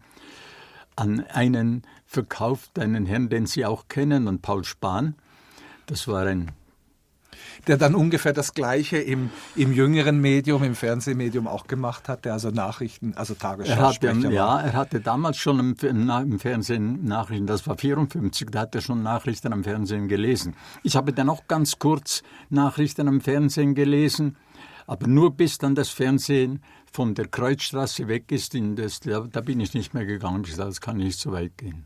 an einen verkauft, einen Herrn, den Sie auch kennen, an Paul Spahn. Das war der dann ungefähr das Gleiche im jüngeren Medium, im Fernsehmedium auch gemacht hat, der also Nachrichten, also Tagesschausprecher war. Er hatte damals schon im Fernsehen Nachrichten, das war 1954, da hat er schon Nachrichten am Fernsehen gelesen. Ich habe dann auch ganz kurz Nachrichten am Fernsehen gelesen, aber nur bis dann das Fernsehen von der Kreuzstraße weg ist, da bin ich nicht mehr gegangen. Das kann nicht so weit gehen.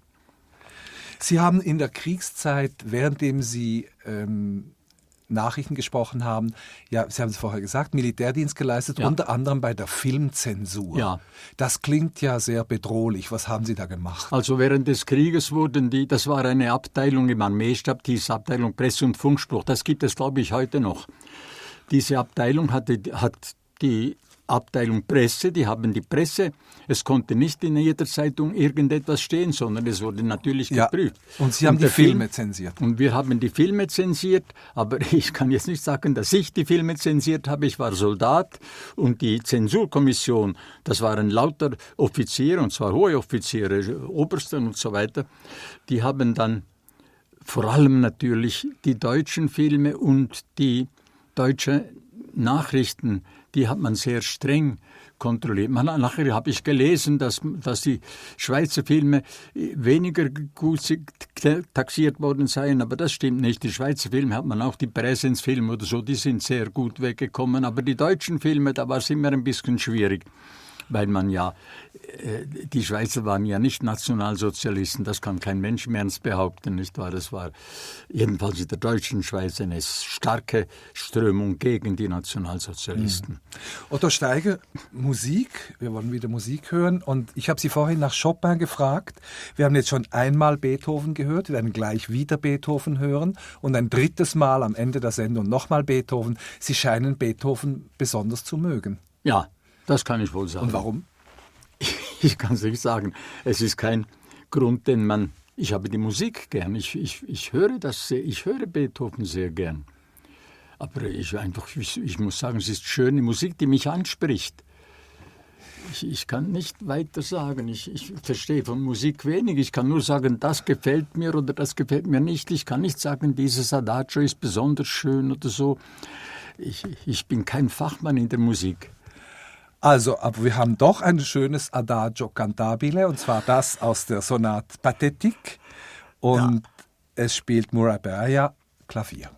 Sie haben in der Kriegszeit, währenddem Sie Nachrichten gesprochen haben, ja, Sie haben es vorher gesagt, Militärdienst geleistet, unter anderem bei der Filmzensur. Ja. Das klingt ja sehr bedrohlich. Was haben Sie da gemacht? Also während des Krieges das war eine Abteilung im Armeestab, die Abteilung Presse- und Funkspruch. Das gibt es, glaube ich, heute noch. Diese Abteilung hat die Abteilung Presse, die haben die Presse. Es konnte nicht in jeder Zeitung irgendetwas stehen, sondern es wurde natürlich geprüft. Und Sie haben die Filme zensiert. Und wir haben die Filme zensiert, aber ich kann jetzt nicht sagen, dass ich die Filme zensiert habe. Ich war Soldat und die Zensurkommission, das waren lauter Offiziere, und zwar hohe Offiziere, Obersten und so weiter, die haben dann vor allem natürlich die deutschen Filme und die deutsche Nachrichten, die hat man sehr streng kontrolliert. Nachher habe ich gelesen, dass die Schweizer Filme weniger gut taxiert worden seien, aber das stimmt nicht. Die Schweizer Filme hat man auch, die Präsenzfilme oder so, die sind sehr gut weggekommen, aber die deutschen Filme, da war es immer ein bisschen schwierig. Weil die Schweizer waren ja nicht Nationalsozialisten, das kann kein Mensch mehr ernst behaupten, nicht wahr? Das war jedenfalls in der deutschen Schweiz eine starke Strömung gegen die Nationalsozialisten. Otto Steiger, Musik, wir wollen wieder Musik hören und ich habe Sie vorhin nach Chopin gefragt. Wir haben jetzt schon einmal Beethoven gehört, wir werden gleich wieder Beethoven hören und ein drittes Mal am Ende der Sendung nochmal Beethoven. Sie scheinen Beethoven besonders zu mögen. Ja. Das kann ich wohl sagen. Und warum? Ich kann es nicht sagen. Es ist kein Grund, ich habe die Musik gern. Ich höre Beethoven sehr gern. Aber ich muss sagen, es ist schöne Musik, die mich anspricht. Ich kann nicht weiter sagen. Ich verstehe von Musik wenig. Ich kann nur sagen, das gefällt mir oder das gefällt mir nicht. Ich kann nicht sagen, dieses Adagio ist besonders schön oder so. Ich bin kein Fachmann in der Musik. Also, aber wir haben doch ein schönes Adagio cantabile, und zwar das aus der Sonate Pathétique. Und es spielt Murray Beaya Klavier.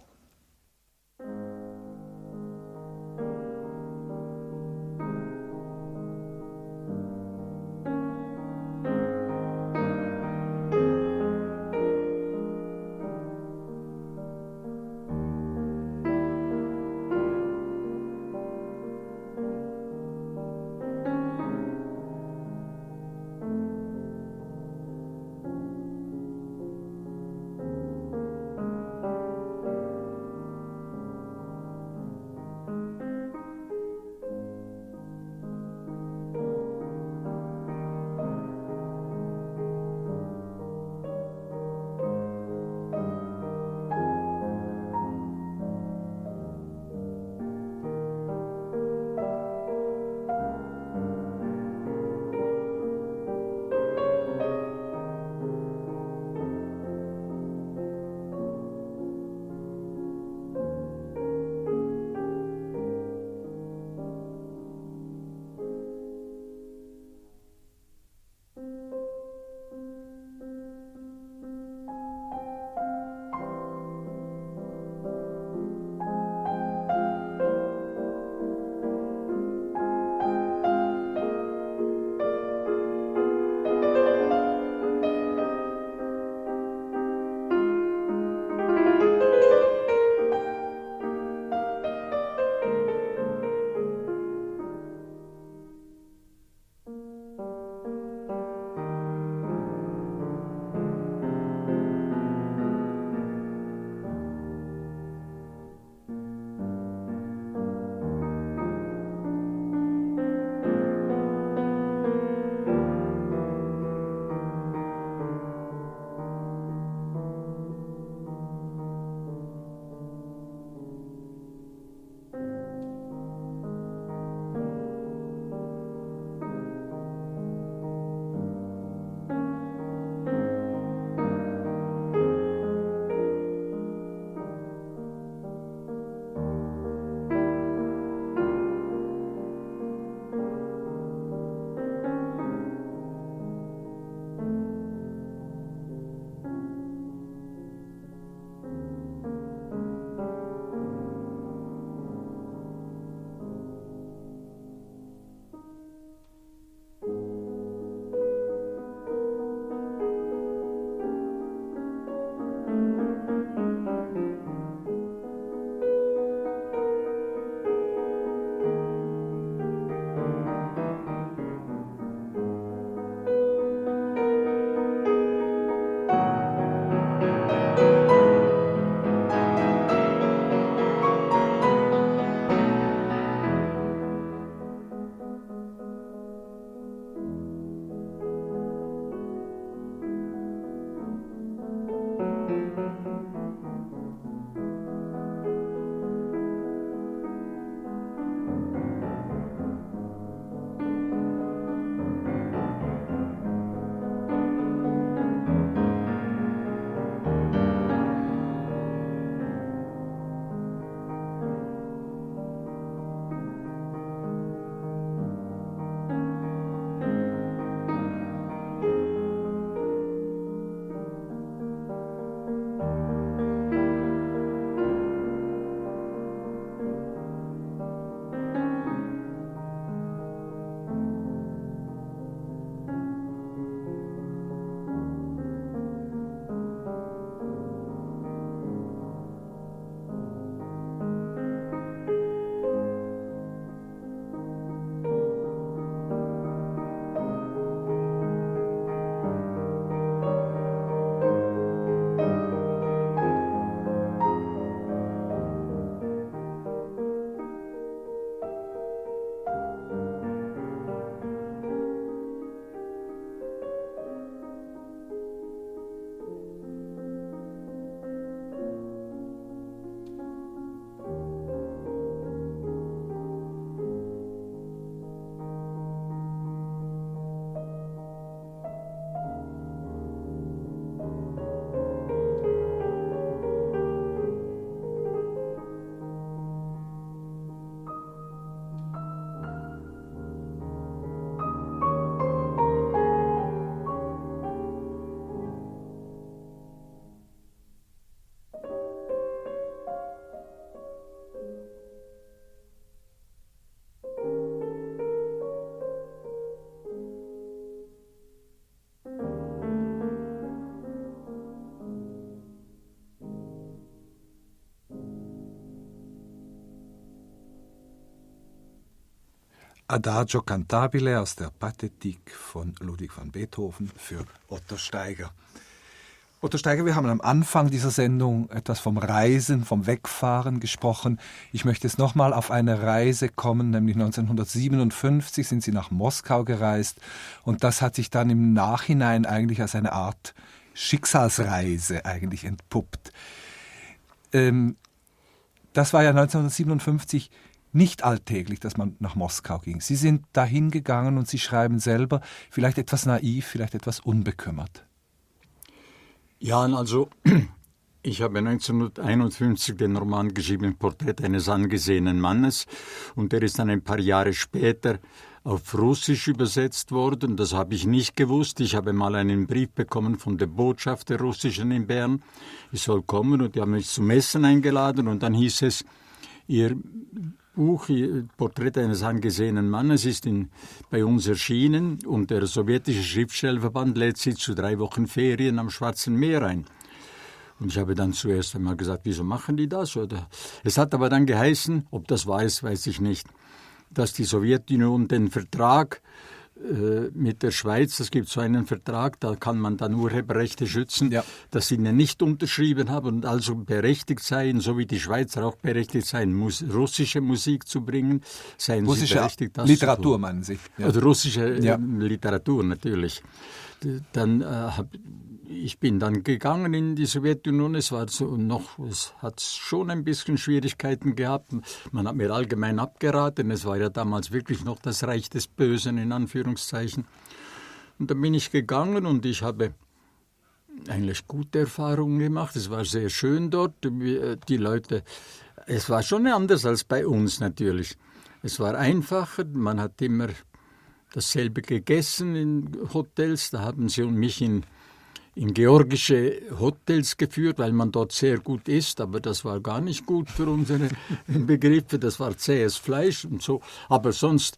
Adagio Cantabile aus der Pathetik von Ludwig van Beethoven für Otto Steiger. Otto Steiger, wir haben am Anfang dieser Sendung etwas vom Reisen, vom Wegfahren gesprochen. Ich möchte jetzt nochmal auf eine Reise kommen, nämlich 1957 sind Sie nach Moskau gereist und das hat sich dann im Nachhinein eigentlich als eine Art Schicksalsreise eigentlich entpuppt. Das war ja 1957 nicht alltäglich, dass man nach Moskau ging. Sie sind dahin gegangen und Sie schreiben selber, vielleicht etwas naiv, vielleicht etwas unbekümmert. Ja, also ich habe 1951 den Roman geschrieben, Porträt eines angesehenen Mannes, und der ist dann ein paar Jahre später auf Russisch übersetzt worden. Das habe ich nicht gewusst. Ich habe mal einen Brief bekommen von der Botschaft der Russischen in Bern. Ich soll kommen, und die haben mich zum Essen eingeladen, und dann hieß es, Ihr Buch, Porträt eines angesehenen Mannes, ist bei uns erschienen, und der sowjetische Schriftstellerverband lädt Sie zu 3 Wochen Ferien am Schwarzen Meer ein. Und ich habe dann zuerst einmal gesagt, wieso machen die das? Oder? Es hat aber dann geheißen, ob das wahr ist, weiß ich nicht, dass die Sowjetunion den Vertrag mit der Schweiz, es gibt so einen Vertrag, da kann man dann Urheberrechte schützen, dass sie ihn nicht unterschrieben haben und also berechtigt seien, so wie die Schweizer auch berechtigt seien, russische Musik zu bringen, seien russische sie berechtigt, das Literatur, zu tun. meinen Sie? Ja. Oder russische Literatur, natürlich. Dann ich bin dann gegangen in die Sowjetunion. Es hat schon ein bisschen Schwierigkeiten gehabt. Man hat mir allgemein abgeraten. Es war ja damals wirklich noch das Reich des Bösen, in Anführungszeichen. Und dann bin ich gegangen und ich habe eigentlich gute Erfahrungen gemacht. Es war sehr schön dort. Die Leute, es war schon anders als bei uns natürlich. Es war einfacher. Man hat immer dasselbe gegessen in Hotels. Da haben sie mich in georgische Hotels geführt, weil man dort sehr gut isst, aber das war gar nicht gut für unsere Begriffe, das war zähes Fleisch und so. Aber sonst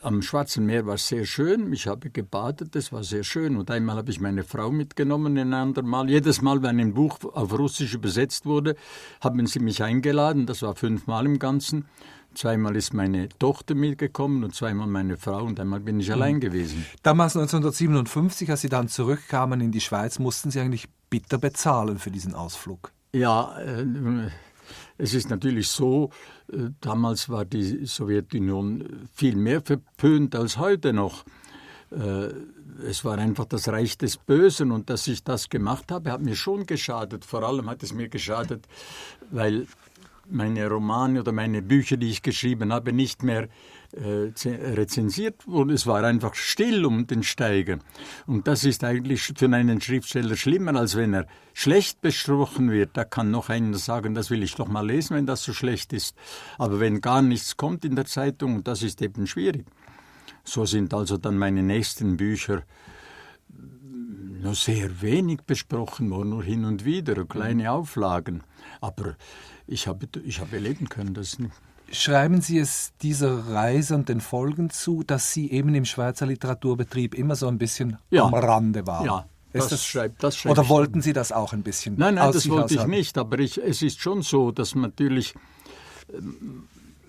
am Schwarzen Meer war es sehr schön, ich habe gebadet, das war sehr schön. Und einmal habe ich meine Frau mitgenommen, ein andermal. Jedes Mal, wenn ein Buch auf Russisch übersetzt wurde, haben sie mich eingeladen, das war 5 Mal im Ganzen. 2-mal ist meine Tochter mitgekommen und 2-mal meine Frau und einmal bin ich allein gewesen. Damals 1957, als Sie dann zurückkamen in die Schweiz, mussten Sie eigentlich bitter bezahlen für diesen Ausflug. Ja, es ist natürlich so, damals war die Sowjetunion viel mehr verpönt als heute noch. Es war einfach das Reich des Bösen und dass ich das gemacht habe, hat mir schon geschadet. Vor allem hat es mir geschadet, weil meine Romane oder meine Bücher, die ich geschrieben habe, nicht mehr rezensiert wurden. Es war einfach still um den Steiger. Und das ist eigentlich für einen Schriftsteller schlimmer, als wenn er schlecht besprochen wird. Da kann noch einer sagen, das will ich doch mal lesen, wenn das so schlecht ist. Aber wenn gar nichts kommt in der Zeitung, das ist eben schwierig. So sind also dann meine nächsten Bücher nur sehr wenig besprochen worden, nur hin und wieder, kleine Auflagen. Aber ich habe erleben können, dass nicht. Schreiben Sie es dieser Reise und den Folgen zu, dass Sie eben im Schweizer Literaturbetrieb immer so ein bisschen am Rande waren? Ja, das schreibt oder wollten Sie das auch ein bisschen? Nein, das wollte ich nicht, aber es ist schon so, dass natürlich,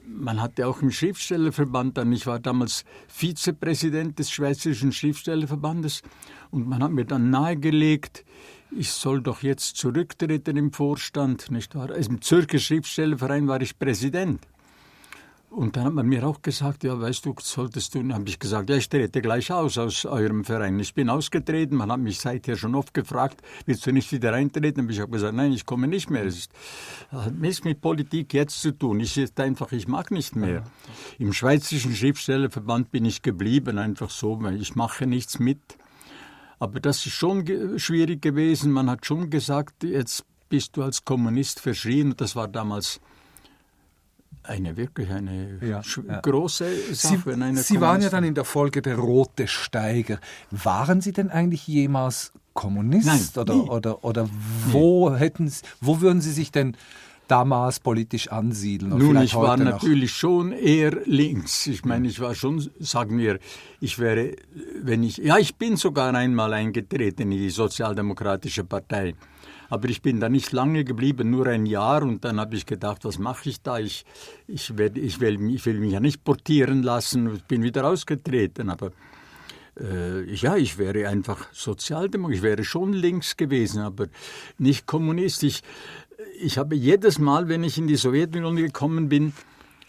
man hatte auch im Schriftstellerverband dann, ich war damals Vizepräsident des Schweizerischen Schriftstellerverbandes und man hat mir dann nahegelegt, ich soll doch jetzt zurücktreten im Vorstand, nicht wahr? Im Zürcher Schriftstellerverein war ich Präsident. Und dann hat man mir auch gesagt, ja, weißt du, solltest du, dann habe ich gesagt, ja, ich trete gleich aus eurem Verein. Ich bin ausgetreten, man hat mich seither schon oft gefragt, willst du nicht wieder eintreten? Aber ich habe gesagt, nein, ich komme nicht mehr. Es hat nichts mit Politik jetzt zu tun. Ich mag nicht mehr. Im Schweizerischen Schriftstellerverband bin ich geblieben, einfach so, weil ich mache nichts mit. Aber das ist schon schwierig gewesen. Man hat schon gesagt, jetzt bist du als Kommunist verschrien. Und das war damals wirklich eine große Sache. Sie waren ja dann in der Folge der Rote Steiger. Waren Sie denn eigentlich jemals Kommunist? Nein, oder wo würden Sie sich denn damals politisch ansiedeln? Nun, ich war natürlich schon eher links. Ich meine, ich war schon, sagen wir, ich bin sogar einmal eingetreten in die Sozialdemokratische Partei. Aber ich bin da nicht lange geblieben, nur ein Jahr, und dann habe ich gedacht, was mache ich da? Ich will mich ja nicht portieren lassen, ich bin wieder ausgetreten, aber ich wäre einfach Sozialdemokrat, ich wäre schon links gewesen, aber nicht Kommunist. Ich habe jedes Mal, wenn ich in die Sowjetunion gekommen bin,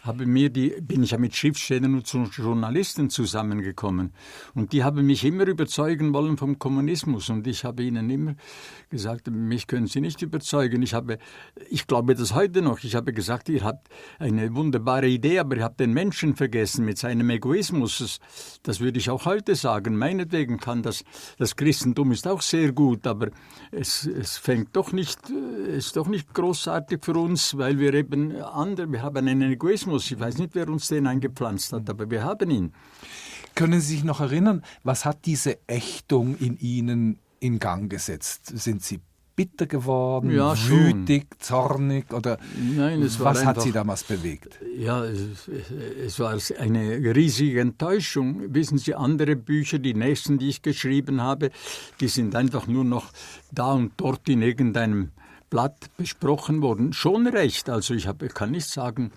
bin ich ja mit Schriftstellern und Journalisten zusammengekommen. Und die haben mich immer überzeugen wollen vom Kommunismus. Und ich habe ihnen immer gesagt, mich können Sie nicht überzeugen. Ich glaube das heute noch. Ich habe gesagt, ihr habt eine wunderbare Idee, aber ihr habt den Menschen vergessen mit seinem Egoismus. Das würde ich auch heute sagen. Meinetwegen kann das Christentum ist auch sehr gut, aber es ist doch nicht großartig für uns, weil wir haben einen Egoismus. Ich weiß nicht, wer uns den eingepflanzt hat, aber wir haben ihn. Können Sie sich noch erinnern, was hat diese Ächtung in Ihnen in Gang gesetzt? Sind Sie bitter geworden, wütig, zornig oder Nein, was hat Sie damals bewegt? Ja, es war eine riesige Enttäuschung. Wissen Sie, andere Bücher, die nächsten, die ich geschrieben habe, die sind einfach nur noch da und dort in irgendeinem Blatt besprochen worden. Schon recht, also ich kann nicht sagen.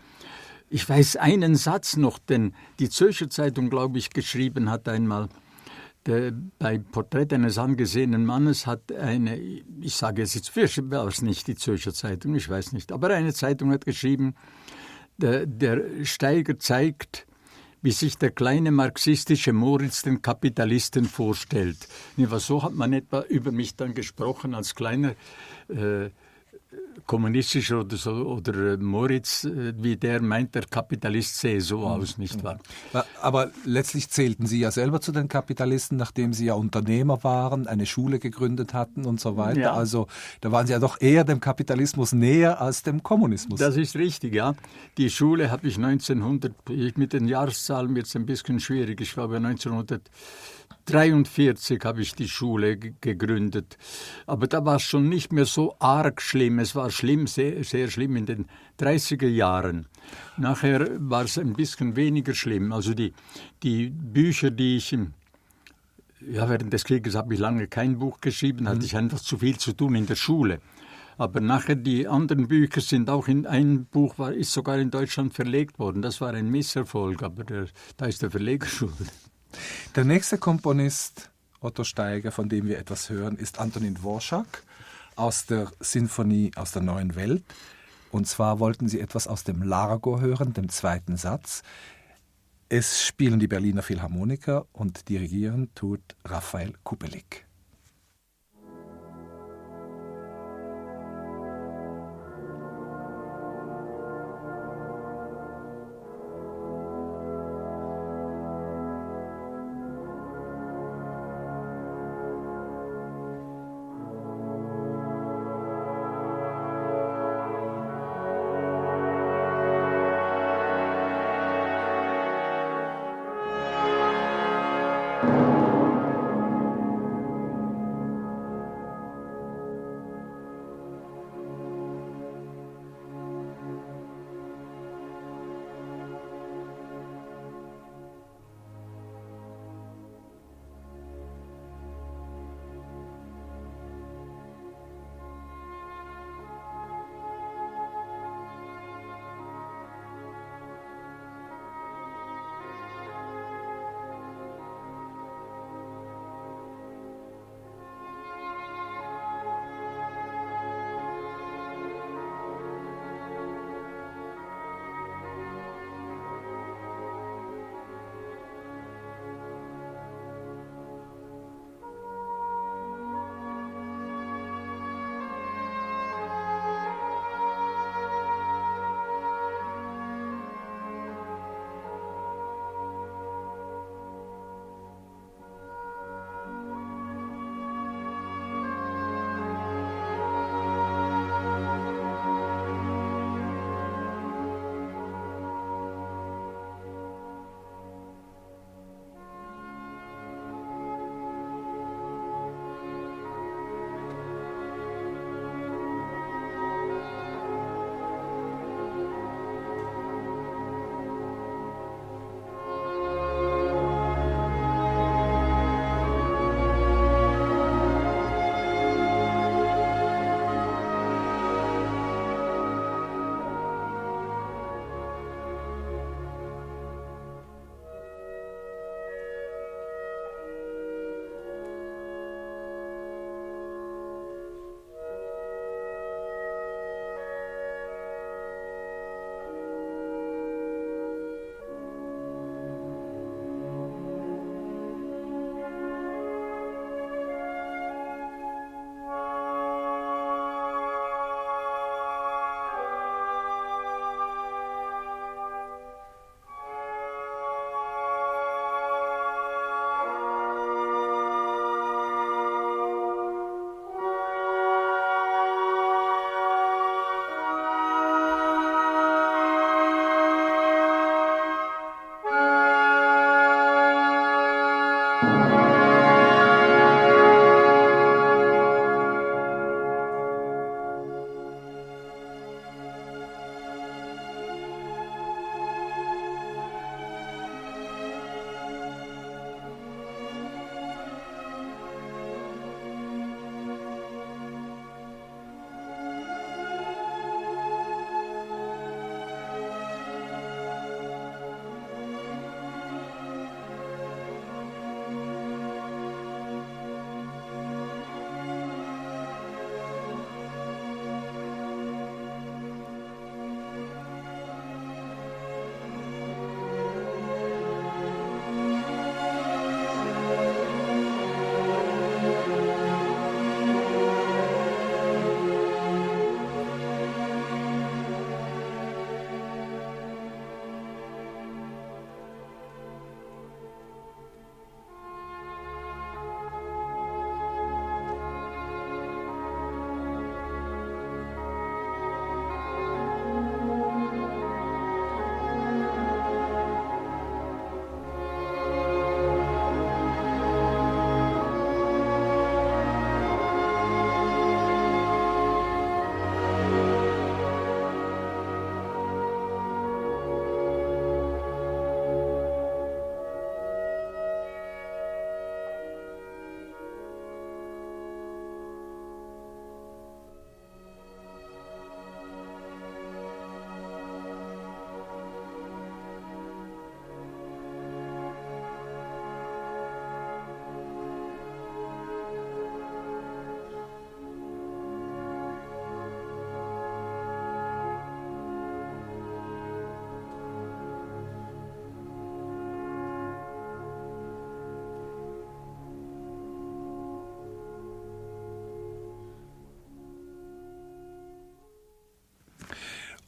Ich weiß einen Satz noch, den die Zürcher Zeitung, glaube ich, geschrieben hat einmal. Bei Porträt eines angesehenen Mannes hat ich sage jetzt war es nicht die Zürcher Zeitung, ich weiß nicht, aber eine Zeitung hat geschrieben, der Steiger zeigt, wie sich der kleine marxistische Moritz den Kapitalisten vorstellt. So hat man etwa über mich dann gesprochen als kleiner kommunistischer oder Moritz, wie der meint, der Kapitalist sähe so aus, nicht wahr? Aber letztlich zählten Sie ja selber zu den Kapitalisten, nachdem Sie ja Unternehmer waren, eine Schule gegründet hatten und so weiter. Ja. Also da waren Sie ja doch eher dem Kapitalismus näher als dem Kommunismus. Das ist richtig, ja. Die Schule habe ich mit den Jahreszahlen wird es ein bisschen schwierig, ich glaube 1943 habe ich die Schule gegründet. Aber da war es schon nicht mehr so arg schlimm. Es war schlimm, sehr, sehr schlimm in den 30er Jahren. Nachher war es ein bisschen weniger schlimm. Also die Bücher, die ich während des Krieges habe ich lange kein Buch geschrieben, hatte ich einfach zu viel zu tun in der Schule. Aber nachher die anderen Bücher sind auch ein Buch ist sogar in Deutschland verlegt worden. Das war ein Misserfolg, aber da ist der Verleger schuld. Der nächste Komponist, Otto Steiger, von dem wir etwas hören, ist Antonin Dvorak aus der Sinfonie aus der Neuen Welt. Und zwar wollten Sie etwas aus dem Largo hören, dem zweiten Satz. Es spielen die Berliner Philharmoniker und dirigieren tut Raphael Kubelik.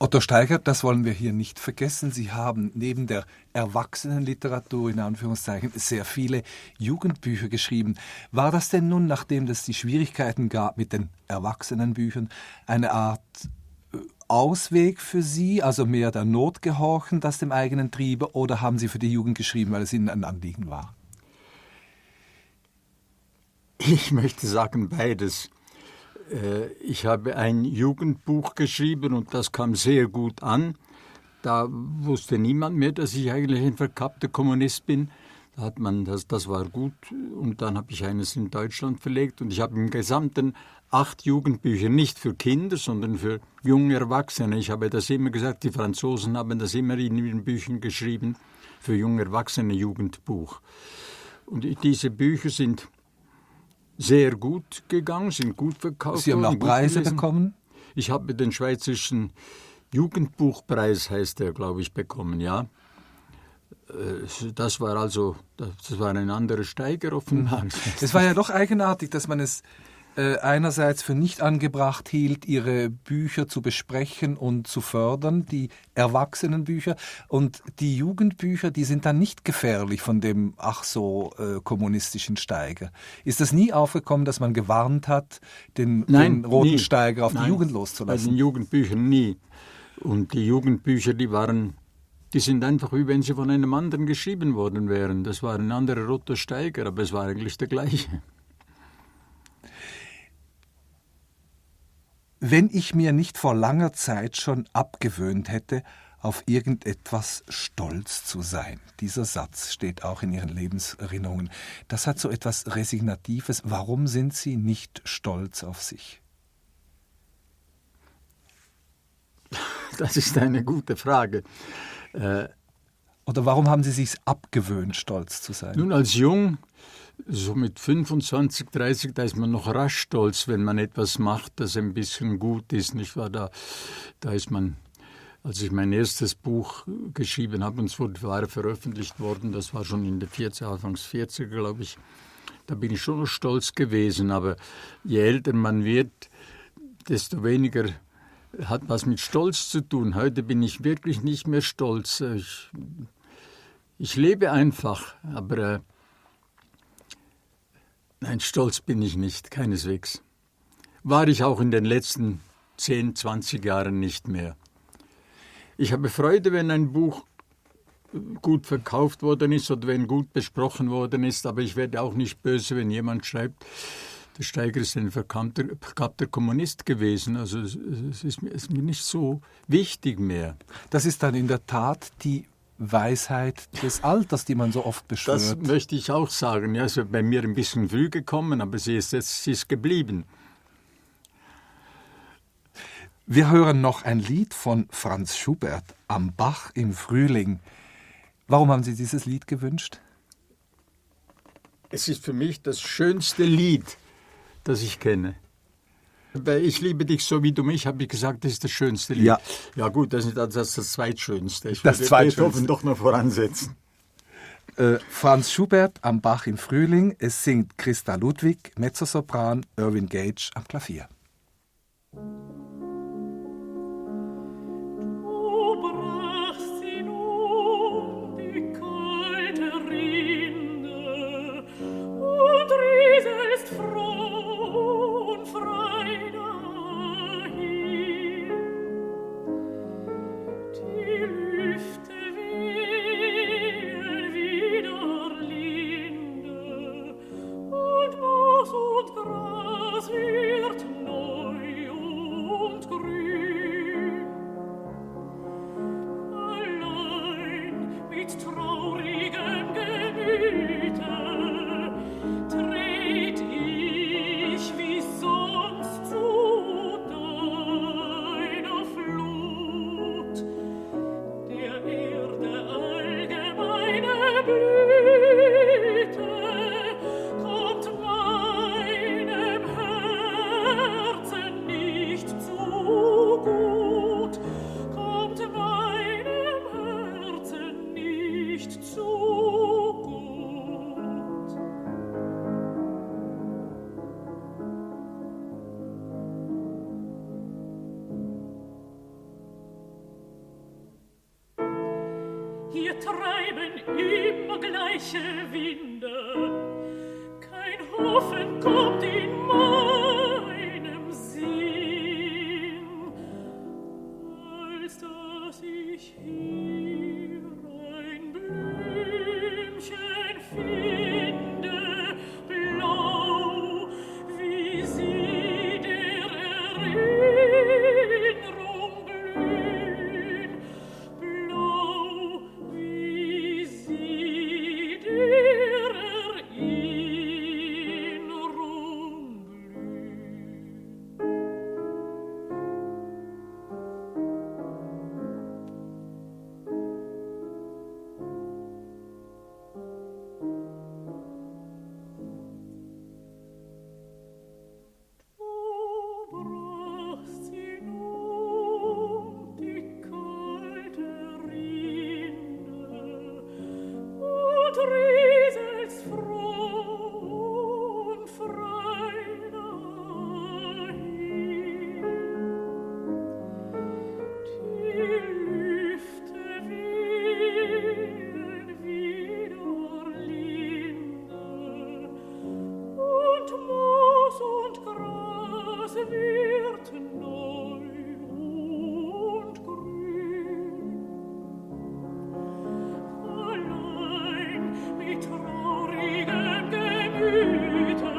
Otto Steiger, das wollen wir hier nicht vergessen. Sie haben neben der Erwachsenenliteratur in Anführungszeichen sehr viele Jugendbücher geschrieben. War das denn nun, nachdem es die Schwierigkeiten gab mit den Erwachsenenbüchern, eine Art Ausweg für Sie, also mehr der Not gehorchend als dem eigenen Triebe, oder haben Sie für die Jugend geschrieben, weil es Ihnen ein Anliegen war? Ich möchte sagen beides. Ich habe ein Jugendbuch geschrieben und das kam sehr gut an. Da wusste niemand mehr, dass ich eigentlich ein verkappter Kommunist bin. Da hat man das war gut. Und dann habe ich eines in Deutschland verlegt und ich habe im Gesamten 8 Jugendbücher, nicht für Kinder, sondern für junge Erwachsene. Ich habe das immer gesagt, die Franzosen haben das immer in ihren Büchern geschrieben, für junge Erwachsene Jugendbuch. Und diese Bücher sind sehr gut gegangen, sind gut verkauft. Sie haben auch Preise bekommen? Ich habe den Schweizerischen Jugendbuchpreis, heißt der, glaube ich, bekommen, ja. Das war ein anderer Steiger offenbar. Es war ja doch eigenartig, dass man es einerseits für nicht angebracht hielt, ihre Bücher zu besprechen und zu fördern, die Erwachsenenbücher, und die Jugendbücher, die sind dann nicht gefährlich von dem ach so kommunistischen Steiger. Ist das nie aufgekommen, dass man gewarnt hat, den roten Steiger auf die Jugend loszulassen? Bei den Jugendbüchern nie. Und die Jugendbücher, die sind einfach, wie wenn sie von einem anderen geschrieben worden wären. Das war ein anderer roter Steiger, aber es war eigentlich der gleiche. Wenn ich mir nicht vor langer Zeit schon abgewöhnt hätte, auf irgendetwas stolz zu sein. Dieser Satz steht auch in Ihren Lebenserinnerungen. Das hat so etwas Resignatives. Warum sind Sie nicht stolz auf sich? Das ist eine gute Frage. Oder warum haben Sie sich abgewöhnt, stolz zu sein? Nun, als Jung, so mit 25, 30, da ist man noch rasch stolz, wenn man etwas macht, das ein bisschen gut ist. Nicht wahr? Da ist man, als ich mein erstes Buch geschrieben habe, und es war veröffentlicht worden, das war schon in der Anfangs 40er, glaube ich, da bin ich schon noch stolz gewesen. Aber je älter man wird, desto weniger hat was mit Stolz zu tun. Heute bin ich wirklich nicht mehr stolz. Ich lebe einfach, aber nein, stolz bin ich nicht, keineswegs. War ich auch in den letzten 10, 20 Jahren nicht mehr. Ich habe Freude, wenn ein Buch gut verkauft worden ist oder wenn gut besprochen worden ist, aber ich werde auch nicht böse, wenn jemand schreibt, der Steiger ist ein verkappter Kommunist gewesen. Also es ist mir nicht so wichtig mehr. Das ist dann in der Tat die Weisheit des Alters, die man so oft beschwört. Das möchte ich auch sagen. Ja, es ist bei mir ein bisschen früh gekommen, aber sie ist geblieben. Wir hören noch ein Lied von Franz Schubert, Am Bach im Frühling. Warum haben Sie dieses Lied gewünscht? Es ist für mich das schönste Lied, das ich kenne. Bei Ich liebe dich so wie du mich, habe ich gesagt, das ist das schönste Lied. Ja gut, das ist das zweitschönste. Ich würde Beethoven doch noch voransetzen. Franz Schubert am Bach im Frühling. Es singt Christa Ludwig, Mezzosopran, Irving Gage am Klavier. Herzen treiben immer gleiche Winde. Kein Hoffen kommt in meinem Sinn, als dass ich hier ein Blümchen finde, blau, wie sie der Erinnerung blühen, blau, wie sie der Erinnerung und rieselt's froh und frei dahin. Die Lüfte wehen wieder linde, und Moos und Gras wird neu und grün. Allein mit traurigem Gemüte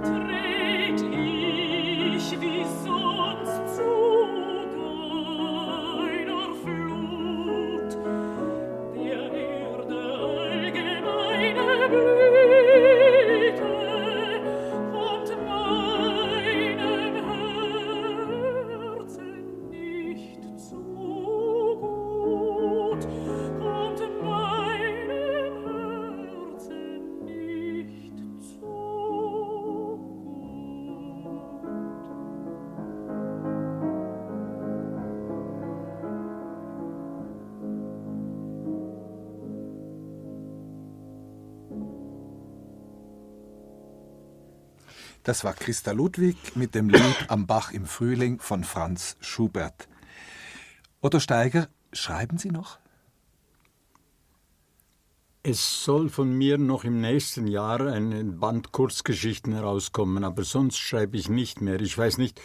tret ich wie sonst zu deiner Flut, der Erde allgemeine Blüte und meinem Herzen nicht zu gut, und meinem Herzen nicht zu Das war Christa Ludwig mit dem Lied Am Bach im Frühling von Franz Schubert. Otto Steiger, schreiben Sie noch? Es soll von mir noch im nächsten Jahr ein Band Kurzgeschichten herauskommen, aber sonst schreibe ich nicht mehr. Ich weiß nicht,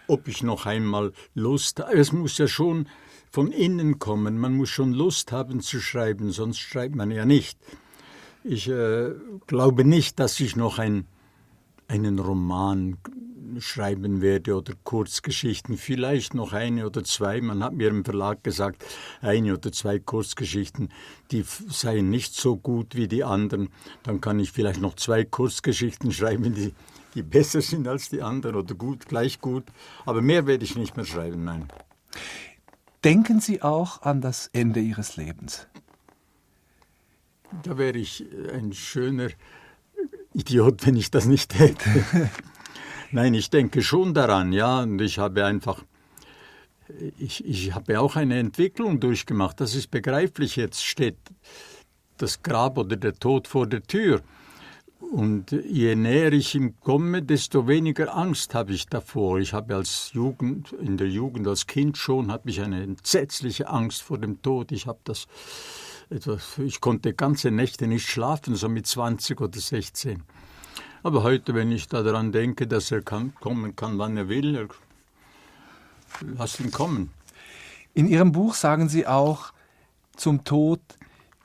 ob ich noch einmal Lust habe. Es muss ja schon von innen kommen. Man muss schon Lust haben zu schreiben, sonst schreibt man ja nicht. Ich glaube nicht, dass ich noch einen Roman schreiben werde oder Kurzgeschichten, vielleicht noch eine oder zwei. Man hat mir im Verlag gesagt, eine oder zwei Kurzgeschichten, die seien nicht so gut wie die anderen. Dann kann ich vielleicht noch zwei Kurzgeschichten schreiben, die besser sind als die anderen oder gut, gleich gut. Aber mehr werde ich nicht mehr schreiben, nein. Denken Sie auch an das Ende Ihres Lebens? Da wäre ich ein schöner Idiot, wenn ich das nicht hätte. Nein, ich denke schon daran, ja, und ich habe auch eine Entwicklung durchgemacht. Das ist begreiflich, jetzt steht das Grab oder der Tod vor der Tür. Und je näher ich ihm komme, desto weniger Angst habe ich davor. Ich habe in der Jugend, als Kind schon, hatte ich eine entsetzliche Angst vor dem Tod. Ich konnte ganze Nächte nicht schlafen, so mit 20 oder 16. Aber heute, wenn ich daran denke, dass er kommen kann, wann er will, lass ihn kommen. In Ihrem Buch sagen Sie auch, zum Tod,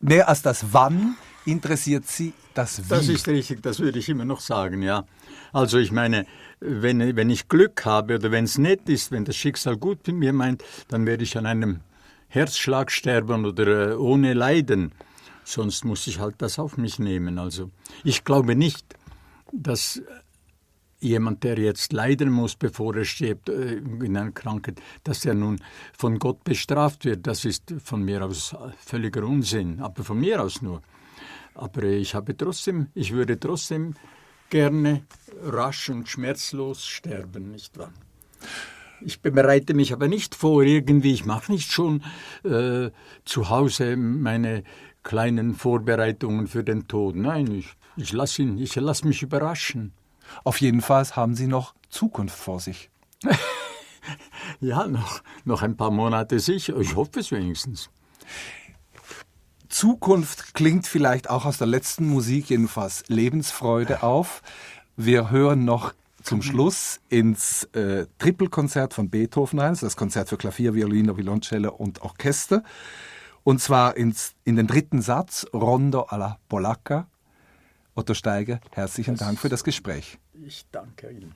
mehr als das Wann interessiert Sie das Wie. Das ist richtig, das würde ich immer noch sagen, ja. Also ich meine, wenn ich Glück habe oder wenn es nett ist, wenn das Schicksal gut mit mir meint, dann werde ich an einem Herzschlag sterben oder ohne Leiden. Sonst muss ich halt das auf mich nehmen. Also ich glaube nicht, dass jemand, der jetzt leiden muss, bevor er stirbt in einer Krankheit, dass er nun von Gott bestraft wird. Das ist von mir aus völliger Unsinn, aber von mir aus nur. Aber ich würde trotzdem gerne rasch und schmerzlos sterben, nicht wahr? Ich bereite mich aber nicht vor irgendwie, ich mache nicht schon zu Hause meine kleinen Vorbereitungen für den Tod. Nein, ich lasse mich überraschen. Auf jeden Fall haben Sie noch Zukunft vor sich. Ja, noch ein paar Monate sicher. Ich hoffe es wenigstens. Zukunft klingt vielleicht auch aus der letzten Musik jedenfalls Lebensfreude auf. Wir hören noch zum Schluss ins Trippelkonzert von Beethoven rein, das Konzert für Klavier, Violine, Violoncello und Orchester. Und zwar in den dritten Satz, Rondo alla Polacca. Otto Steiger, herzlichen Dank für das Gespräch. Ich danke Ihnen.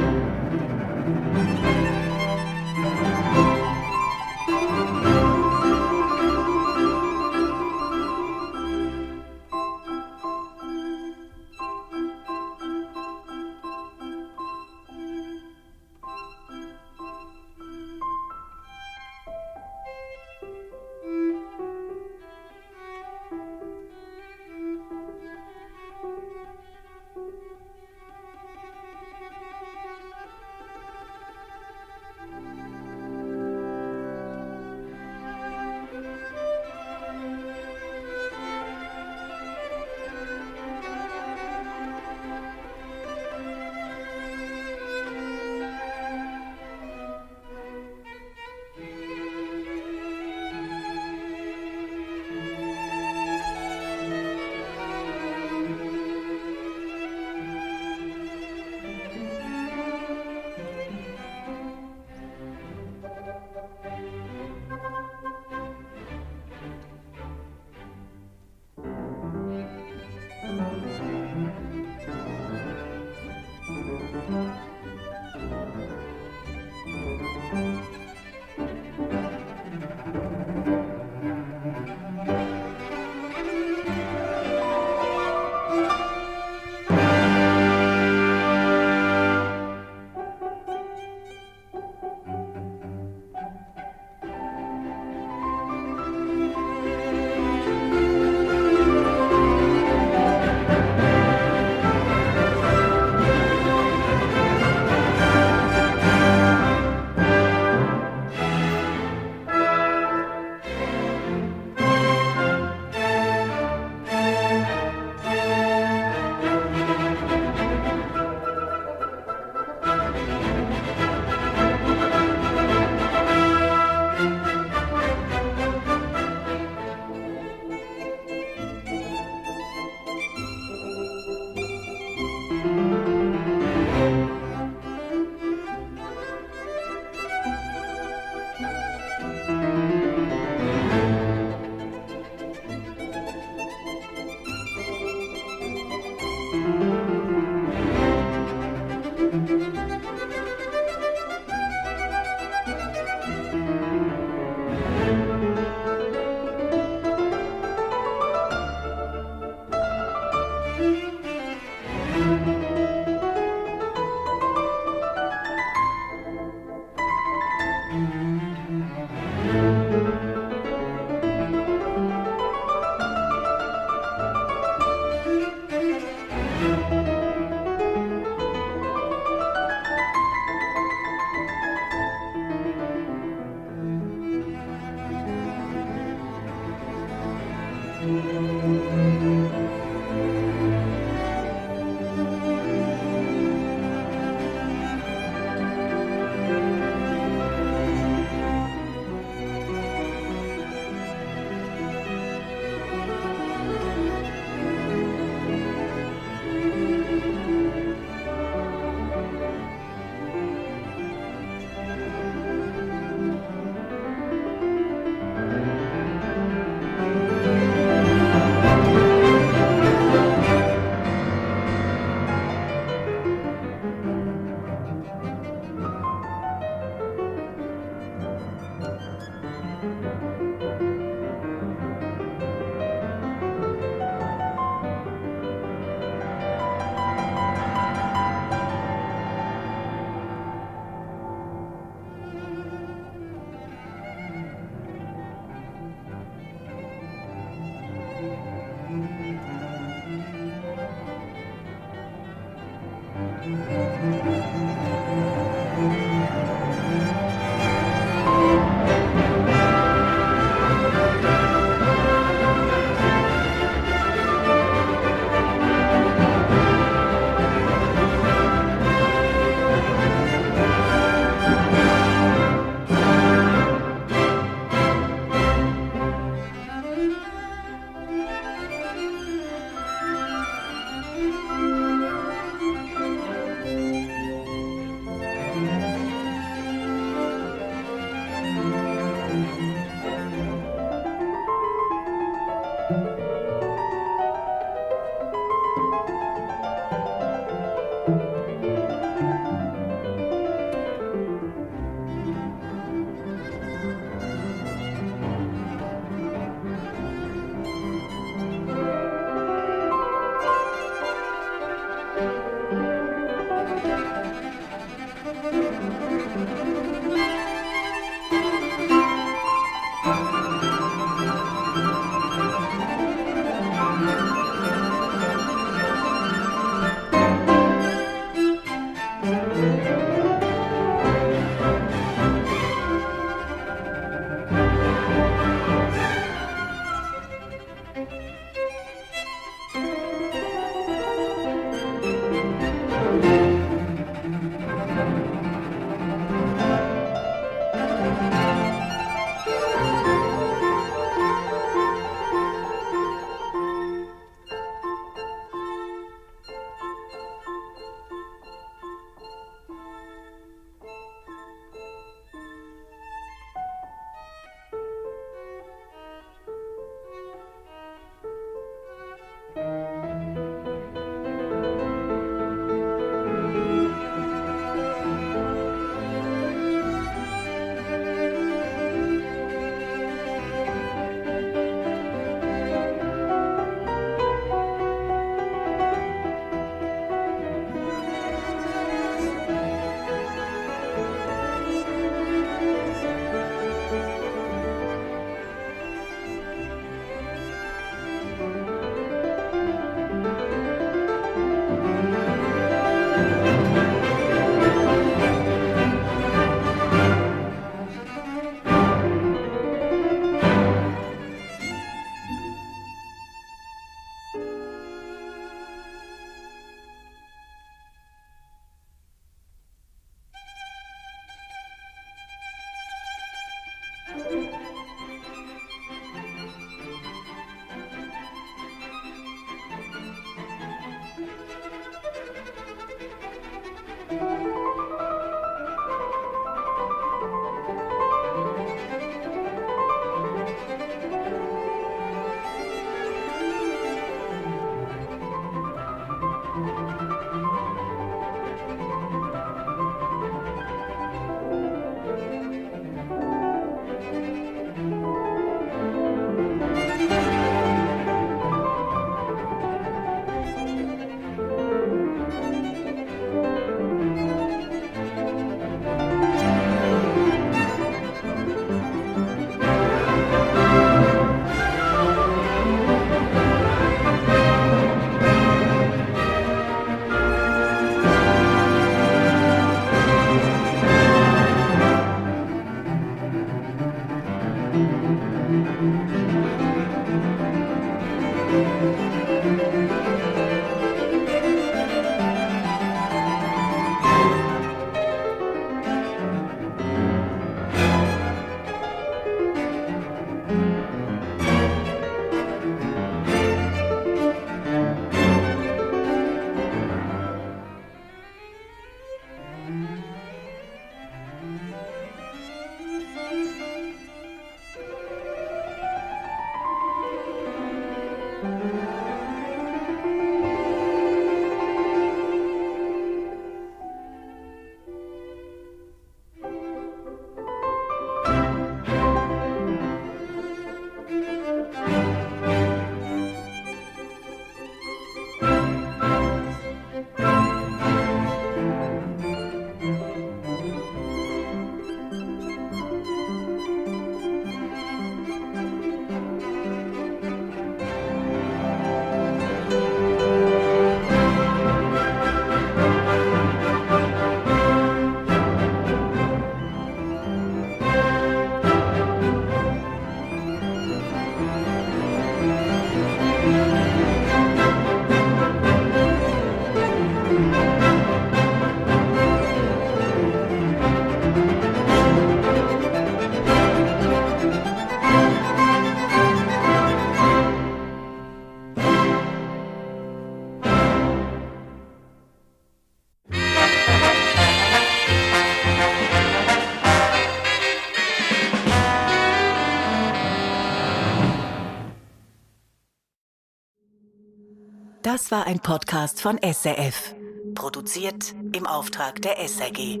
Das war ein Podcast von SRF. Produziert im Auftrag der SRG.